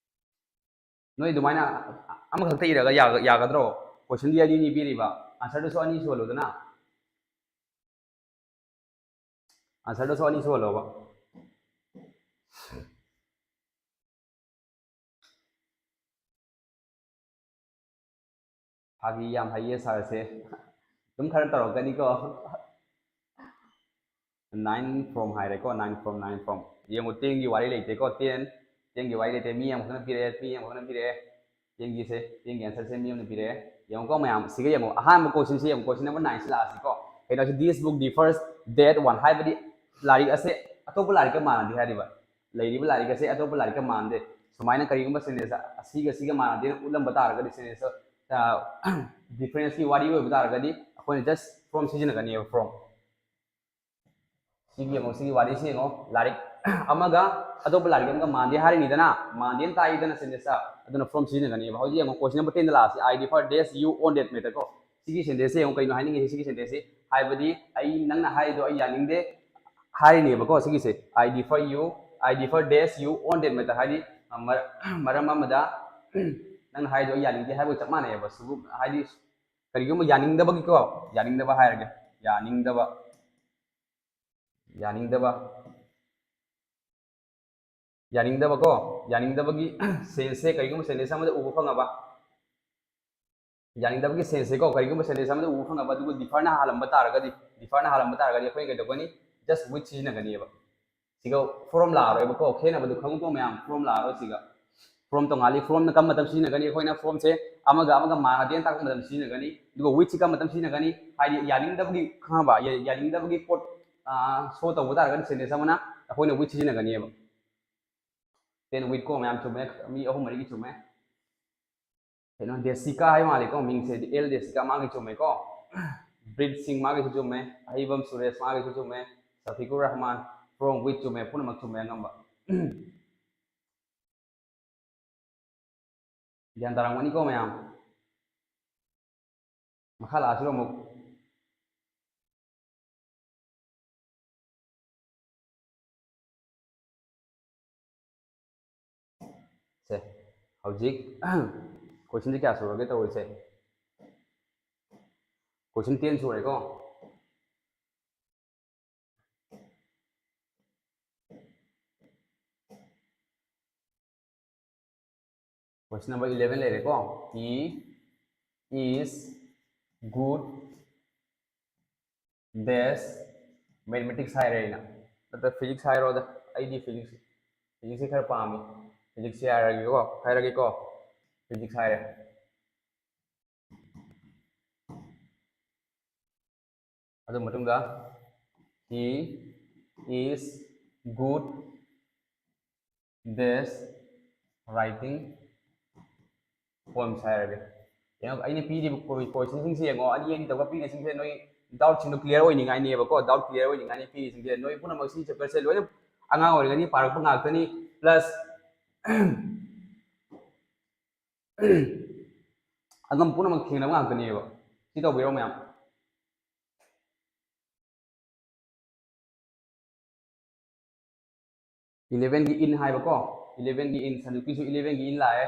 ꯅꯣꯏ ꯑꯗꯨꯃꯥꯏꯅ ꯑꯃꯈꯛꯇ ꯏꯔꯒ ꯌꯥꯒ-, ꯌꯥꯒꯗ꯭ꯔꯣ? ꯀꯣꯏꯁꯟꯗꯤ ꯑꯅꯤ ꯑꯅꯤ ꯄꯤꯔꯤꯕ, ꯑꯟꯁꯔꯗꯨꯁꯨ ꯑꯅꯤ ꯁꯨꯍꯜꯂꯨꯗꯅ꯫ ꯑꯟꯁꯔꯗꯨꯁꯨ ꯑꯅꯤ ꯁꯨꯍꯜꯂꯣꯕ꯫ ꯐꯥꯒꯤ ꯌꯥꯝ ꯍꯩꯌꯦ ꯁꯥꯔꯁꯦ꯫ ꯑꯗꯨꯝ ꯈꯔ ꯇꯧꯔꯛꯀꯅꯤꯀꯣ꯫ Nine from ꯍꯥꯏꯔꯦꯀꯣ, nine from, nine from꯫ ꯌꯦꯡꯉꯨ, ten ꯒꯤ ꯋꯥꯔꯤ ꯂꯩꯇꯦꯀꯣ, ten, ten ꯒꯤ ꯋꯥꯔꯤ ꯂꯩꯇꯦ꯫ ꯃꯤ ꯑꯃꯈꯛꯅ ꯄꯤꯔꯛꯑꯦ, ꯃꯤ ꯑꯃꯈꯛꯅ ꯄꯤꯔꯛꯑꯦ꯫ Ten ꯒꯤꯁꯦ, ten ꯒꯤ ꯑꯟꯁꯔꯁꯦ ꯃꯤ ꯑꯃꯅ ꯄꯤꯔꯛꯑꯦ꯫ ꯌꯦꯡꯉꯨꯀꯣ ꯃꯌꯥꯝ, ꯁꯤꯒ ꯌꯦꯡꯉꯨ꯫ ꯑꯍꯥꯟꯕ ꯀꯣꯏꯁꯟꯁꯦ ꯌꯦꯡꯉꯨ, ꯀꯣꯏꯁꯟ ꯅꯝꯕꯔ ꯅꯥꯏꯟꯁꯤ ꯂꯥꯛꯑꯁꯤꯀꯣ꯫ ꯀꯩꯅꯣꯁꯤ, "This book differs date one" ꯍꯥꯏꯕꯗꯤ ꯂꯥꯏꯔꯤꯛ ꯑꯁꯦ ꯑꯇꯣꯞꯄ ꯂꯥꯏꯔꯤꯛꯀ ꯃꯥꯟꯅꯗꯦ ꯍꯥꯏꯔꯤꯕ꯫ ꯂꯩꯔꯤꯕ ꯂꯥꯏꯔꯤꯛ ꯑꯁꯦ ꯑꯇꯣꯞꯄ ꯂꯥꯏꯔꯤꯛꯀ ꯃꯥꯟꯅꯗꯦ꯫ ꯁꯨꯃꯥꯏꯅ ꯀꯔꯤꯒꯨꯝꯕ ꯁꯦꯟꯇꯦꯟꯁ ꯑꯁꯤꯒ ꯑꯁꯤꯒ ꯃꯥꯟꯅꯗꯦꯅ ꯎꯠꯂꯝꯕ ꯇꯥꯔꯒꯗꯤ, ꯁꯦꯟꯇꯦꯟꯁ ꯗꯤꯐꯔꯦꯟꯁꯀꯤ ꯋꯥꯔꯤ ꯑꯣꯏꯕ ꯇꯥꯔꯒꯗꯤ, ꯑꯩꯈꯣꯏꯅ just from ꯁꯤꯖꯤꯟꯅꯒꯅꯦꯕ, from꯫ ꯁꯤꯒꯤ ꯌꯦꯡꯉꯣ, ꯁꯤꯒꯤ ꯋꯥꯔꯤꯁꯤ ꯌꯦꯡꯉꯣ, ꯂꯥꯏꯔꯤꯛ ꯑꯃꯒ ꯑꯇꯣꯞꯄ ꯂꯥꯏꯔꯤꯛ ꯑꯃꯒ ꯃꯥꯟꯗꯦ ꯍꯥꯏꯔꯤꯅꯤꯗꯅ, ꯃꯥꯟꯗꯦꯅ ꯇꯥꯛꯏꯗꯅ ꯁꯦꯟꯇꯦꯟꯁꯇ, ꯑꯗꯨꯅ from ꯁꯤꯖꯤꯟꯅꯒꯅꯦꯕ꯫ ꯍꯧꯖꯤꯛ ꯌꯦꯡꯉꯣ, ꯀꯣꯏꯁꯟ ꯅꯝꯕꯔ ꯇꯦꯟꯗ ꯂꯥꯛꯑꯁꯤ, "I differ dash you on date matter" ꯀꯣ꯫ ꯁꯤꯒꯤ ꯁꯦꯟꯇꯦꯟꯁꯁꯦ ꯌꯦꯡꯉꯣ, ꯀꯩꯅꯣ ꯍꯥꯏꯅꯤꯡꯉꯤꯁꯦ ꯁꯤꯒꯤ ꯁꯦꯟꯇꯦꯟꯁꯁꯦ? ꯍꯥꯏꯕꯗꯤ ꯑꯩ, ꯅꯪꯅ ꯍꯥꯏꯔꯤꯗꯣ ꯑꯩ ꯌꯥꯅꯤꯡꯗꯦ ꯍꯥꯏꯔꯤꯅꯦꯕꯀꯣ꯫ ꯁꯤꯒꯤꯁꯦ, "I differ you, I differ dash you on date matter" ꯍꯥꯏꯗꯤ, ꯑ, ꯃꯔ-, ꯃꯔꯝ ꯑꯃꯗ ꯅꯪꯅ ꯍꯥꯏꯔꯤꯗꯣ ꯑꯩ ꯌꯥꯅꯤꯡꯗꯦ ꯍꯥꯏꯕꯒ ꯆꯞ ꯃꯥꯟꯅꯩꯑꯕ꯫ ꯁꯤꯒꯨꯝ-, ꯍꯥꯏꯗꯤ ꯀꯔꯤꯒꯨꯝꯕ ꯌꯥꯅꯤꯡꯗꯕꯒꯤꯀꯣ, ꯌꯥꯅꯤꯡꯗꯕ ꯍꯥꯏꯔꯒꯦ, ꯌꯥꯅꯤꯡꯗꯕ, ꯌꯥꯅꯤꯡꯗꯕ, ꯌꯥꯅꯤꯡꯗꯕꯀꯣ, ꯌꯥꯅꯤꯡꯗꯕꯒꯤ ꯁꯦꯟꯁꯁꯦ ꯀꯔꯤꯒꯨꯝꯕ ꯁꯦꯟꯇꯦꯟꯁ ꯑꯃꯗ ꯎꯕ ꯐꯪꯉꯕ, ꯌꯥꯅꯤꯡꯗꯕꯒꯤ ꯁꯦꯟꯁꯁꯦꯀꯣ, ꯀꯔꯤꯒꯨꯝꯕ ꯁꯦꯟꯇꯦꯟꯁ ꯑꯃꯗ ꯎꯕ ꯐꯪꯉꯕ, ꯑꯗꯨꯒ ꯗꯤꯐꯔꯅ ꯍꯥꯜꯂꯝꯕ ꯇꯥꯔꯒꯗꯤ, ꯗꯤꯐꯔꯅ ꯍꯥꯜꯂꯝꯕ ꯇꯥꯔꯒꯗꯤ ꯑꯩꯈꯣꯏꯅ ꯀꯩꯗꯧꯒꯅꯤ? Just with ꯁꯤꯖꯤꯟꯅꯒꯅꯤꯕ꯫ ꯁꯤꯒ from ꯂꯥꯛꯑꯔꯣꯏꯕꯀꯣ, ꯈꯦꯠꯅꯕꯗꯨ ꯈꯪꯉꯨꯀꯣ ꯃꯌꯥꯝ, from ꯂꯥꯛꯑꯔꯣꯏ ꯁꯤꯒ꯫ From ꯇꯣꯉꯥꯜꯂꯤ꯫ Fromꯅ ꯀꯔꯝꯕ ꯃꯇꯝ ꯁꯤꯖꯤꯟꯅꯒꯅꯤ? ꯑꯩꯈꯣꯏꯅ fromꯁꯦ ꯑꯃꯒ ꯑꯃꯒ ꯃꯥꯟꯅꯗꯦꯅ ꯇꯥꯛꯄ ꯃꯇꯝꯗ ꯁꯤꯖꯤꯟꯅꯒꯅꯤ꯫ ꯑꯗꯨꯒ withꯁꯤ ꯀꯔꯝꯕ ꯃꯇꯝ ꯁꯤꯖꯤꯟꯅꯒꯅꯤ? ꯍꯥꯏꯗꯤ ꯌꯥꯅꯤꯡꯗꯕꯒꯤ, ꯈꯪꯉꯕ? ꯌꯥ-, ꯌꯥꯅꯤꯡꯗꯕꯒꯤ ꯄꯣꯠ, ꯑꯥ, show ꯇꯧꯕ ꯇꯥꯔꯒꯗꯤ sentence ꯑꯃꯅ ꯑꯩꯈꯣꯏꯅ with ꯁꯤꯖꯤꯟꯅꯒꯅꯤꯕ꯫ Then with ꯀꯣ ꯃꯌꯥꯝ ꯆꯨꯝꯃꯦ, ꯃꯤ ꯑꯍꯨꯝ ꯃꯔꯤꯒꯤ ꯆꯨꯝꯃꯦ꯫ ꯀꯩꯅꯣ, ꯗꯦꯁꯤꯀꯥ ꯍꯥꯏ ꯃꯥꯜꯂꯦꯀꯣ ꯃꯤꯡꯁꯦ, ꯑꯦꯜ ꯗꯦꯁꯤꯀꯥ, ꯃꯥꯒꯤ ꯆꯨꯝꯃꯦꯀꯣ꯫ ꯕ꯭ꯔꯤꯠ ꯁꯤꯡ, ꯃꯥꯒꯤꯁꯨ ꯆꯨꯝꯃꯦ꯫ ꯑꯍꯩꯕꯝ ꯁꯨꯔꯦꯁ, ꯃꯥꯒꯤꯁꯨ ꯆꯨꯝꯃꯦ꯫ ꯁꯐꯤꯀꯨꯔ ꯔꯍꯃꯥꯟ, from with ꯆꯨꯝꯃꯦ, ꯄꯨꯝꯅꯃꯛ ꯆꯨꯝꯃꯦ ꯑꯉꯝꯕ꯫ ꯒ꯭ꯌꯥꯟ ꯇꯥꯔꯝꯒꯅꯤꯀꯣ ꯃꯌꯥꯝ? ꯃꯈꯥ ꯂꯥꯛꯑꯁꯤꯔꯣ ꯑꯃꯨꯛ? ꯁꯦ, ꯍꯧꯖꯤꯛ ꯀꯣꯏꯁꯟꯁꯦ ꯀꯌꯥ ꯁꯨꯔꯒꯦ ꯇꯧꯔꯤꯁꯦ? ꯀꯣꯏꯁꯟ ꯇꯦꯟ ꯁꯨꯔꯦꯀꯣ꯫ ꯀꯣꯏꯁꯟ ꯅꯝꯕꯔ ꯏꯂꯦꯚꯦꯟ ꯂꯩꯔꯦꯀꯣ꯫ He is good dash mathematics ꯍꯥꯏꯔꯦ ꯑꯩꯅ, ꯅꯠꯇ꯭ꯔ physics ꯍꯥꯏꯔꯣꯗ꯫ ꯑꯩꯗꯤ physics, physicsꯁꯦ ꯈꯔ ꯄꯥꯝꯃꯤ꯫ Physicsꯁꯦ ꯍꯥꯏꯔꯒꯦꯀꯣ, ꯍꯥꯏꯔꯒꯦꯀꯣ꯫ Physics ꯍꯥꯏꯔꯦ꯫ ꯑꯗꯨ ꯃꯇꯨꯡꯗ he is good dash writing poems ꯍꯥꯏꯔꯒꯦ꯫ ꯌꯦꯡꯉꯣ, ꯑꯩꯅ ꯄꯤꯔꯤꯕ ꯀꯣꯏ-, ꯀꯣꯏꯁꯟꯁꯤꯡꯁꯦ ꯌꯦꯡꯉꯣ, ꯑꯅꯤ ꯑꯅꯤ ꯇꯧꯔꯒ ꯄꯤꯔꯤꯁꯤꯡꯁꯦ ꯅꯣꯏ ꯗꯥꯎꯠꯁꯤꯡꯗꯣ ꯀ꯭ꯂꯤꯌꯥꯔ ꯑꯣꯏꯅꯤꯡꯉꯥꯏꯅꯦꯕꯀꯣ, ꯗꯥꯎꯠ ꯀ꯭ꯂꯤꯌꯥꯔ ꯑꯣꯏꯅꯤꯡꯉꯥꯏꯅꯤ ꯄꯤꯔꯤꯁꯤꯡꯁꯦ꯫ ꯅꯣꯏ ꯄꯨꯝꯅꯃꯛ ꯁꯤ ꯆꯦꯞꯇꯔꯁꯦ ꯂꯣꯏꯅ ꯑꯉꯥꯡ ꯑꯣꯏꯔꯤꯉꯩꯗꯒꯤ ꯄꯥꯔꯛꯄ ꯉꯥꯛꯇꯅꯤ, ꯄ꯭ꯂꯁ ꯑꯉꯝ ꯄꯨꯝꯅꯃꯛ ꯊꯦꯡꯅꯕ ꯉꯥꯛꯇꯅꯦꯕ꯫ ꯁꯤ ꯇꯧꯕꯤꯔꯣ ꯃꯌꯥꯝ꯫ ꯏꯂꯦꯚꯦꯟꯒꯤ ꯏꯟ ꯍꯥꯏꯕꯀꯣ, ꯏꯂꯦꯚꯦꯟꯒꯤ ꯏꯟ, ꯁꯟꯖꯨꯛꯀꯤꯁꯨ ꯏꯂꯦꯚꯦꯟꯒꯤ ꯏꯟ ꯂꯥꯛꯑꯦ꯫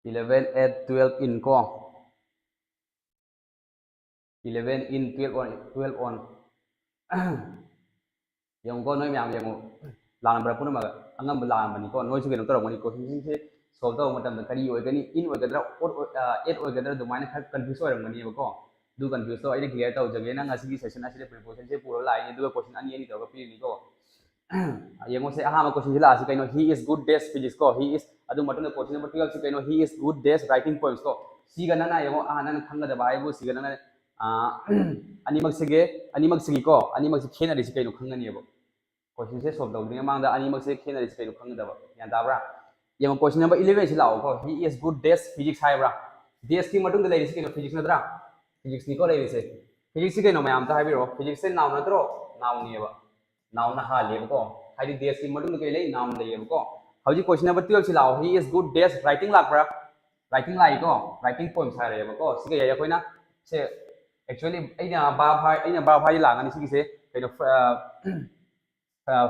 Eleven, eight, twelve in ꯀꯣ, eleven in, twelve on, twelve on꯫ ꯌꯦꯡꯉꯨꯀꯣ, ꯅꯣꯏ ꯃꯌꯥꯝ ꯌꯦꯡꯉꯨ, ꯂꯥꯟꯕ꯭ꯔꯥ ꯄꯨꯝꯅꯃꯛ? ꯑꯉꯝꯕ ꯂꯥꯟꯕꯅꯤꯀꯣ꯫ ꯅꯣꯏꯁꯨ ꯀꯩꯅꯣ ꯇꯧꯔꯝꯒꯅꯤ, ꯀꯣꯏꯁꯟꯁꯤꯡꯁꯦ ꯁꯣꯜꯕ ꯇꯧꯕ ꯃꯇꯝꯗ ꯀꯔꯤ ꯑꯣꯏꯒꯅꯤ, ꯏꯟ ꯑꯣꯏꯒꯗ꯭ꯔꯥ, ꯑꯣꯠ ꯑꯣꯏ-, ꯑ, ꯑꯦꯠ ꯑꯣꯏꯒꯗ꯭ꯔꯥ, ꯑꯗꯨꯃꯥꯏꯅ ꯈꯔ ꯀꯟꯐ꯭ꯌꯨꯁ ꯑꯣꯏꯔꯝꯒꯅꯤꯕꯀꯣ꯫ ꯑꯗꯨ ꯀꯟꯐ꯭ꯌꯨꯁꯇꯣ ꯑꯩꯅ ꯀ꯭ꯂꯤꯌꯥꯔ ꯇꯧꯖꯒꯦ꯫ ꯅꯪ ꯉꯁꯤꯒꯤ ꯁꯦꯁꯟ ꯑꯁꯤꯗ ꯄ꯭ꯔꯤꯄꯣꯖꯤꯁꯟꯁꯦ ꯄꯨꯔꯒ ꯂꯥꯛꯏꯅꯤ, ꯑꯗꯨꯒ ꯀꯣꯏꯁꯟ ꯑꯅꯤ ꯑꯅꯤ ꯇꯧꯔꯒ ꯄꯤꯔꯤꯅꯤꯀꯣ꯫ ꯌꯦꯡꯉꯣꯁꯦ, ꯑꯍꯥꯟꯕ ꯀꯣꯏꯁꯟꯁꯦ ꯂꯥꯛꯑꯁꯤ ꯀꯩꯅꯣ? He is good dash physics ꯀꯣ, he is, ꯑꯗꯨ ꯃꯇꯨꯡꯗ ꯀꯣꯏꯁꯟ ꯅꯝꯕꯔ ꯇꯨꯋꯦꯜꯐꯁꯤ ꯀꯩꯅꯣ? He is good dash writing poems ꯀꯣ꯫ ꯁꯤꯒ ꯅꯪꯅ ꯌꯦꯡꯉꯣ, ꯑꯍꯥꯟ ꯅꯪꯅ ꯈꯪꯒꯗꯕ ꯍꯥꯏꯕꯨ ꯁꯤꯒ ꯅꯪꯅ, ꯑꯥ, ꯑꯅꯤꯃꯛꯁꯤꯒꯤ, ꯑꯅꯤꯃꯛꯁꯤꯒꯤꯀꯣ, ꯑꯅꯤꯃꯛꯁꯤ ꯈꯦꯠꯅꯔꯤꯁꯤ ꯀꯩꯅꯣ ꯈꯪꯒꯅꯤꯕ꯫ ꯀꯣꯏꯁꯟꯁꯦ ꯁꯣꯜꯕ ꯇꯧꯗ꯭ꯔꯤꯉꯩ ꯃꯃꯥꯡꯗ ꯑꯅꯤꯃꯛꯁꯦ ꯈꯦꯠꯅꯔꯤꯁꯤ ꯀꯩꯅꯣ ꯈꯪꯒꯗꯕ꯫ ꯒ꯭ꯌꯥꯟ ꯇꯥꯕ꯭ꯔꯥ? ꯌꯦꯡꯉꯣ, ꯀꯣꯏꯁꯟ ꯅꯝꯕꯔ ꯏꯂꯦꯚꯦꯟꯁꯤ ꯂꯥꯛꯑꯣꯀꯣ꯫ He is good dash physics ꯍꯥꯏꯕ꯭ꯔꯥ? ꯗꯦꯁꯀꯤ ꯃꯇꯨꯡꯗ ꯂꯩꯔꯤꯁꯤ ꯀꯩꯅꯣ? ꯐꯤꯖꯤꯛꯁ ꯅꯠꯇ꯭ꯔꯥ? ꯐꯤꯖꯤꯛꯁꯅꯤꯀꯣ ꯂꯩꯔꯤꯁꯦ꯫ ꯐꯤꯖꯤꯛꯁꯁꯤ ꯀꯩꯅꯣ ꯃꯌꯥꯝ ꯑꯝꯇ ꯍꯥꯏꯕꯤꯔꯛꯑꯣ꯫ ꯐꯤꯖꯤꯛꯁꯁꯦ ꯅꯥꯎꯟ ꯅꯠꯇ꯭ꯔꯣ? ꯅꯥꯎꯟꯅꯦꯕ꯫ ꯅꯥꯎꯟꯅ ꯍꯥꯜꯂꯦꯕꯀꯣ꯫ ꯍꯥꯏꯗꯤ ꯗꯦꯁꯀꯤ ꯃꯇꯨꯡꯗ ꯀꯩ ꯂꯩ? ꯅꯥꯎꯟ ꯂꯩꯌꯦꯕꯀꯣ꯫ ꯍꯧꯖꯤꯛ ꯀꯣꯏꯁꯟ ꯅꯝꯕꯔ ꯇꯨꯌꯦꯜꯞꯁꯤ ꯂꯥꯛꯑꯣ꯫ He is good dash writing ꯂꯥꯛꯄ꯭ꯔꯥ? ꯔꯥꯏꯇꯤꯡ ꯂꯥꯛꯏꯀꯣ꯫ ꯔꯥꯏꯇꯤꯡ ꯄꯣꯏꯝꯁ ꯍꯥꯏꯔꯛꯑꯦꯕꯀꯣ꯫ ꯁꯤ ꯀꯩ ꯍꯥꯏ? ꯑꯩꯈꯣꯏꯅ ꯁꯦ, actually ꯑꯩꯅ ꯚꯥꯞ ꯍꯥꯏ, ꯑꯩꯅ ꯚꯥꯞ ꯍꯥꯏꯗꯤ ꯂꯥꯛꯀꯅꯤ ꯁꯤꯒꯤꯁꯦ꯫ ꯀꯩꯅꯣ,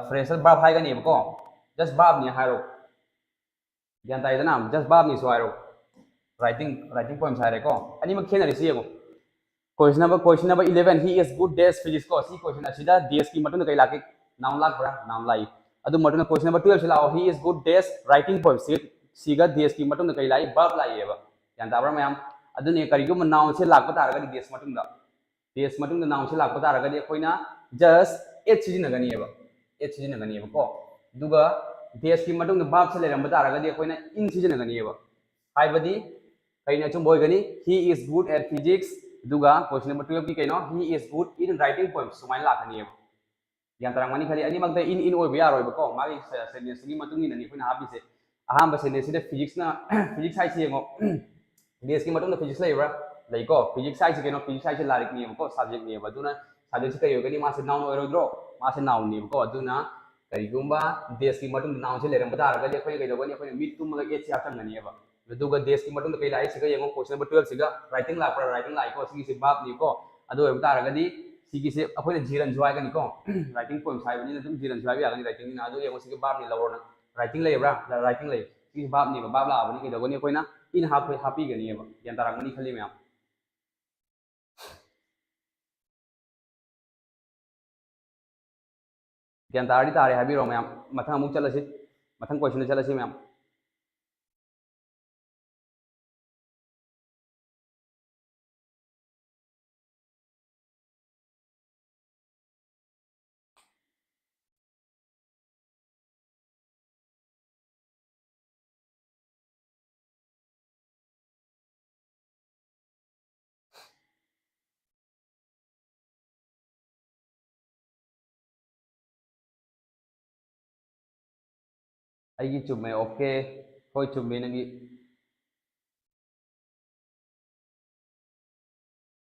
ꯐ꯭ꯔꯦꯁꯔ ꯚꯥꯞ ꯍꯥꯏꯒꯅꯦꯕꯀꯣ꯫ ꯖꯁ ꯚꯥꯞꯅꯤ ꯍꯥꯏꯔꯣ꯫ ꯒ꯭ꯌꯥꯟ ꯇꯥꯏꯗꯅ? ꯖꯁ ꯚꯥꯞꯅꯤꯁꯨ ꯍꯥꯏꯔꯣ꯫ ꯔꯥꯏꯇꯤꯡ, ꯔꯥꯏꯇꯤꯡ ꯄꯣꯏꯝꯁ ꯍꯥꯏꯔꯦꯀꯣ꯫ ꯑꯅꯤꯃꯛ ꯈꯦꯠꯅꯔꯤꯁꯤ ꯌꯦꯡꯉꯣ꯫ Question number, question number eleven, he is good dash physics ꯀꯣ꯫ ꯁꯤ ꯀꯣꯏꯁꯟ ꯑꯁꯤꯗ ꯗꯦꯁꯀꯤ ꯃꯇꯨꯡꯗ ꯀꯩ ꯂꯥꯛꯀꯦ? ꯅꯥꯎꯟ ꯂꯥꯛꯄ꯭ꯔꯥ? ꯅꯥꯎꯟ ꯂꯥꯛꯏ꯫ ꯑꯗꯨ ꯃꯇꯨꯡꯗ ꯀꯣꯏꯁꯟ ꯅꯝꯕꯔ ꯇꯨꯌꯦꯜꯞꯁꯤ ꯂꯥꯛꯑꯣ꯫ He is good dash writing poem꯫ ꯁꯤ, ꯁꯤꯒ ꯗꯦꯁꯀꯤ ꯃꯇꯨꯡꯗ ꯀꯩ ꯂꯥꯛꯏ? ꯚꯔꯕ ꯂꯥꯛꯏꯑꯕ꯫ ꯒ꯭ꯌꯥꯟ ꯇꯥꯕ꯭ꯔꯥ ꯃꯌꯥꯝ? ꯑꯗꯨꯅꯦ, ꯀꯔꯤꯒꯨꯝꯕ ꯅꯥꯎꯟꯁꯦ ꯂꯥꯛꯄ ꯇꯥꯔꯒꯗꯤ ꯗꯦꯁ ꯃꯇꯨꯡꯗ, ꯗꯦꯁ ꯃꯇꯨꯡꯗ ꯅꯥꯎꯟꯁꯦ ꯂꯥꯛꯄ ꯇꯥꯔꯒꯗꯤ ꯑꯩꯈꯣꯏꯅ ꯖꯁ ꯑꯦꯠ ꯁꯤꯖꯤꯟꯅꯒꯅꯤꯑꯕ꯫ ꯑꯦꯠ ꯁꯤꯖꯤꯟꯅꯒꯅꯤꯑꯕꯀꯣ꯫ ꯑꯗꯨꯒ ꯗꯦꯁꯀꯤ ꯃꯇꯨꯡꯗ ꯚꯔꯕꯁꯦ ꯂꯩꯔꯝꯕ ꯇꯥꯔꯒꯗꯤ ꯑꯩꯈꯣꯏꯅ ꯏꯟ ꯁꯤꯖꯤꯟꯅꯒꯅꯤꯑꯕ꯫ ꯍꯥꯏꯕꯗꯤ ꯀꯩꯅ ꯑꯆꯨꯝꯕ ꯑꯣꯏꯒꯅꯤ? He is good at physics꯫ ꯑꯗꯨꯒ ꯀꯣꯏꯁꯟ ꯅꯝꯕꯔ ꯇꯨꯌꯦꯜꯞꯀꯤ ꯀꯩꯅꯣ? He is good in writing poems꯫ ꯁꯨꯃꯥꯏꯅ ꯂꯥꯛꯀꯅꯤꯑꯕ꯫ ꯒ꯭ꯌꯥꯟ ꯇꯥꯔꯝꯒꯅꯤ ꯈꯜꯂꯤ꯫ ꯑꯅꯤꯃꯛꯇ ꯏꯟ, ꯏꯟ ꯑꯣꯏꯕ ꯌꯥꯔꯣꯏꯕꯀꯣ꯫ ꯃꯥꯒꯤ ꯁꯦꯟꯇꯦꯟꯁꯇꯨꯒꯤ ꯃꯇꯨꯡ ꯏꯟꯅꯅꯤ ꯑꯩꯈꯣꯏꯅ ꯍꯥꯞꯄꯤꯁꯦ꯫ ꯑꯍꯥꯟꯕ ꯁꯦꯟꯇꯦꯟꯁꯁꯤꯗ ꯐꯤꯖꯤꯛꯁꯅ, ꯐꯤꯖꯤꯛꯁ ꯍꯥꯏꯁꯤ ꯌꯦꯡꯉꯣ꯫ ꯗꯦꯁꯀꯤ ꯃꯇꯨꯡꯗ ꯐꯤꯖꯤꯛꯁ ꯂꯩꯕ꯭ꯔꯥ? ꯂꯩꯀꯣ꯫ ꯐꯤꯖꯤꯛꯁ ꯍꯥꯏꯁꯤ ꯀꯩꯅꯣ? ꯐꯤꯖꯤꯛꯁ ꯍꯥꯏꯁꯤ ꯂꯥꯏꯔꯤꯛꯅꯦꯕꯀꯣ, ꯁꯕꯖꯦꯛꯅꯦꯕ꯫ ꯑꯗꯨꯅ ꯁꯕꯖꯦꯛꯁꯤ ꯀꯔꯤ ꯑꯣꯏꯒꯅꯤ? ꯃꯥꯁꯦ ꯅꯥꯎꯟ ꯑꯣꯏꯔꯣꯏꯗ꯭ꯔꯣ? ꯃꯥꯁꯦ ꯅꯥꯎꯟꯅꯦꯕꯀꯣ꯫ ꯑꯗꯨꯅ ꯀꯔꯤꯒꯨꯝꯕ ꯗꯦꯁꯀꯤ ꯃꯇꯨꯡꯗ ꯅꯥꯎꯟꯁꯦ ꯂꯩꯔꯝꯕ ꯇꯥꯔꯒꯗꯤ ꯑꯩꯈꯣꯏꯅ ꯀꯩꯗꯧꯒꯅꯤ? ꯑꯩꯈꯣꯏꯅ ꯃꯤꯠ ꯇꯨꯝꯃꯒ ꯑꯦꯠꯁꯦ ꯍꯥꯞꯆꯟꯒꯅꯤꯕ꯫ ꯑꯗꯨꯒ ꯗꯦꯁꯀꯤ ꯃꯇꯨꯡꯗ ꯀꯩ ꯂꯥꯛꯏ? ꯁꯤꯒ ꯌꯦꯡꯉꯣ, ꯀꯣꯏꯁꯟ ꯅꯝꯕꯔ ꯇꯨꯌꯦꯜꯞꯁꯤꯒ ꯔꯥꯏꯇꯤꯡ ꯂꯥꯛꯄ꯭ꯔꯥ? ꯔꯥꯏꯇꯤꯡ ꯂꯥꯛꯏꯀꯣ꯫ ꯁꯤꯒꯤꯁꯦ ꯚꯥꯔꯕꯅꯤꯀꯣ꯫ ꯑꯗꯨ ꯑꯣꯏꯕ ꯇꯥꯔꯒꯗꯤ ꯁꯤꯒꯤꯁꯦ ꯑꯩꯈꯣꯏꯅ ꯖꯤꯔꯟꯁꯨ ꯍꯥꯏꯒꯅꯤꯀꯣ꯫ ꯔꯥꯏꯇꯤꯡ ꯄꯣꯏꯝꯁ ꯍꯥꯏꯕꯅꯤꯅ ꯑꯗꯨꯝ ꯖꯤꯔꯟꯁꯨ ꯍꯥꯏꯕ ꯌꯥꯒꯅꯤ ꯔꯥꯏꯇꯤꯡꯅꯤꯅ꯫ ꯑꯗꯨ ꯌꯦꯡꯉꯣ, ꯁꯤꯒꯤ ꯚꯥꯔꯕꯅꯤ ꯂꯧꯔꯣꯅ꯫ ꯔꯥꯏꯇꯤꯡ ꯂꯩꯕ꯭ꯔꯥ? ꯔꯥꯏꯇꯤꯡ ꯂꯩ꯫ ꯁꯤꯒꯤ ꯚꯥꯔꯕꯅꯤꯕ, ꯚꯥꯔꯕ ꯂꯥꯛꯑꯕꯅꯤ ꯀꯩꯗꯧꯒꯅꯤ? ꯑꯩꯈꯣꯏꯅ ꯏꯟ ꯍꯥꯞꯄ-, ꯍꯥꯞꯄꯤꯒꯅꯤꯕ꯫ ꯒ꯭ꯌꯥꯟ ꯇꯥꯔꯛꯃꯅꯤ ꯈꯜꯂꯤ ꯃꯌꯥꯝ꯫ ꯒ꯭ꯌꯥꯟ ꯇꯥꯔꯗꯤ ꯇꯥꯔꯦ ꯍꯥꯏꯕꯤꯔꯣ ꯃꯌꯥꯝ꯫ ꯃꯊꯪ ꯑꯃꯨꯛ ꯆꯠꯂꯁꯤ꯫ ꯃꯊꯪ ꯀꯣꯏꯁꯟꯗ ꯆꯠꯂꯁꯤ ꯃꯌꯥꯝ꯫ ꯑꯩꯒꯤ ꯆꯨꯝꯃꯦ꯫ ꯑꯣꯀꯦ꯫ ꯍꯣꯏ, ꯆꯨꯝꯃꯦ ꯅꯪꯒꯤ꯫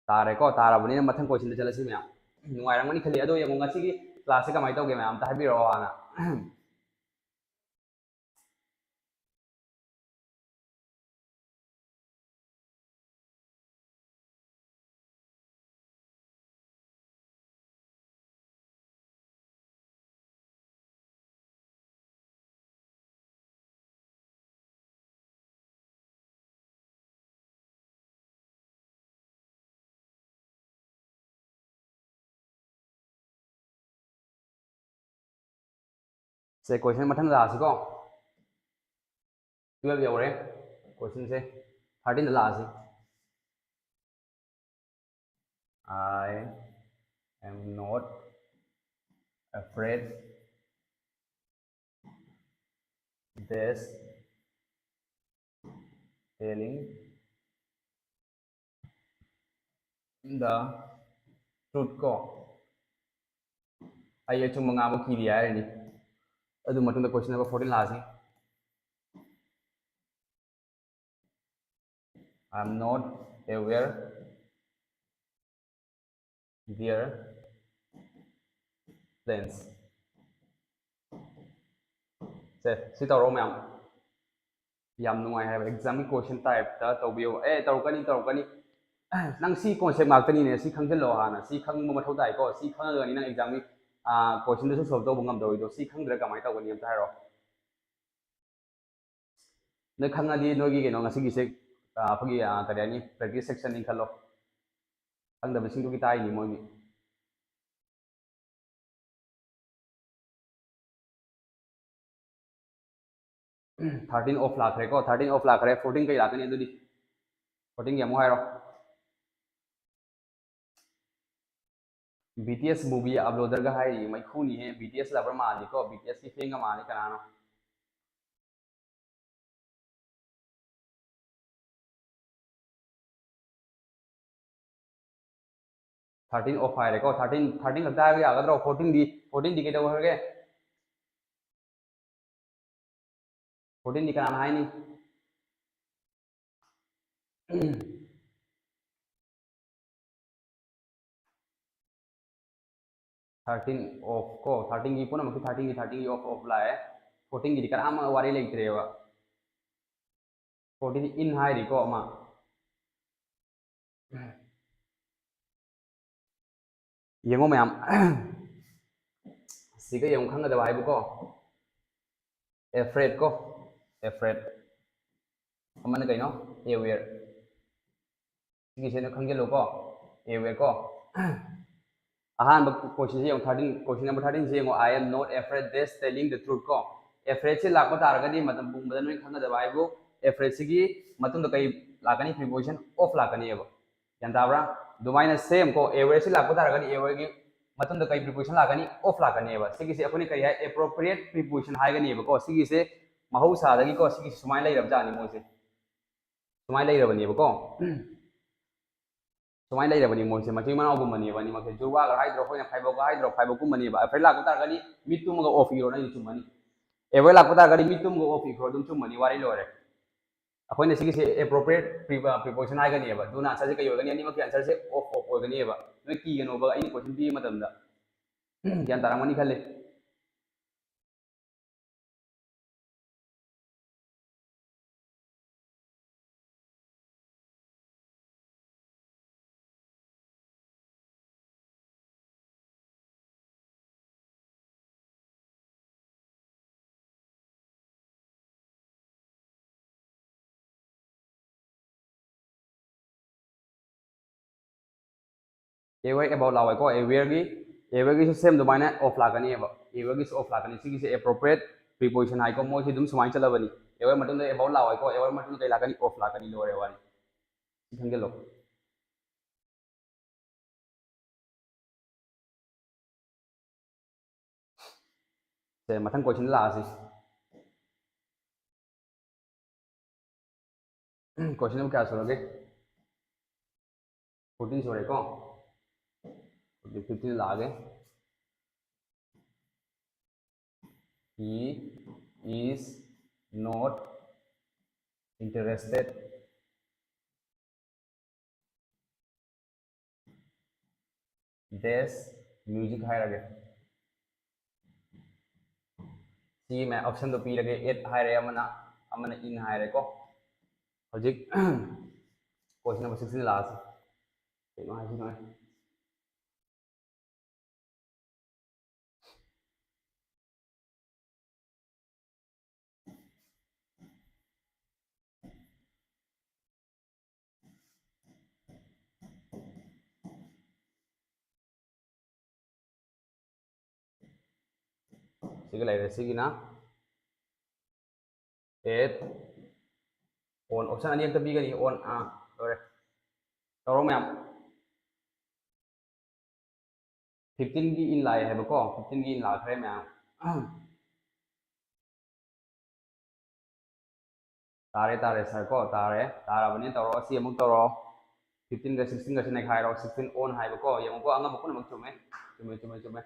ꯇꯥꯔꯦꯀꯣ? ꯇꯥꯔꯕꯅꯤꯅ ꯃꯊꯪ question ꯗ ꯆꯠꯂꯁꯤ ꯃꯌꯥꯝ꯫ ꯅꯨꯡꯉꯥꯏꯔꯝꯒꯅꯤ ꯈꯜꯂꯤ꯫ ꯑꯗꯣ ꯌꯦꯡꯉꯣ, ꯉꯁꯤꯒꯤ class ꯁꯦ ꯀꯃꯥꯏꯅ ꯇꯧꯒꯦ ꯃꯌꯥꯝ ꯑꯝꯇ ꯍꯥꯏꯕꯤꯔꯛꯑꯣ ꯍꯥꯟꯅ꯫ ꯁꯦ, question ꯃꯊꯪ ꯂꯥꯛꯑꯁꯤꯀꯣ꯫ Twelve ꯌꯧꯔꯦ꯫ Question say thirteen the ꯂꯥꯛꯑꯁꯤ꯫ I am not afraid dash telling the truth ꯀꯣ꯫ ꯑꯩ ꯑꯆꯨꯝꯕ ꯉꯥꯡꯕ ꯀꯤꯗꯦ ꯍꯥꯏꯔꯅꯤ꯫ ꯑꯗꯨ ꯃꯇꯨꯡꯗ question number fourteen ꯂꯥꯛꯑꯁꯤ꯫ I am not aware their plans. ꯁꯦ, ꯁꯤ ꯇꯧꯔꯣ ꯃꯌꯥꯝ꯫ ꯌꯥꯝ ꯅꯨꯡꯉꯥꯏ ꯍꯥꯏꯕ exam ꯒꯤ question type ꯇ ꯇꯧꯕꯤꯌꯣ꯫ ꯑꯦ, ꯇꯧꯔꯛꯀꯅꯤ, ꯇꯧꯔꯛꯀꯅꯤ꯫ ꯅꯪ ꯁꯤ concept ꯉꯥꯛꯇꯅꯤꯅꯦ, ꯁꯤ ꯈꯪꯖꯤꯜꯂꯣ ꯍꯥꯟꯅ꯫ ꯁꯤ ꯈꯪꯕ ꯃꯊꯧ ꯇꯥꯏꯀꯣ꯫ ꯁꯤ ꯈꯪꯉꯒꯅꯤ ꯅꯪ exam ꯒꯤ, ꯑꯥ, question ꯗꯨꯁꯨ solve ꯇꯧꯕ ꯉꯝꯗꯧꯔꯤꯗꯣ꯫ ꯁꯤ ꯈꯪꯗ꯭ꯔ ꯀꯃꯥꯏꯅ ꯇꯧꯒꯅꯤ ꯑꯝꯇ ꯍꯥꯏꯔꯣ꯫ ꯅꯣꯏ ꯈꯪꯉꯗꯤ ꯅꯣꯏꯒꯤ ꯀꯩꯅꯣ ꯉꯁꯤꯒꯤꯁꯦ, ꯑꯥ, ꯑꯩꯈꯣꯏꯒꯤ, ꯑꯥ, ꯀꯔꯤ ꯍꯥꯏꯅꯤ, practice section ꯅꯤ ꯈꯜꯂꯣ꯫ ꯈꯪꯗꯕꯁꯤꯡꯗꯨꯒꯤ ꯇꯥꯛꯏꯅꯤ ꯃꯣꯏꯒꯤ꯫ Thirteen off ꯂꯥꯛꯈ꯭ꯔꯦꯀꯣ, thirteen off ꯂꯥꯛꯈ꯭ꯔꯦ, fourteen ꯀꯩ ꯂꯥꯛꯀꯅꯤ ꯑꯗꯨꯗꯤ? Fourteen ꯒꯤ ꯑꯃꯨꯛ ꯍꯥꯏꯔꯣ꯫ B T S movie uploader ꯒ ꯍꯥꯏꯔꯤ, ꯃꯩꯈꯨꯅꯤꯍꯦ, B T S lover ꯃꯥꯜꯂꯤꯀꯣ, B T S ꯀꯤ fan ꯒ ꯃꯥꯜꯂꯤ ꯀꯅꯥꯅꯣ? Thirteen off ꯍꯥꯏꯔꯦꯀꯣ, thirteen, thirteen ꯈꯛꯇ ꯍꯥꯏꯕ ꯌꯥꯒꯗ꯭ꯔꯣ? Fourteen ꯗꯤ, fourteen ꯗꯤ ꯀꯩꯗꯧꯈ꯭ꯔꯒꯦ? Fourteen ꯗꯤ ꯀꯅꯥꯅ ꯍꯥꯏꯅꯤ? ꯊꯥꯔꯇꯤꯟ ꯑꯣꯐ ꯀꯣ, ꯊꯥꯔꯇꯤꯟꯒꯤ ꯄꯨꯝꯅꯃꯛꯀꯤ ꯊꯥꯔꯇꯤꯟꯒꯤ, ꯊꯥꯔꯇꯤꯟꯒꯤ ꯑꯣꯐ, ꯑꯣꯐ ꯂꯥꯛꯑꯦ꯫ ꯐꯣꯔꯇꯤꯟꯒꯤꯗꯤ ꯀꯅꯥꯝ ꯋꯥꯔꯤ ꯂꯩꯇ꯭ꯔꯦꯕ꯫ ꯐꯣꯔꯇꯤꯟ ꯏꯟ ꯍꯥꯏꯔꯤꯀꯣ ꯑꯃ꯫ ꯌꯦꯡꯉꯣ ꯃꯌꯥꯝ꯫ ꯁꯤꯒ ꯌꯦꯡꯉꯣ ꯈꯪꯒꯗꯕ ꯍꯥꯏꯕꯨꯀꯣ꯫ ꯑꯦꯐ꯭ꯔꯦꯠ ꯀꯣ꯫ ꯑꯦꯐ꯭ꯔꯦꯠ꯫ ꯑꯃꯅ ꯀꯩꯅꯣ? ꯑꯦꯋꯦꯌꯔ꯫ ꯁꯤꯒꯤꯁꯦ ꯅꯪ ꯈꯪꯖꯤꯜꯂꯨꯀꯣ꯫ ꯑꯦꯋꯦꯌꯔ ꯀꯣ꯫ ꯑꯍꯥꯟꯕ ꯀꯣꯏꯁꯟꯁꯦ ꯌꯦꯡꯉꯣ, ꯊꯥꯔꯇꯤꯟ, ꯀꯣꯏꯁꯟ ꯅꯝꯕꯔ ꯊꯥꯔꯇꯤꯟꯁꯦ ꯌꯦꯡꯉꯣ, "I am not afraid, that's telling the truth" ꯀꯣ꯫ ꯑꯦꯐ꯭ꯔꯦꯠꯁꯤ ꯂꯥꯛꯄ ꯇꯥꯔꯒꯗꯤ ꯃꯇꯝ ꯄꯨꯝꯕꯗ ꯅꯣꯏ ꯈꯪꯒꯗꯕ ꯍꯥꯏꯕꯨ, ꯑꯦꯐ꯭ꯔꯦꯠꯁꯤꯒꯤ ꯃꯇꯨꯡꯗ ꯀꯩ ꯂꯥꯛꯀꯅꯤ? ꯄ꯭ꯔꯤꯄꯣꯖꯤꯁꯟ ꯑꯣꯐ ꯂꯥꯛꯀꯅꯦꯕ꯫ ꯒ꯭ꯌꯥꯟ ꯇꯥꯕ꯭ꯔꯥ? ꯑꯗꯨꯃꯥꯏꯅ ꯁꯦꯝ ꯀꯣ, ꯑꯦꯋꯦꯌꯔꯁꯤ ꯂꯥꯛꯄ ꯇꯥꯔꯒꯗꯤ ꯑꯦꯋꯦꯌꯔꯒꯤ ꯃꯇꯨꯡꯗ ꯀꯩ ꯄ꯭ꯔꯤꯄꯣꯖꯤꯁꯟ ꯂꯥꯛꯀꯅꯤ? ꯑꯣꯐ ꯂꯥꯛꯀꯅꯦꯕ꯫ ꯁꯤꯒꯤꯁꯦ ꯑꯩꯈꯣꯏꯅ ꯀꯔꯤ ꯍꯥꯏ? Appropriate preposition ꯍꯥꯏꯒꯅꯦꯕꯀꯣ꯫ ꯁꯤꯒꯤꯁꯦ ꯃꯍꯧꯁꯥꯗꯒꯤꯀꯣ, ꯁꯤꯒꯤꯁꯦ ꯁꯨꯃꯥꯏꯅ ꯂꯩꯔꯕꯖꯥꯠꯅꯤ ꯃꯣꯏꯁꯦ꯫ ꯁꯨꯃꯥꯏꯅ ꯂꯩꯔꯕꯅꯦꯕꯀꯣ꯫ ꯁꯨꯃꯥꯏꯅ ꯂꯩꯔꯕꯅꯤ ꯃꯣꯏꯁꯦ, ꯃꯆꯤꯟ ꯃꯅꯥꯎꯒꯨꯝꯕꯅꯦꯕ ꯑꯅꯤꯃꯛꯁꯦ꯫ ꯖꯨꯔꯋꯥꯒ ꯍꯥꯏꯗ꯭ꯔꯣ ꯑꯩꯈꯣꯏꯅ, ꯐꯥꯏꯕꯣꯛꯀ ꯍꯥꯏꯗ꯭ꯔꯣ, ꯐꯥꯏꯕꯣꯛꯀꯨꯝꯕꯅꯦꯕ꯫ ꯑꯦꯐ꯭ꯔꯦꯠ ꯂꯥꯛꯄ ꯇꯥꯔꯒꯗꯤ ꯃꯤꯠ ꯇꯨꯝꯃꯒ ꯑꯣꯐ ꯏꯔꯣ, ꯅꯪꯗꯤ ꯆꯨꯝꯃꯅꯤ꯫ ꯑꯦꯋꯦꯌꯔ ꯂꯥꯛꯄ ꯇꯥꯔꯒꯗꯤ ꯃꯤꯠ ꯇꯨꯝꯃꯒ ꯑꯣꯐ ꯏꯈ꯭ꯔꯣ, ꯑꯗꯨꯝ ꯆꯨꯝꯃꯅꯤ, ꯋꯥꯔꯤ ꯂꯣꯏꯔꯦ꯫ ꯑꯩꯈꯣꯏꯅ ꯁꯤꯒꯤꯁꯦ ꯑꯦꯄ꯭ꯔꯣꯄ꯭ꯔꯤꯌꯦꯠ ꯄ꯭ꯔꯤꯄꯣꯖꯤꯁꯟ ꯍꯥꯏꯒꯅꯦꯕ꯫ ꯑꯗꯨꯅ ꯑꯟꯁꯔꯁꯦ ꯀꯩ ꯑꯣꯏꯒꯅꯤ? ꯑꯅꯤꯃꯛꯀꯤ ꯑꯟꯁꯔꯁꯦ ꯑꯣꯐ, ꯑꯣꯐ ꯑꯣꯏꯒꯅꯦꯕ꯫ ꯅꯣꯏ ꯀꯤꯒꯅꯣꯕ, ꯑꯩꯅ ꯀꯣꯏꯁꯟ ꯄꯤꯕ ꯃꯇꯝꯗ꯫ ꯒ꯭ꯌꯥꯟ ꯇꯥꯔꯝꯒꯅꯤ ꯈꯜꯂꯤ꯫ Aware about ꯂꯥꯛꯑꯣꯏꯀꯣ꯫ ꯑꯦꯋꯦꯌꯔꯒꯤ, ꯑꯦꯋꯦꯌꯔꯒꯤꯁꯨ ꯁꯦꯝ ꯑꯗꯨꯃꯥꯏꯅ ꯑꯣꯐ ꯂꯥꯛꯀꯅꯦꯕ꯫ ꯑꯦꯋꯦꯌꯔꯒꯤꯁꯨ ꯑꯣꯐ ꯂꯥꯛꯀꯅꯤ꯫ ꯁꯤꯒꯤꯁꯦ ꯑꯦꯄ꯭ꯔꯣꯄ꯭ꯔꯤꯌꯦꯠ ꯄ꯭ꯔꯤꯄꯣꯖꯤꯁꯟ ꯍꯥꯏꯀꯣ꯫ ꯃꯣꯏꯁꯤ ꯑꯗꯨꯝ ꯁꯨꯃꯥꯏꯅ ꯆꯠꯂꯕꯅꯤ꯫ ꯑꯦꯋꯦꯌꯔ ꯃꯇꯨꯡꯗ ꯑꯦꯕꯥꯎꯠ ꯂꯥꯛꯑꯣꯏꯀꯣ꯫ ꯑꯦꯋꯦꯌꯔ ꯃꯇꯨꯡꯗ ꯀꯩ ꯂꯥꯛꯀꯅꯤ? ꯑꯣꯐ ꯂꯥꯛꯀꯅꯤ꯫ ꯂꯣꯏꯔꯦ ꯋꯥꯔꯤ꯫ ꯁꯤ ꯈꯪꯖꯤꯜꯂꯣ꯫ ꯁꯦ, ꯃꯊꯪ ꯀꯣꯏꯁꯟ ꯂꯥꯛꯑꯁꯤ꯫ ꯀꯣꯏꯁꯟ ꯅꯝꯕꯔ ꯀꯌꯥ ꯁꯨꯔꯒꯦ? ꯐꯣꯔꯇꯤꯟ ꯁꯨꯔꯦꯀꯣ꯫ ꯍꯧꯖꯤꯛ ꯐꯤꯐꯇꯤꯟ ꯂꯥꯛꯑꯒꯦ꯫ He is not interested, dash, Music ꯍꯥꯏꯔꯒꯦ꯫ ꯁꯤꯒꯤ ꯃꯌꯥꯝ option ꯗꯣ ꯄꯤꯔꯒꯦ, add ꯍꯥꯏꯔꯦ ꯑꯃꯅ, ꯑꯃꯅ in ꯍꯥꯏꯔꯦꯀꯣ꯫ ꯍꯧꯖꯤꯛ question number sixteen ꯂꯥꯛꯑꯁꯤ꯫ ꯀꯩꯅꯣ ꯍꯥꯏꯁꯤꯅꯣ? ꯁꯤꯒ ꯂꯩꯔꯦ꯫ ꯁꯤꯒꯤꯅ add, on, option ꯑꯅꯤ ꯈꯛꯇ ꯄꯤꯒꯅꯤ꯫ On, ꯑꯥ, ꯂꯣꯏꯔꯦ꯫ ꯇꯧꯔꯣ ꯃꯌꯥꯝ꯫ Fifteen ꯒꯤ in ꯂꯥꯛꯑꯦ ꯍꯥꯏꯕꯀꯣ, fifteen ꯒꯤ in ꯂꯥꯛꯈ꯭ꯔꯦ ꯃꯌꯥꯝ꯫ ꯇꯥꯔꯦ, ꯇꯥꯔꯦ sir ꯀꯣ, ꯇꯥꯔꯦ꯫ ꯇꯥꯔꯕꯅꯤꯅ ꯇꯧꯔꯣ, ꯑꯁꯤ ꯑꯃꯨꯛ ꯇꯧꯔꯣ꯫ Fifteen ꯒ sixteen ꯒꯁꯤ ꯅꯩꯈꯥꯏꯔꯣ꯫ Sixteen on ꯍꯥꯏꯕꯀꯣ, ꯌꯦꯡꯉꯨꯀꯣ, ꯑꯉꯝꯕ ꯄꯨꯝꯅꯃꯛ ꯆꯨꯝꯃꯦ꯫ ꯆꯨꯝꯃꯦ, ꯆꯨꯝꯃꯦ, ꯆꯨꯝꯃꯦ꯫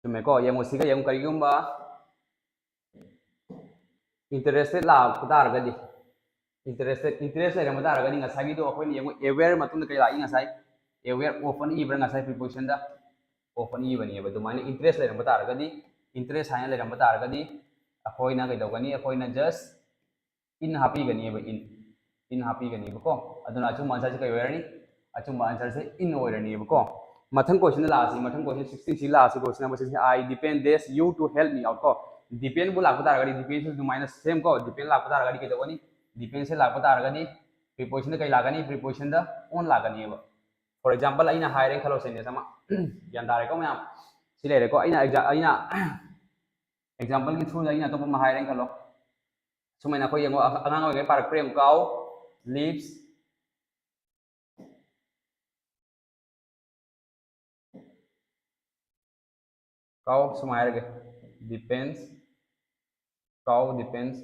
ꯆꯨꯝꯃꯦꯀꯣ? ꯌꯦꯡꯉꯨ, ꯁꯤꯒ ꯌꯦꯡꯉꯨ, ꯀꯔꯤꯒꯨꯝꯕ interested ꯂꯥꯛꯄ ꯇꯥꯔꯒꯗꯤ, interested, interest ꯂꯩꯔꯝꯕ ꯇꯥꯔꯒꯗꯤ, ꯉꯁꯥꯏꯒꯤꯗꯣ ꯑꯩꯈꯣꯏꯅ ꯌꯦꯡꯉꯨ, aware ꯃꯇꯨꯡꯗ ꯀꯩ ꯂꯥꯛꯏ ꯉꯁꯥꯏ? Aware of ꯑꯅ ꯏꯕ꯭ꯔꯥ ꯉꯁꯥꯏ preposition ꯗ? Of ꯑꯅ ꯏꯕꯅꯦꯕ꯫ ꯑꯗꯨꯃꯥꯏꯅ interest ꯂꯩꯔꯝꯕ ꯇꯥꯔꯒꯗꯤ, interest ꯍꯥꯏꯅ ꯂꯩꯔꯝꯕ ꯇꯥꯔꯒꯗꯤ, ꯑꯩꯈꯣꯏꯅ ꯀꯩꯗꯧꯒꯅꯤ? ꯑꯩꯈꯣꯏꯅ just in ꯍꯥꯞꯄꯤꯒꯅꯤꯕ, in꯫ In ꯍꯥꯞꯄꯤꯒꯅꯤꯕꯀꯣ꯫ ꯑꯗꯨꯅ ꯑꯆꯨꯝꯕ answer ꯁꯦ ꯀꯩ ꯑꯣꯏꯔꯅꯤ? ꯑꯆꯨꯝꯕ answer ꯁꯦ in ꯑꯣꯏꯔꯅꯤꯕꯀꯣ꯫ ꯃꯊꯪ question ꯗ ꯂꯥꯛꯑꯁꯤ, ꯃꯊꯪ question sixteen ꯁꯤ ꯂꯥꯛꯑꯁꯤ, question number sixteen, "I depend this you to help me out" ꯀꯣ꯫ Depend ꯕꯨ ꯂꯥꯛꯄ ꯇꯥꯔꯒꯗꯤ, depend ꯁꯨ ꯑꯗꯨꯃꯥꯏꯅ same ꯀꯣ, depend ꯂꯥꯛꯄ ꯇꯥꯔꯒꯗꯤ ꯀꯩꯗꯧꯒꯅꯤ? Depend ꯁꯦ ꯂꯥꯛꯄ ꯇꯥꯔꯒꯗꯤ, preposition ꯗ ꯀꯩ ꯂꯥꯛꯀꯅꯤ? Preposition the on ꯂꯥꯛꯀꯅꯤꯕ꯫ For example, ꯑꯩꯅ ꯍꯥꯏꯔꯦꯅ ꯈꯜꯂꯣ, sentence ꯑꯃ꯫ ꯒ꯭ꯌꯥꯟ ꯇꯥꯔꯦꯀꯣ ꯃꯌꯥꯝ? ꯁꯤ ꯂꯩꯔꯦꯀꯣ, ꯑꯩꯅ exa-, ꯑꯩꯅ example ꯒꯤ through ꯗ ꯑꯩꯅ ꯑꯇꯣꯞꯄ ꯑꯃ ꯍꯥꯏꯔꯦꯅ ꯈꯜꯂꯣ꯫ ꯁꯨꯃꯥꯏꯅ ꯑꯩꯈꯣꯏ ꯌꯦꯡꯉꯣ, ꯑꯉꯥꯡ ꯑꯣꯏꯔꯤꯉꯩ ꯄꯥꯔꯛꯄ꯭ꯔꯥ ꯌꯦꯡꯉꯨ꯫ Cow lives, cow ꯁꯨꯃꯥꯏꯅ ꯍꯥꯏꯔꯒꯦ, depends, cow depends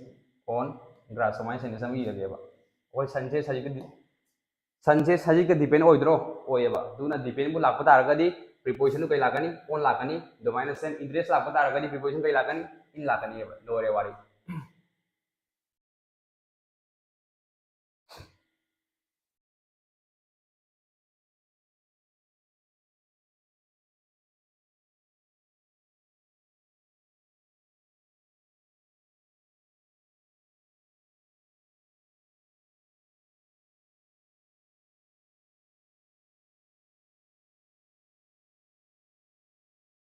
on grass, ꯁꯨꯃꯥꯏꯅ sentence ꯑꯃ ꯏꯔꯒꯦꯕ꯫ ꯑꯩꯈꯣꯏ ꯁꯟꯁꯦ ꯁꯖꯤꯛꯀ ꯗꯤ-, ꯁꯟꯁꯦ ꯁꯖꯤꯛꯀ depend ꯑꯣꯏꯗ꯭ꯔꯣ? ꯑꯣꯏꯌꯦꯕ꯫ ꯑꯗꯨꯅ depend ꯕꯨ ꯂꯥꯛꯄ ꯇꯥꯔꯒꯗꯤ, preposition ꯗꯨ ꯀꯩ ꯂꯥꯛꯀꯅꯤ? On ꯂꯥꯛꯀꯅꯤ꯫ ꯑꯗꯨꯃꯥꯏꯅ same interest ꯂꯥꯛꯄ ꯇꯥꯔꯒꯗꯤ, preposition ꯀꯩ ꯂꯥꯛꯀꯅꯤ? In ꯂꯥꯛꯀꯅꯤꯕ꯫ ꯂꯣꯏꯔꯦ ꯋꯥꯔꯤ꯫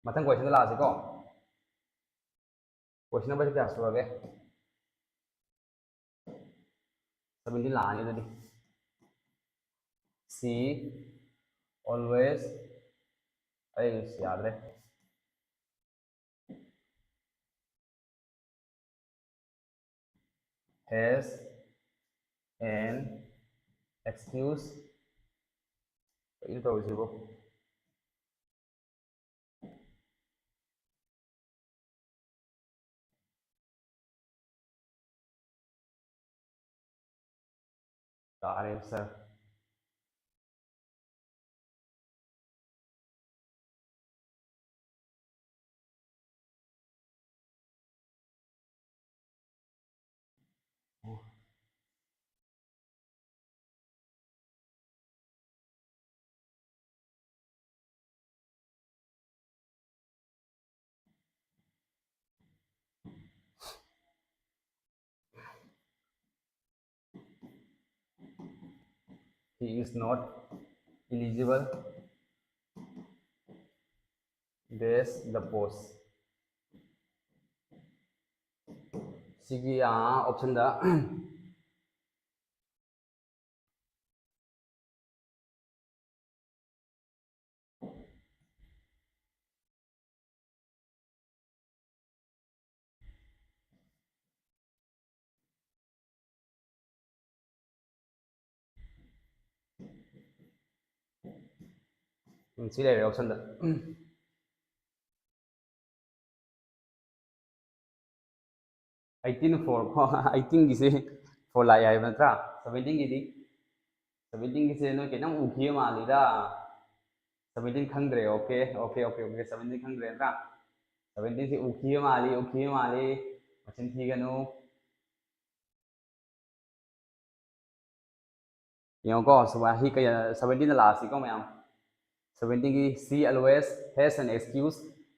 ꯃꯊꯪ question ꯗ ꯂꯥꯛꯑꯁꯤꯀꯣ꯫ Question number ꯁꯤ ꯀꯌꯥ ꯁꯨꯔꯒꯦ? Seventeen ꯂꯥꯛꯑꯅꯤ ꯑꯗꯨꯗꯤ꯫ C always, ꯑꯩ ꯌꯥꯗ꯭ꯔꯦ꯫ Has an excuse. ꯀꯩꯅꯣ ꯇꯧꯔꯤꯁꯤꯕꯣ? ꯇꯥꯔꯦ ꯁꯥꯔ꯫ He is not eligible. Dash the post. ꯁꯤꯒꯤ option ꯗ ꯎꯝ, ꯁꯤ ꯂꯩꯔꯦ option ꯗ꯫ Eighteen four ꯀꯣ, eighteen ꯒꯤꯁꯦ four ꯂꯥꯛꯑꯦ ꯍꯥꯏꯕ ꯅꯠꯇ꯭ꯔꯥ? Seventeen ꯒꯤꯗꯤ, seventeen ꯒꯤꯁꯦ ꯅꯣꯏ ꯈꯤꯇꯪ ꯎꯈꯤꯕ ꯃꯥꯜꯂꯤꯗ꯫ Seventeen ꯈꯪꯗ꯭ꯔꯦ꯫ Okay, okay, okay, okay, seventeen ꯈꯪꯗ꯭ꯔꯦ ꯅꯠꯇ꯭ꯔꯥ? Seventeen ꯁꯦ ꯎꯈꯤꯕ ꯃꯥꯜꯂꯤ, ꯎꯈꯤꯕ ꯃꯥꯜꯂꯤ꯫ ꯃꯆꯤꯟ ꯊꯤꯒꯅꯨ꯫ ꯌꯦꯡꯉꯣꯀꯣ, ꯁꯨꯃꯥꯏ-, ꯁꯤ ꯀꯩ, seventeen ꯗ ꯂꯥꯛꯑꯁꯤꯀꯣ ꯃꯌꯥꯝ꯫ Seventeen ꯒꯤ C always has an excuse,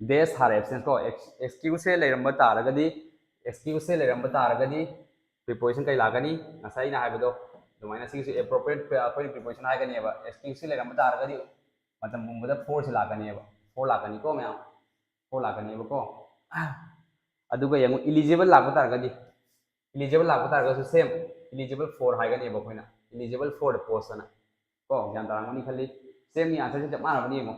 dash her absence ꯀꯣ꯫ Ex-, excuse ꯁꯦ ꯂꯩꯔꯝꯕ ꯇꯥꯔꯒꯗꯤ, excuse ꯁꯦ ꯂꯩꯔꯝꯕ ꯇꯥꯔꯒꯗꯤ preposition ꯀꯩ ꯂꯥꯛꯀꯅꯤ? ꯉꯁꯥꯏ ꯑꯩꯅ ꯍꯥꯏꯕꯗꯣ ꯑꯗꯨꯃꯥꯏꯅ ꯁꯤꯒꯤꯁꯨ appropriate ꯑꯩꯈꯣꯏꯅ preposition ꯍꯥꯏꯒꯅꯦꯕ꯫ Excuse ꯁꯦ ꯂꯩꯔꯝꯕ ꯇꯥꯔꯒꯗꯤ ꯃꯇꯝ ꯄꯨꯝꯕꯗ four ꯁꯦ ꯂꯥꯛꯀꯅꯦꯕ꯫ Four ꯂꯥꯛꯀꯅꯤꯀꯣ ꯃꯌꯥꯝ꯫ ꯐꯣꯔ ꯂꯥꯛꯀꯅꯦꯕꯀꯣ꯫ ꯑꯗꯨꯒ ꯌꯦꯡꯉꯨ, eligible ꯂꯥꯛꯄ ꯇꯥꯔꯒꯗꯤ, eligible ꯂꯥꯛꯄ ꯇꯥꯔꯒꯁꯨ same, eligible for ꯍꯥꯏꯒꯅꯦꯕ ꯑꯩꯈꯣꯏꯅ, eligible for the post ꯑꯅ꯫ ꯀꯣ, ꯒ꯭ꯌꯥꯟ ꯇꯥꯔꯝꯒꯅꯤ ꯈꯜꯂꯤ꯫ Same ꯅꯤ, answer ꯁꯦ ꯆꯞ ꯃꯥꯟꯅꯕꯅꯤ ꯌꯦꯡꯉꯣ꯫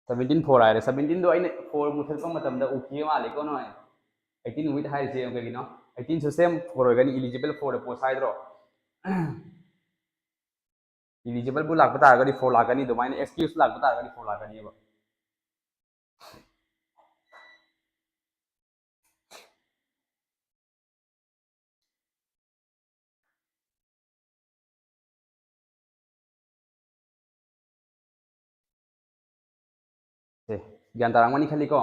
Seventeen for ꯍꯥꯏꯔꯦ꯫ Seventeen ꯗꯣ ꯑꯩꯅ four ꯃꯨꯊꯠꯄ ꯃꯇꯝꯗ ꯎꯈꯤꯕ ꯃꯥꯜꯂꯤꯀꯣ ꯅꯣꯏ? Eighteen with ꯍꯥꯏꯔꯤꯁꯦ ꯌꯦꯡꯉꯨ ꯀꯩꯒꯤꯅꯣ? Eighteen ꯁꯨ same four ꯑꯣꯏꯒꯅꯤ, eligible for the post ꯍꯥꯏꯗ꯭ꯔꯣ? Eligible ꯕꯨ ꯂꯥꯛꯄ ꯇꯥꯔꯒꯗꯤ four ꯂꯥꯛꯀꯅꯤ, ꯑꯗꯨꯃꯥꯏꯅ excuse ꯂꯥꯛꯄ ꯇꯥꯔꯒꯗꯤ four ꯂꯥꯛꯀꯅꯤꯕ꯫ ꯁꯦ, ꯒ꯭ꯌꯥꯟ ꯇꯥꯔꯝꯒꯅꯤ ꯈꯜꯂꯤꯀꯣ꯫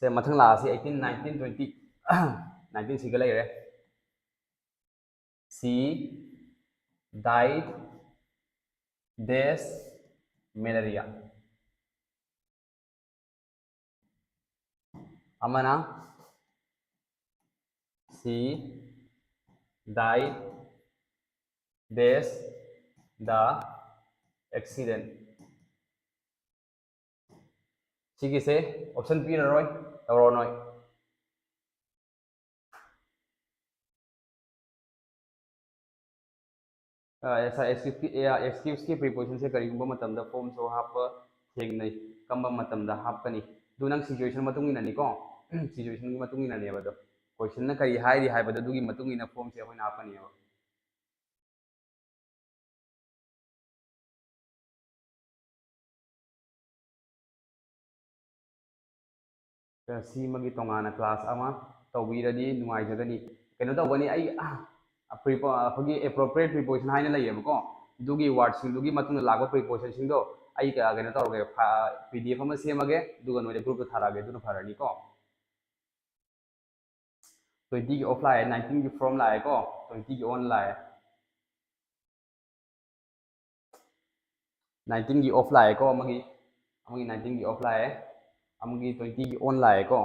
ꯁꯦ, ꯃꯊꯪ ꯂꯥꯛꯑꯁꯤ eighteen, nineteen, twenty꯫ Nineteen ꯁꯤꯒ ꯂꯩꯔꯦ꯫ She died dash malaria꯫ ꯑꯃꯅ she died dash the accident꯫ ꯁꯤꯒꯤꯁꯦ option ꯄꯤꯔꯔꯣꯏ, ꯇꯧꯔꯣ ꯅꯣꯏ꯫ ꯑ, ꯁꯥꯔ, excuse ꯀꯤ, ꯑ, excuse ꯀꯤ preposition ꯁꯦ ꯀꯔꯤꯒꯨꯝꯕ ꯃꯇꯝꯗ form ꯁꯨ ꯍꯥꯞꯄ ꯊꯦꯡꯅꯩ, ꯀꯔꯝꯕ ꯃꯇꯝꯗ ꯍꯥꯞꯀꯅꯤ? ꯑꯗꯨ ꯅꯪ situation ꯃꯇꯨꯡ ꯏꯟꯅꯅꯤꯀꯣ꯫ Situation ꯒꯤ ꯃꯇꯨꯡ ꯏꯟꯅꯅꯦꯕ ꯑꯗꯣ꯫ Question ꯅ ꯀꯔꯤ ꯍꯥꯏꯔꯤ ꯍꯥꯏꯕꯗꯣ ꯑꯗꯨꯒꯤ ꯃꯇꯨꯡ ꯏꯟꯅ form ꯁꯦ ꯑꯩꯈꯣꯏꯅ ꯍꯥꯞꯀꯅꯦꯕ꯫ ꯁꯤꯃꯒꯤ ꯇꯣꯉꯥꯟꯅ class ꯑꯃ ꯇꯧꯕꯤꯔꯗꯤ ꯅꯨꯡꯉꯥꯏꯖꯒꯅꯤ꯫ ꯀꯩꯅꯣ ꯇꯧꯒꯅꯤ, ꯑꯩ, ꯑ, prepo-, ꯑꯩꯈꯣꯏꯒꯤ appropriate preposition ꯍꯥꯏꯅ ꯂꯩꯌꯦꯕꯀꯣ, ꯑꯗꯨꯒꯤ word ꯁꯤꯡꯗꯨꯒꯤ ꯃꯇꯨꯡꯗ ꯂꯥꯛꯄ preposition ꯁꯤꯡꯗꯣ ꯑꯩ ꯀ-, ꯀꯩꯅꯣ ꯇꯧꯔꯒꯦ, ꯐ-, P D F ꯑꯃ ꯁꯦꯝꯃꯒꯦ, ꯑꯗꯨꯒ ꯅꯣꯏꯗ group ꯇ ꯊꯥꯔꯛꯑꯒꯦ, ꯑꯗꯨꯅ ꯐꯔꯅꯤꯀꯣ꯫ Twenty ꯒꯤ off ꯂꯥꯛꯑꯦ, nineteen ꯒꯤ from ꯂꯥꯛꯑꯦꯀꯣ, twenty ꯒꯤ on ꯂꯥꯛꯑꯦ꯫ Nineteen ꯒꯤ off ꯂꯥꯛꯑꯦꯀꯣ, ꯑꯃꯒꯤ, ꯑꯃꯒꯤ nineteen ꯒꯤ off ꯂꯥꯛꯑꯦ, ꯑꯃꯒꯤ twenty ꯒꯤ on ꯂꯥꯛꯑꯦꯀꯣ꯫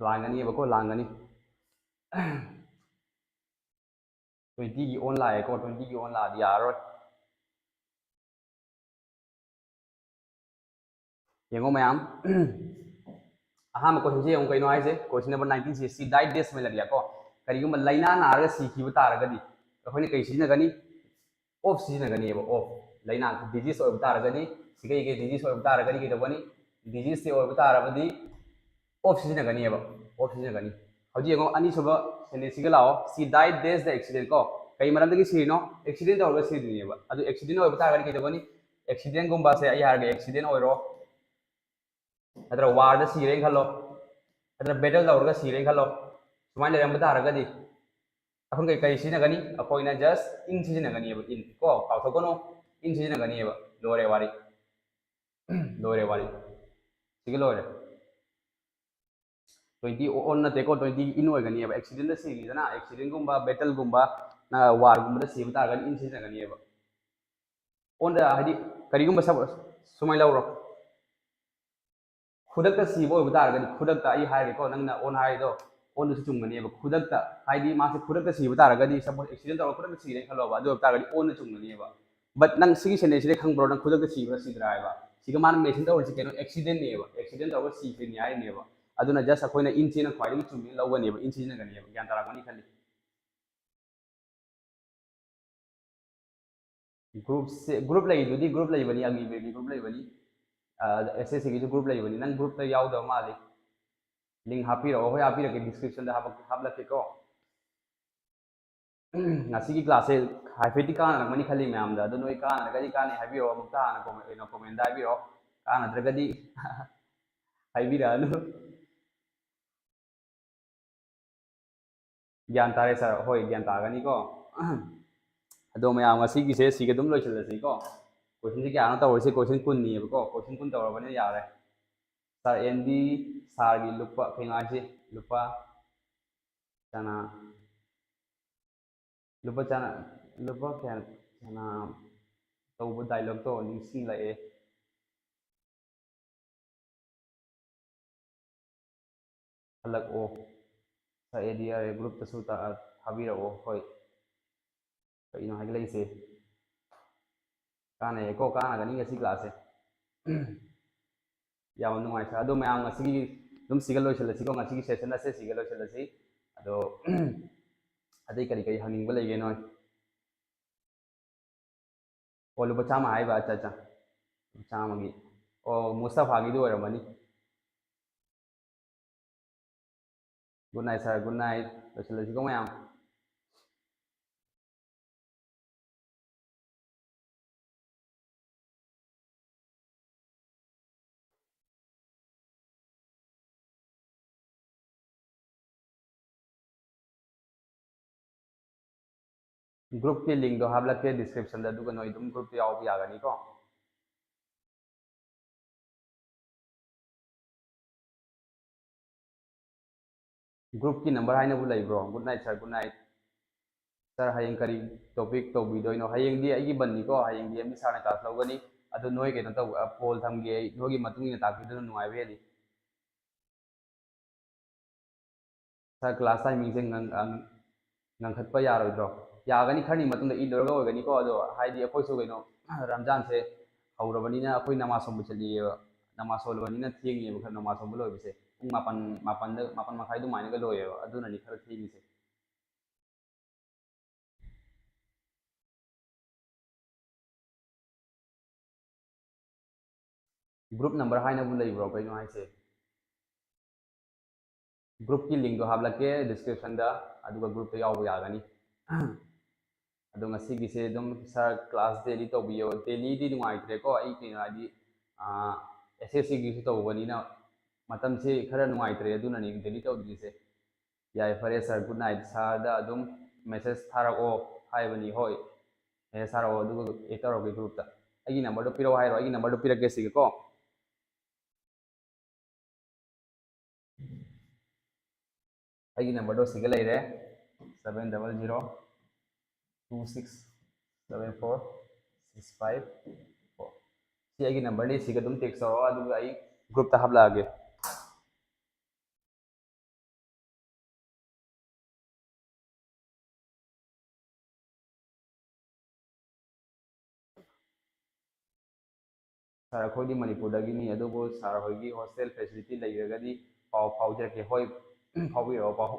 ꯂꯥꯡꯒꯅꯤꯕꯀꯣ, ꯂꯥꯡꯒꯅꯤ꯫ ꯇ꯭ꯋꯦꯟꯇꯤꯒꯤ ꯑꯣꯟ ꯂꯥꯛꯑꯦꯀꯣ, ꯇ꯭ꯋꯦꯟꯇꯤꯒꯤ ꯑꯣꯟ ꯂꯥꯛꯑꯗꯤ ꯌꯥꯔꯔꯣꯏ꯫ ꯌꯦꯡꯉꯣ ꯃꯌꯥꯝ, ꯑꯍꯥꯟꯕ ꯀꯣꯏꯁꯟꯁꯦ ꯌꯦꯡꯉꯨ, ꯀꯩꯅꯣ ꯍꯥꯏꯁꯦ, ꯀꯣꯏꯁꯟ ꯅꯝꯕꯔ ꯅꯥꯏꯟꯇꯤꯟꯁꯦ, she died this ꯃꯦꯂꯔꯤꯌꯥ ꯀꯣ꯫ ꯀꯔꯤꯒꯨꯝꯕ ꯂꯥꯏꯅꯥ ꯅꯥꯔꯒ ꯁꯤꯈꯤꯕ ꯇꯥꯔꯒꯗꯤ ꯑꯩꯈꯣꯏꯅ ꯀꯩ ꯁꯤꯖꯤꯟꯅꯒꯅꯤ? ꯑꯣꯐ ꯁꯤꯖꯤꯟꯅꯒꯅꯤꯕ, ꯑꯣꯐ꯫ ꯂꯥꯏꯅꯥ, ꯗꯤꯖꯤꯁ ꯑꯣꯏꯕ ꯇꯥꯔꯒꯗꯤ, ꯁꯤꯒꯩꯒꯩ ꯗꯤꯖꯤꯁ ꯑꯣꯏꯕ ꯇꯥꯔꯒꯗꯤ ꯀꯩꯗꯧꯒꯅꯤ? ꯗꯤꯖꯤꯁꯁꯦ ꯑꯣꯏꯕ ꯇꯥꯔꯕꯗꯤ ꯑꯣꯐ ꯁꯤꯖꯤꯟꯅꯒꯅꯤꯕ, ꯑꯣꯐ ꯁꯤꯖꯤꯟꯅꯒꯅꯤ꯫ ꯍꯧꯖꯤꯛ ꯌꯦꯡꯉꯣ, ꯑꯅꯤꯁꯨꯕ ꯁꯦꯟꯇꯦꯟꯁꯁꯤꯒ ꯂꯥꯛꯑꯣ꯫ She died this the accident ꯀꯣ꯫ ꯀꯩ ꯃꯔꯝꯗꯒꯤ ꯁꯤꯔꯤꯅꯣ? ꯑꯦꯛꯁꯤꯗꯦꯟ ꯇꯧꯔꯒ ꯁꯤꯔꯤꯅꯦꯕ꯫ ꯑꯗꯨ ꯑꯦꯛꯁꯤꯗꯦꯟ ꯑꯣꯏꯕ ꯇꯥꯔꯒꯗꯤ ꯀꯩꯗꯧꯒꯅꯤ? ꯑꯦꯛꯁꯤꯗꯦꯟꯒꯨꯝꯕꯁꯦ ꯑꯩ ꯍꯥꯏꯔꯒꯦ, ꯑꯦꯛꯁꯤꯗꯦꯟ ꯑꯣꯏꯔꯣ, ꯅꯠꯇ꯭ꯔꯒ ꯋꯥꯔꯗ ꯁꯤꯔꯦꯅ ꯈꯜꯂꯣ, ꯅꯠꯇ꯭ꯔꯒ ꯕꯦꯇꯜ ꯇꯧꯔꯒ ꯁꯤꯔꯦꯅ ꯈꯜꯂꯣ, ꯁꯨꯃꯥꯏꯅ ꯂꯩꯔꯝꯕ ꯇꯥꯔꯒꯗꯤ ꯑꯩꯈꯣꯏꯅ ꯀꯩ, ꯀꯩ ꯁꯤꯖꯤꯟꯅꯒꯅꯤ? ꯑꯩꯈꯣꯏꯅ ꯖꯁ ꯏꯟ ꯁꯤꯖꯤꯟꯅꯒꯅꯤꯕ, ꯏꯟ ꯀꯣ, ꯀꯥꯎꯊꯣꯛꯀꯅꯨ, ꯏꯟ ꯁꯤꯖꯤꯟꯅꯒꯅꯤꯕ꯫ ꯂꯣꯏꯔꯦ ꯋꯥꯔꯤ꯫ ꯂꯣꯏꯔꯦ ꯋꯥꯔꯤ, ꯁꯤꯒ ꯂꯣꯏꯔꯦ꯫ ꯇ꯭ꯋꯦꯟꯇꯤ ꯑꯣꯟ ꯅꯠꯇꯦꯀꯣ, ꯇ꯭ꯋꯦꯟꯇꯤ ꯏꯟ ꯑꯣꯏꯒꯅꯤꯕ꯫ ꯑꯦꯛꯁꯤꯗꯦꯟꯗ ꯁꯤꯔꯤꯗꯅ, ꯑꯦꯛꯁꯤꯗꯦꯟꯒꯨꯝꯕ, ꯕꯦꯇꯜꯒꯨꯝꯕ, ꯅ ꯋꯥꯔꯒꯨꯝꯕꯗ ꯁꯤꯕ ꯇꯥꯔꯒꯗꯤ ꯏꯟ ꯁꯤꯖꯤꯟꯅꯒꯅꯤꯕ꯫ ꯑꯣꯟꯗ ꯍꯥꯏꯗꯤ ꯀꯔꯤꯒꯨꯝꯕ ꯁꯨꯃꯥꯏꯅ ꯂꯧꯔꯣ, ꯈꯨꯗꯛꯇ ꯁꯤꯕ ꯑꯣꯏꯕ ꯇꯥꯔꯒꯗꯤ, ꯈꯨꯗꯛꯇ ꯑꯩ ꯍꯥꯏꯔꯒꯦꯀꯣ, ꯅꯪꯅ ꯑꯣꯟ ꯍꯥꯏꯔꯤꯗꯣ, ꯑꯣꯟꯗꯨꯁꯨ ꯆꯨꯝꯒꯅꯦꯕ꯫ ꯈꯨꯗꯛꯇ ꯍꯥꯏꯗꯤ ꯃꯥꯁꯦ ꯈꯨꯗꯛꯇ ꯁꯤꯕ ꯇꯥꯔꯒꯗꯤ, ꯁꯄꯣꯁ ꯑꯦꯛꯁꯤꯗꯦꯟ ꯇꯧꯔꯒ ꯈꯨꯗꯛꯇ ꯁꯤꯔꯦꯅ ꯈꯜꯂꯣꯕ, ꯑꯗꯨ ꯑꯣꯏꯕ ꯇꯥꯔꯒꯗꯤ ꯑꯣꯟꯗ ꯆꯨꯝꯒꯅꯦꯕ꯫ ꯕꯠ ꯅꯪ ꯁꯤꯒꯤ ꯁꯦꯟꯇꯦꯟꯁꯁꯤꯗꯤ ꯈꯪꯕ꯭ꯔꯣ? ꯅꯪ ꯈꯨꯗꯛꯇ ꯁꯤꯕ꯭ꯔꯥ ꯁꯤꯗ꯭ꯔꯥ ꯍꯥꯏꯕ? ꯁꯤꯒ ꯃꯥꯅ ꯃꯦꯟꯁꯟ ꯇꯧꯔꯤꯁꯤ ꯀꯩꯅꯣ? ꯑꯦꯛꯁꯤꯗꯦꯟꯅꯦꯕ꯫ ꯑꯦꯛꯁꯤꯗꯦꯟ ꯇꯧꯔꯒ ꯁꯤꯈ꯭ꯔꯤꯅꯤ ꯍꯥꯏꯔꯤꯅꯦꯕ꯫ ꯑꯗꯨꯅ ꯖꯁ ꯑꯩꯈꯣꯏꯅ ꯏꯟꯁꯤꯅ ꯈ꯭ꯋꯥꯏꯗꯒꯤ ꯆꯨꯝꯃꯦꯅ ꯂꯧꯒꯅꯦꯕ, ꯏꯟ ꯁꯤꯖꯤꯟꯅꯒꯅꯦꯕ꯫ ꯒ꯭ꯌꯥꯟ ꯇꯥꯔꯛꯄꯅꯤ ꯈꯜꯂꯤ꯫ ꯒ꯭ꯔꯨꯞꯁꯦ, ꯒ꯭ꯔꯨꯞ ꯂꯩꯗꯨꯗꯤ, ꯒ꯭ꯔꯨꯞ ꯂꯩꯕꯅꯤ, ꯑꯒꯅꯤꯕꯤꯔꯒꯤ ꯒ꯭ꯔꯨꯞ ꯂꯩꯕꯅꯤ, ꯑꯦꯁ ꯑꯦꯁ ꯁꯤꯒꯤꯁꯨ ꯒ꯭ꯔꯨꯞ ꯂꯩꯕꯅꯤ꯫ ꯅꯪ ꯒ꯭ꯔꯨꯞꯇ ꯌꯥꯎꯗꯕ ꯃꯥꯜꯂꯤ꯫ ꯂꯤꯡ ꯍꯥꯞꯄꯤꯔꯛꯑꯣ꯫ ꯍꯣꯏ, ꯍꯥꯞꯄꯤꯔꯛꯀꯦ, ꯗꯤꯁꯀ꯭ꯔꯤꯞꯁꯟꯗ ꯍꯥꯞꯄꯛ-, ꯍꯥꯞꯂꯛꯀꯦꯀꯣ꯫ ꯉꯁꯤꯒꯤ ꯀ꯭ꯂꯥꯁꯁꯦ ꯍꯥꯏꯐꯦꯠꯇꯤ ꯀꯥꯟꯅꯔꯝꯒꯅꯤ ꯈꯜꯂꯤ ꯃꯌꯥꯝꯗ꯫ ꯑꯗꯣ ꯅꯣꯏ ꯀꯥꯟꯅꯔꯒꯗꯤ ꯀꯥꯟꯅꯩ ꯍꯥꯏꯕꯤꯔꯛꯑꯣ, ꯑꯃꯨꯛꯇ ꯍꯥꯟꯅ ꯀꯣꯃꯦꯟ, ꯀꯩꯅꯣ, ꯀꯣꯃꯦꯟꯗ ꯍꯥꯏꯕꯤꯔꯛꯑꯣ꯫ ꯀꯥꯟꯅꯗ꯭ꯔꯒꯗꯤ ꯍꯥꯏꯕꯤꯔꯛꯑꯅꯨ꯫ ꯒ꯭ꯌꯥꯟ ꯇꯥꯔꯦ ꯁꯥꯔ? ꯍꯣꯏ, ꯒ꯭ꯌꯥꯟ ꯇꯥꯒꯅꯤꯀꯣ꯫ ꯑꯗꯣ ꯃꯌꯥꯝ, ꯉꯁꯤꯒꯤꯁꯦ ꯁꯤꯒ ꯑꯗꯨꯝ ꯂꯣꯏꯁꯤꯜꯂꯁꯤꯀꯣ꯫ ꯀꯣꯏꯁꯟꯁꯦ ꯀꯌꯥꯅꯣ ꯇꯧꯔꯤꯁꯦ? ꯀꯣꯏꯁꯟ ꯀꯨꯟꯅꯤꯕꯀꯣ꯫ ꯀꯣꯏꯁꯟ ꯀꯨꯟ ꯇꯧꯔꯕꯅꯤꯅ ꯌꯥꯔꯦ꯫ ꯁꯥꯔ ꯑꯦꯟꯗꯤ ꯁꯥꯔꯒꯤ ꯂꯨꯄꯥ, ꯀꯩꯅꯣ ꯍꯥꯏꯁꯦ, ꯂꯨꯄꯥ ꯆꯅꯥ, ꯂꯨꯄꯥ ꯆꯅꯥ, ꯂꯨꯄꯥ ꯀꯌꯥ, ꯆꯅꯥ ꯇꯧꯕ ꯗꯥꯏꯂꯣꯛꯇꯣ ꯅꯤꯡꯁꯤꯡꯂꯛꯑꯦ꯫ ꯍꯜꯂꯛꯑꯣ꯫ ꯁꯥꯔ ꯑꯦꯗꯤ ꯌꯥꯔꯦ, ꯒ꯭ꯔꯨꯞꯇꯁꯨ ꯇ-, ꯊꯥꯕꯤꯔꯛꯑꯣ꯫ ꯍꯣꯏ꯫ ꯀꯩꯅꯣ ꯍꯥꯏꯒꯠꯂꯛꯏꯁꯦ? ꯀꯥꯟꯅꯩꯀꯣ, ꯀꯥꯟꯅꯒꯅꯤ ꯉꯁꯤ class ꯁꯦ꯫ ꯌꯥꯝ ꯅꯨꯡꯉꯥꯏ sir꯫ ꯑꯗꯣ ꯃꯌꯥꯝ ꯉꯁꯤꯒꯤ ꯑꯗꯨꯝ ꯁꯤꯒ ꯂꯣꯏꯁꯤꯜꯂꯁꯤꯀꯣ, ꯉꯁꯤꯒꯤ session ꯑꯁꯦ ꯁꯤꯒ ꯂꯣꯏꯁꯤꯜꯂꯁꯤ꯫ ꯑꯗꯣ ꯑꯇꯩ ꯀꯔꯤ ꯀꯔꯤ ꯍꯪꯅꯤꯡꯕ ꯂꯩꯒꯦ ꯅꯣꯏ? ꯑꯣ, ꯂꯨꯄꯥ ꯆꯥꯝꯃ ꯍꯥꯏꯕ? ꯑꯠꯆꯥ, ꯑꯠꯆꯥ, ꯂꯨꯄꯥ ꯆꯥꯝꯃꯒꯤ꯫ ꯑꯣ, ꯃꯨꯁꯇꯐꯥꯒꯤꯗꯨ ꯑꯣꯏꯔꯝꯃꯅꯤ꯫ Good night sir, good night꯫ ꯂꯣꯏꯁꯤꯜꯂꯁꯤꯀꯣ ꯃꯌꯥꯝ꯫ Group ꯀꯤ link ꯗꯣ ꯍꯥꯞꯂꯛꯀꯦ description ꯗ, ꯑꯗꯨꯒ ꯅꯣꯏ ꯑꯗꯨꯝ group ꯇ ꯌꯥꯎꯕ ꯌꯥꯒꯅꯤꯀꯣ꯫ Group ꯀꯤ number ꯍꯥꯏꯅꯕꯨ ꯂꯩꯕ꯭ꯔꯣ? Good night sir, good night꯫ Sir, ꯍꯌꯦꯡ ꯀꯔꯤ topic ꯇꯧꯕꯤꯗꯣꯏꯅꯣ? ꯍꯌꯦꯡꯗꯤ ꯑꯩꯒꯤ ꯕꯟꯅꯤꯀꯣ, ꯍꯌꯦꯡꯗꯤ ꯑꯦꯝ ꯗꯤ ꯁꯥꯔꯅ class ꯂꯧꯒꯅꯤ꯫ ꯑꯗꯨ ꯅꯣꯏ ꯀꯩꯅꯣ ꯇꯧ, ꯑ, poll ꯊꯝꯒꯦ ꯑꯩ, ꯅꯣꯏꯒꯤ ꯃꯇꯨꯡ ꯏꯟꯅ ꯇꯥꯛꯄꯤꯗꯨꯅ ꯅꯨꯡꯉꯥꯏꯕ ꯍꯦꯜꯂꯤ꯫ Sir, class timing ꯁꯦ ꯉꯟ-, ꯑ, ꯉꯟꯈꯠꯄ ꯌꯥꯔꯣꯏꯗ꯭ꯔꯣ? ꯌꯥꯒꯅꯤ, ꯈꯔꯅꯤ ꯃꯇꯨꯡꯗ ꯏꯠ ꯂꯣꯏꯔꯒ ꯑꯣꯏꯒꯅꯤꯀꯣ꯫ ꯑꯗꯣ ꯍꯥꯏꯗꯤ ꯑꯩꯈꯣꯏꯁꯨ ꯀꯩꯅꯣ, ꯔꯝꯖꯥꯟꯁꯦ ꯍꯧꯔꯕꯅꯤꯅ ꯑꯩꯈꯣꯏ ꯅꯃꯥꯖ ꯁꯣꯟꯕ ꯆꯠꯂꯤꯑꯕ, ꯅꯃꯥꯖ ꯁꯣꯜꯂꯕꯅꯤꯅ ꯊꯦꯡꯉꯦꯕ ꯈꯔ ꯅꯃꯥꯖ ꯁꯣꯟꯕ ꯂꯣꯏꯕꯁꯦ꯫ ꯄꯨꯡ ꯃꯥꯄꯟ, ꯃꯥꯄꯟꯗ, ꯃꯥꯄꯟ ꯃꯈꯥꯏ ꯑꯗꯨꯃꯥꯏꯅꯒ ꯂꯣꯏꯌꯦꯕ, ꯑꯗꯨꯅꯅꯤ ꯈꯔ ꯊꯦꯡꯉꯤꯁꯦ꯫ Group number ꯍꯥꯏꯅꯕꯨ ꯂꯩꯕ꯭ꯔꯣ? ꯀꯩꯅꯣ ꯍꯥꯏꯁꯦ? Group ꯀꯤ link ꯗꯣ ꯍꯥꯞꯂꯛꯀꯦ description ꯗ, ꯑꯗꯨꯒ group ꯇ ꯌꯥꯎꯕ ꯌꯥꯒꯅꯤ꯫ ꯑꯗꯣ ꯉꯁꯤꯒꯤꯁꯦ ꯑꯗꯨꯝ sir class daily ꯇꯧꯕꯤꯌꯣ꯫ Daily ꯗꯤ ꯅꯨꯡꯉꯥꯏꯇ꯭ꯔꯦꯀꯣ, ꯑꯩ ꯀꯩꯅꯣ ꯍꯥꯏꯗꯤ, ꯑꯥ, S S C ꯒꯤꯁꯨ ꯇꯧꯕꯅꯤꯅ ꯃꯇꯝꯁꯦ ꯈꯔ ꯅꯨꯡꯉꯥꯏꯇ꯭ꯔꯦ, ꯑꯗꯨꯅꯅꯤ daily ꯇꯧꯗ꯭ꯔꯤꯁꯦ꯫ ꯌꯥꯏ, ꯐꯔꯦ sir, good night꯫ Sir ꯗ ꯑꯗꯨꯝ message ꯊꯥꯔꯛꯑꯣ ꯍꯥꯏꯕꯅꯤ꯫ ꯍꯣꯏ, message ꯊꯥꯔꯛꯑꯣ, ꯑꯗꯨꯒ add ꯇꯧꯔꯛꯀꯦ group ꯇ꯫ ꯑꯩꯒꯤ number ꯗꯣ ꯄꯤꯔꯛꯑꯣ ꯍꯥꯏꯔꯣ? ꯑꯩꯒꯤ number ꯗꯣ ꯄꯤꯔꯛꯀꯦ ꯁꯤꯒꯦꯀꯣ꯫ ꯑꯩꯒꯤ number ꯗꯣ ꯁꯤꯒ ꯂꯩꯔꯦ, seven double zero two six seven four six five four꯫ ꯁꯤ ꯑꯩꯒꯤ number ꯅꯤ, ꯁꯤꯒ ꯑꯗꯨꯝ text ꯇꯧꯔꯛꯑꯣ, ꯑꯗꯨꯒ ꯑꯩ group ꯇ ꯍꯥꯞꯂꯛꯑꯒꯦ꯫ ꯁꯥꯔ, ꯑꯩꯈꯣꯏꯗꯤ ꯃꯅꯤꯄꯨꯔꯗꯒꯤꯅꯤ, ꯑꯗꯨꯕꯨ ꯁꯥꯔ ꯍꯣꯏꯒꯤ ꯍꯣꯁꯇꯦꯜ ꯐꯦꯁꯤꯂꯤꯇꯤ ꯂꯩꯔꯒꯗꯤ ꯄꯥꯎ ꯐꯥꯎꯖꯔꯛꯀꯦ꯫ ꯍꯣꯏ, ꯐꯥꯎꯕꯤꯔꯛꯑꯣ, ꯄꯥꯎ꯫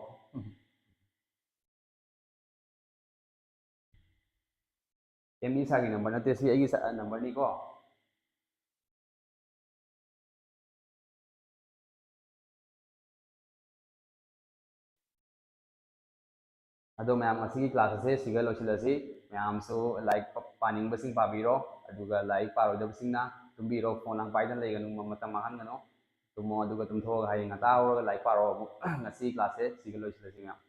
ꯑꯦꯝ ꯗꯤ ꯁꯥꯔꯒꯤ ꯅꯝꯕꯔ ꯅꯠꯇꯦ, ꯁꯤ ꯑꯩꯒꯤ ꯁ-, ꯅꯝꯕꯔꯅꯤꯀꯣ꯫ ꯑꯗꯣ ꯃꯌꯥꯝ, ꯉꯁꯤꯒꯤ ꯀ꯭ꯂꯥꯁ ꯑꯁꯦ ꯁꯤꯒ ꯂꯣꯏꯁꯤꯜꯂꯁꯤ꯫ ꯃꯌꯥꯝꯁꯨ ꯂꯥꯏꯔꯤꯛ ꯄ-, ꯄꯥꯅꯤꯡꯕꯁꯤꯡ ꯄꯥꯕꯤꯔꯣ, ꯑꯗꯨꯒ ꯂꯥꯏꯔꯤꯛ ꯄꯥꯔꯣꯏꯗꯕꯁꯤꯡꯅ ꯇꯨꯝꯕꯤꯔꯣ, ꯐꯣꯟ ꯂꯥꯡ ꯄꯥꯏꯗꯅ ꯂꯩꯒꯅꯨ, ꯃ-, ꯃꯇꯝ ꯃꯥꯡꯍꯟꯒꯅꯨ꯫ ꯇꯨꯝꯃꯣ, ꯑꯗꯨꯒ ꯇꯨꯝꯊꯣꯛꯑꯒ ꯍꯌꯦꯡ ꯉꯟꯇꯥ ꯍꯧꯔꯒ ꯂꯥꯏꯔꯤꯛ ꯄꯥꯔꯣ ꯑꯃꯨꯛ꯫ ꯉꯁꯤꯒꯤ ꯀ꯭ꯂꯥꯁꯁꯦ ꯁꯤꯒ ꯂꯣꯏꯁꯤꯜꯂꯁꯤ ꯃꯌꯥꯝ꯫